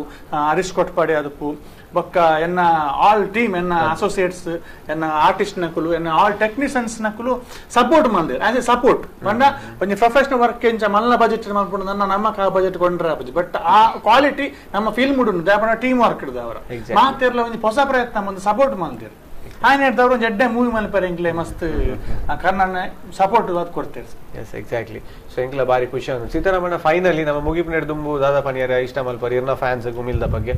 ಹರೀಶ್ ಕೊಟ್ಪಾಡಿ ಆದುಪ್ಪು, ಬೊಕ್ಕ ಎನ್ನ ಆಲ್ ಟೀಮ್, ಎನ್ನ ಅಸೋಸಿಯೇಟ್ಸ್, ಎನ್ನ ಆರ್ಟಿಸ್ಟ್ ನಕುಲು, ಎನ್ನ ಆಲ್ ಟೆಕ್ನಿಷಿಯನ್ಸ್ ನಕುಲು ಸಪೋರ್ಟ್ ಮಲ್ದೇರು. As A support ಪಂಡ ಒಂಜಿ ಪ್ರೊಫೆಷನಲ್ ವರ್ಕ್ ಎಂಚ ಮಲ್ಲ ಬಜೆಟ್ ಮಲ್ಪುಂಡು ನನ್ನ ನಮ್ಮ ಬಜೆಟ್ ಕೊಂಡ್ರೆ ಆಪುಜಿ, ಬಟ್ ಆ ಕ್ವಾಲಿಟಿ ನಮ್ಮ ಫಿಲ್ಮ್ ಉಂಡು ದಾಪಣ ಟೀಮ್ ವರ್ಕ್ ಇಡ್ದ ಅವರ ಮಾತೆರ್ಲ ಒಂಜಿ ಹೊಸ ಪ್ರಯತ್ನ ಒಂದು ಸಪೋರ್ಟ್ ಮಲ್ದೇರು. ఆయన ಎಡ್ದವ್ರು ಒಂಜಿ ಎಡ್ಡೆ ಮೂವಿ ಮಲ್ಪರೆ ಎಂಕ್ಲೆ ಮಸ್ತ್ ಕರ್ನಾಟಕ ಸಪೋರ್ಟ್ ಅದು ಕೊಡ್ತೇವೆ. Yes exactly. So ಎಂಕ್ಲ ಬಾರಿ ಖುಷಿ ಆಂಡ್ ಸೀತಾರಾಮಣ್ಣ ಫೈನಲಿ ನಮ್ಮ ಮುಗಿಪು ದುಂಬು ದಾದಾ ಪನಿಯರ ಇಷ್ಟ ಮಲ್ಪರ್ ಇರ್ನ ಫ್ಯಾನ್ಸ್ ಗುಮಿಲ್ದ ಬಗ್ಗೆ.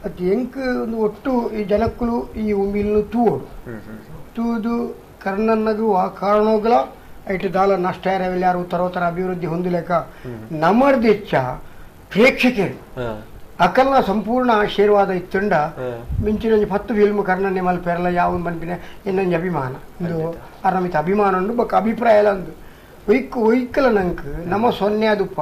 ಅದು ಎಂಕ್ ಒಂದು ಒಟ್ಟು ಈ ಜನಕ್ಕಲು ಈ ಉಮಿಲ್ನು ತೂವೋಡು ತೂದು ಕರ್ಣನ್ನಗು ಆ ಕಾರಣಗಳ ಐಟು ದಾಲ ನಷ್ಟ ಯಾರು ಉತ್ತರ ಅಭಿವೃದ್ಧಿ ಹೊಂದಲೇಕ ನಮ್ಮರ್ದಿಚ್ಚ ಪ್ರೇಕ್ಷಕರು ಅಕಲ್ನ ಸಂಪೂರ್ಣ ಆಶೀರ್ವಾದ ಇತ್ತುಂಡ ಮಿಂಚಿನ 10 ಫಿಲ್ಮ್ ಕರ್ಣನ್ನೇ ಮಲ್ಪೆರಲ ಯಾವ ಮನ್ಪಿನ ಇನ್ನೊಂದು ಅಭಿಮಾನ ಒಂದು ಅರ್ನಮಿತ ಅಭಿಮಾನ ಉಂಡು ಬೊಕ್ಕ ಅಭಿಪ್ರಾಯ ಎಲ್ಲ ಉಂಡು ಒಯ್ಕಲ ನಂಕ್ ನಮ್ಮ ಸೊನ್ನೆ ಅದುಪ್ಪ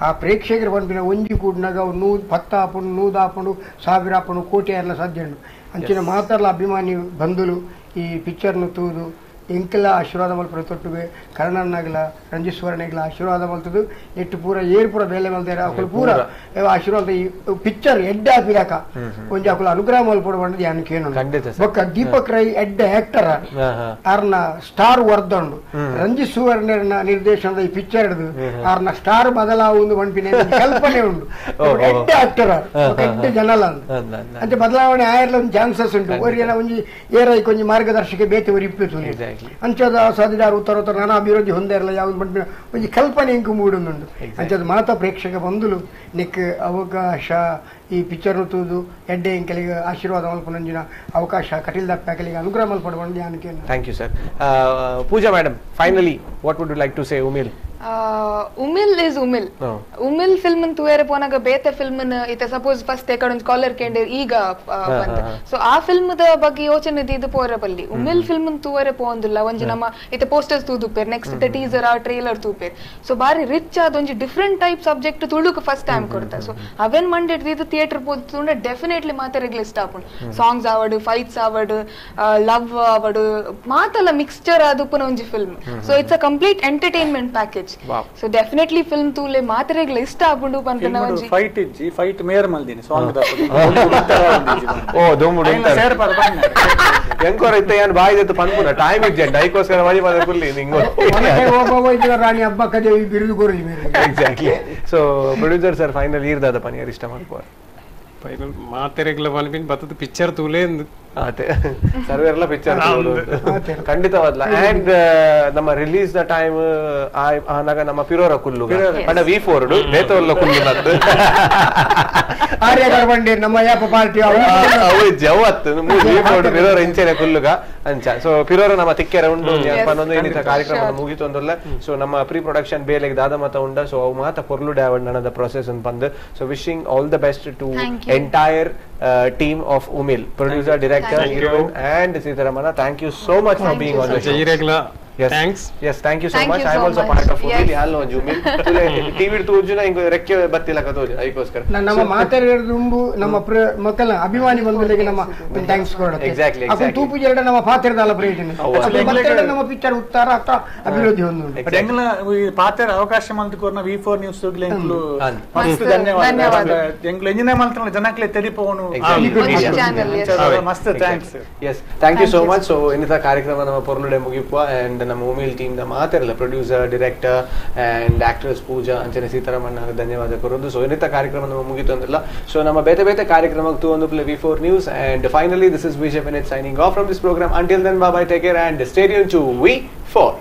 ಆ ಪ್ರೇಕ್ಷಕರು ಪನ್ಪಿನ ಒಂಜಿ ಕೂಡ್ನಾಗ 110 ಆಪುಂಡು 100 ಆಪುಂಡು 1000 ಆಪುಂಡು ಕೋಟಿ ಎಲ್ಲ ಸಾಧ್ಯ ಉಂಡು ಅಂಚಿನ ಮಾತ್ರಲ ಅಭಿಮಾನಿ ಬಂಧುಲು ಈ ಪಿಕ್ಚರ್ನು ತೂದು ಎಂಕೆಲ್ಲ ಆಶೀರ್ವಾದ ಮಲ್ಪುನ ತೊಟ್ಟುವೆ ಕರ್ಣನ್ನಾಗಲ ರಂಜಿತ್ ಸುವರ್ಣಗ್ಲ ಆಶೀರ್ವಾದ ಮಲ್ತದು ನೆಟ್ಟು ಪೂರ ಏರ್ ಪೂರ ಬೇಲೆ ಮಲ್ದೇರ ಅಕುಲು ಪೂರ ಆಶೀರ್ವಾದ ಈ ಪಿಕ್ಚರ್ ಎಡ್ಡೆ ಆಪಿರಾಕ ಒಂಜಿ ಅಕುಲು ಅನುಗ್ರಹ ಮಲ್ಪೊಡು ಪಂಡದು ಯಾನ್ ಕೇನು ಬೊಕ್ಕ ದೀಪಕ್ ರೈ ಎಡ್ಡೆ ಆಕ್ಟರ್ ಆರ್ನ ಸ್ಟಾರ್ ವರ್ದಂಡು ರಂಜಿತ್ ಸುವರ್ಣನ ನಿರ್ದೇಶನದ ಈ ಪಿಕ್ಚರ್ ಹಿಡಿದು ಆರ್ನ ಸ್ಟಾರ್ ಬದಲಾವುಂದು ಪನ್ಪಿನ ಕಲ್ಪನೆ ಉಂಡು ಎಡ್ಡೆ ಆಕ್ಟರ್ ಎಡ್ಡೆ ಜನಲ ಅಂಚೆ ಬದಲಾವಣೆ ಆಯರ್ಲ ಒಂದು ಚಾನ್ಸಸ್ ಉಂಟು ಒರಿಯನ ಒಂಜಿ ಏರೈಕ್ ಒಂಜಿ ಮಾರ್ಗದರ್ಶಕ ಬೇತೆ ಒರಿ ಅಂಚದ ಸಾಧಿದಾರು ಉತ್ತರ ಉತ್ತರ ನಾನಾ ಅಭಿವೃದ್ಧಿ ಹೊಂದಿರಲ್ಲ ಯಾವ್ದು ಬಂದ ಒಂಜಿ ಕಲ್ಪನೆ ಇಂಕು ಮೂಡುಂದುಂಡು ಅಂಚದ ಮಾತಾ ಪ್ರೇಕ್ಷಕ ಬಂಧುಲು ನಿಕ್ ಅವಕಾಶ ಈ ಪಿಕ್ಚರ್ ತೂದು ಎಡ್ಡೆ ಇಂಕಲಿಗೆ ಆಶೀರ್ವಾದ ಮಲ್ಪುನಂಜಿನ ಅವಕಾಶ ಕಟೀಲ್ ದಪ್ಪಾಕಲಿಗೆ ಅನುಗ್ರಹ ಮಲ್ಪಡು ಬಂದು ಯಾನಕ್ಕೆ. Thank you sir. Pooja madam, finally what would you like to say Umil? Umil is Umil. Umil film ತೂಯರೆ ಪೋನಾಗ ಬೇತೆ ಫಿಲ್ಮ್ ಇತ್ತೆ ಸಪೋಸ್ ಫಸ್ಟ್ ಎಕಡೊಂದು ಕಾಲರ್ ಕೇಂದ್ರ ಈಗ ಬಂತ ಸೊ ಆ ಫಿಲ್ಮ್ the ಬಗ್ಗೆ ಯೋಚನೆ ಇದು ಪೋರ ಬಲ್ಲಿ ಉಮಿಲ್ ಫಿಲ್ಮ್ ತೂವರೆ ಪೋಂದಿಲ್ಲ ಒಂಜಿ ನಮ್ಮ ಇತ್ತೆ ಪೋಸ್ಟರ್ಸ್ ತೂದುಪೇರ್ ನೆಕ್ಸ್ಟ್ ಇತ್ತೆ ಟೀಸರ್ ಆ ಟ್ರೇಲರ್ ತೂಪೇರ್ ಸೊ ಬಾರಿ ರಿಚ್ ಆದ ಒಂಜಿ different type subject Tuluku first time ಕೊಡ್ತಾ ಸೊ ಅವೆನ್ ಮಂಡೆಡ್ ಇದು ಥಿಯೇಟರ್ ಪೋದು ಡೆಫಿನೆಟ್ಲಿ ಮಾತೆರೆಗ್ಲ ಇಷ್ಟ ಆಪುಂಡು ಸಾಂಗ್ಸ್ ಆವಡ್ ಫೈಟ್ಸ್ ಆವಡ್ ಲವ್ ಆವಡ್ ಮಾತೆಲ್ಲ ಮಿಕ್ಸ್ಚರ್ ಆದುಪ್ಪುನ ಒಂಜಿ film so it's a complete entertainment package. So definitely film ತೂಲೆ ಮಾತೆರೆಗ್ಲ ಇಷ್ಟ ಆಪುಂಡು ಪನ್ಪಿನ ಒಂಜಿ ಫೈಟ್ ಇಜ್ಜಿ ಫೈಟ್ ಮೇರ್ ಮಲ್ದಿನಿ ಸಾಂಗ್ ದ ಓ ದೊಂಬುಡು ಸೇರ್ ಪರ ಪನ್ನ ಎಂಕೋರ ಇತ್ತೆ ಯಾನ್ ಬಾಯಿ ದೆತ್ತು ಪನ್ಪುನ ಟೈಮ್ ಇಜ್ಜಂಡ ಐಕೋಸ್ಕರ ಮನಿ ಪದ ಕುಲ್ಲಿ ನಿಂಗೋ ಒಬ್ಬ ರಾಣಿ ಹಬ್ಬಕ್ಕ ದೇವಿ ಬಿರುದು ಕೊರಲಿ ಮೇರೆ. Exactly. So producer sir final ಈರ್ದಾದ ಪನಿಯರ್ ಇಷ್ಟ ಮಲ್ಪುವರ್ ಫೈನಲ್ ಮಾತೆರೆಗ್ಲ ಪನ್ಪಿನ ಬತ್ತದ ಪಿಕ್ಚರ್ ತೂಲೆ ಅದೇ ಸರ್ವೆರ್ಲ ಪಿಕ್ಚರ್ ಖಂಡಿತವಾದ್ಲ. ಅಂಡ್ ನಮ್ಮ release the time ಆನಾಗ ನಮ್ಮ ಪಿರೋರ ಕುಲ್ಲು ಪಂಡ V4 ಬೇತವಲ್ಲ ಕುಲ್ಲು ನದ್ದು ಆರ್ಯ ಬಂಡಿ ನಮ್ಮ ಯಾಪ ಪಾರ್ಟಿ ಅವು ಜವತ್ತು V4 ಪಿರೋರ ಇಂಚೆನೆ ಕುಲ್ಲುಗ ಅಂಚ ಸೊ ಪಿರೋರ ನಮ್ಮ ತಿಕ್ಕೆರೆ ಉಂಡು ಪನ್ನೊಂದು ಇನ್ನಿತ ಕಾರ್ಯಕ್ರಮ ಮುಗಿತು ಅಂದಲ್ಲ. ಸೊ ನಮ್ಮ ಪ್ರೀ ಪ್ರೊಡಕ್ಷನ್ ಬೇಲೆಗೆ ದಾದ ಮತ ಉಂಡ ಸೊ ಅವು ಮಾತ ಪೊರ್ಲು ಡ್ಯಾವಣ್ಣದ ಪ್ರೊಸೆಸ್ ಅಂತ ಬಂದು so wishing all the best to entire team of Umil, producer, director, heroine and Sitaramana. Thank you so much for being on the show. Yes. Thanks. Yes, thank you so much. I am also part of Umil. Hello Umil. TV ತೋಜುನ ಇಂಗ ರೆಕ್ಕೆ ಬತ್ತಿಲ್ಲ ಕತೋಜು ಅದಕ್ಕೋಸ್ಕರ ನಮ್ಮ ಮಾತಾಡಿದ ನಮ್ಮ ಮಕ್ಕಳ ಅಭಿಮಾನಿ ಬಂಧುಗಳಿಗೆ ನಮ್ಮ thanks ಕೊಡುತ್ತೆ. ಎಕ್ಸಾಕ್ಟ್ಲಿ. ಅಪ್ಪ ತೂಪು ಜರಡ ನಮ್ಮ ಪಾತ್ರದ ಪ್ರಯೋಜನ ನಮ್ಮ ಪಿಕ್ಚರ್ ಉತ್ತರ ಅಥವಾ ಅಭಿವೃದ್ಧಿ ಹೊಂದುಂಟು. ಎಂಗ್ಲ ಈ ಪಾತ್ರ ಅವಕಾಶ ಮಂತ್ಕೋರ್ನ V4 news ಎಂಕ್ಲು ಮಸ್ತ್ ಧನ್ಯವಾದ. ಎಂಗ್ಲು ಎಂಜಿನ ಮಂತ್ರ ಜನಕ್ಲೆ ತೆರಿಪೋನು ಮಸ್ತ್ thanks. Yes, thank you so much. So ಇನ್ನಿತ ಕಾರ್ಯಕ್ರಮ ನಮ್ಮ ಪೊರ್ಲುಡೆ ಮುಗಿಪುವ ಅಂಡ್ ನಮ್ಮ ಉಮಿಲ್ ಟೀಮ್ the ಮಾತಿರಲ್ಲ producer, director and actress Pooja ಅಂಚನೆ ಸೀತಾರಾಮಣ್ಣ ಧನ್ಯವಾದ ಕೊರೋದು. ಸೊ ಇನ್ನಿತ ಕಾರ್ಯಕ್ರಮ ನಮ್ಮ ಮುಗಿತು ಅಂದ್ರಲ್ಲ. ಸೊ ನಮ್ಮ ಬೇತೆ ಬೇತೆ ಕಾರ್ಯಕ್ರಮಕ್ಕೆ ತೂ ಒಂದು play V4 news and finally this is Vijay Vineet signing off from this program. Until then bye bye, take care and stay tuned to V4.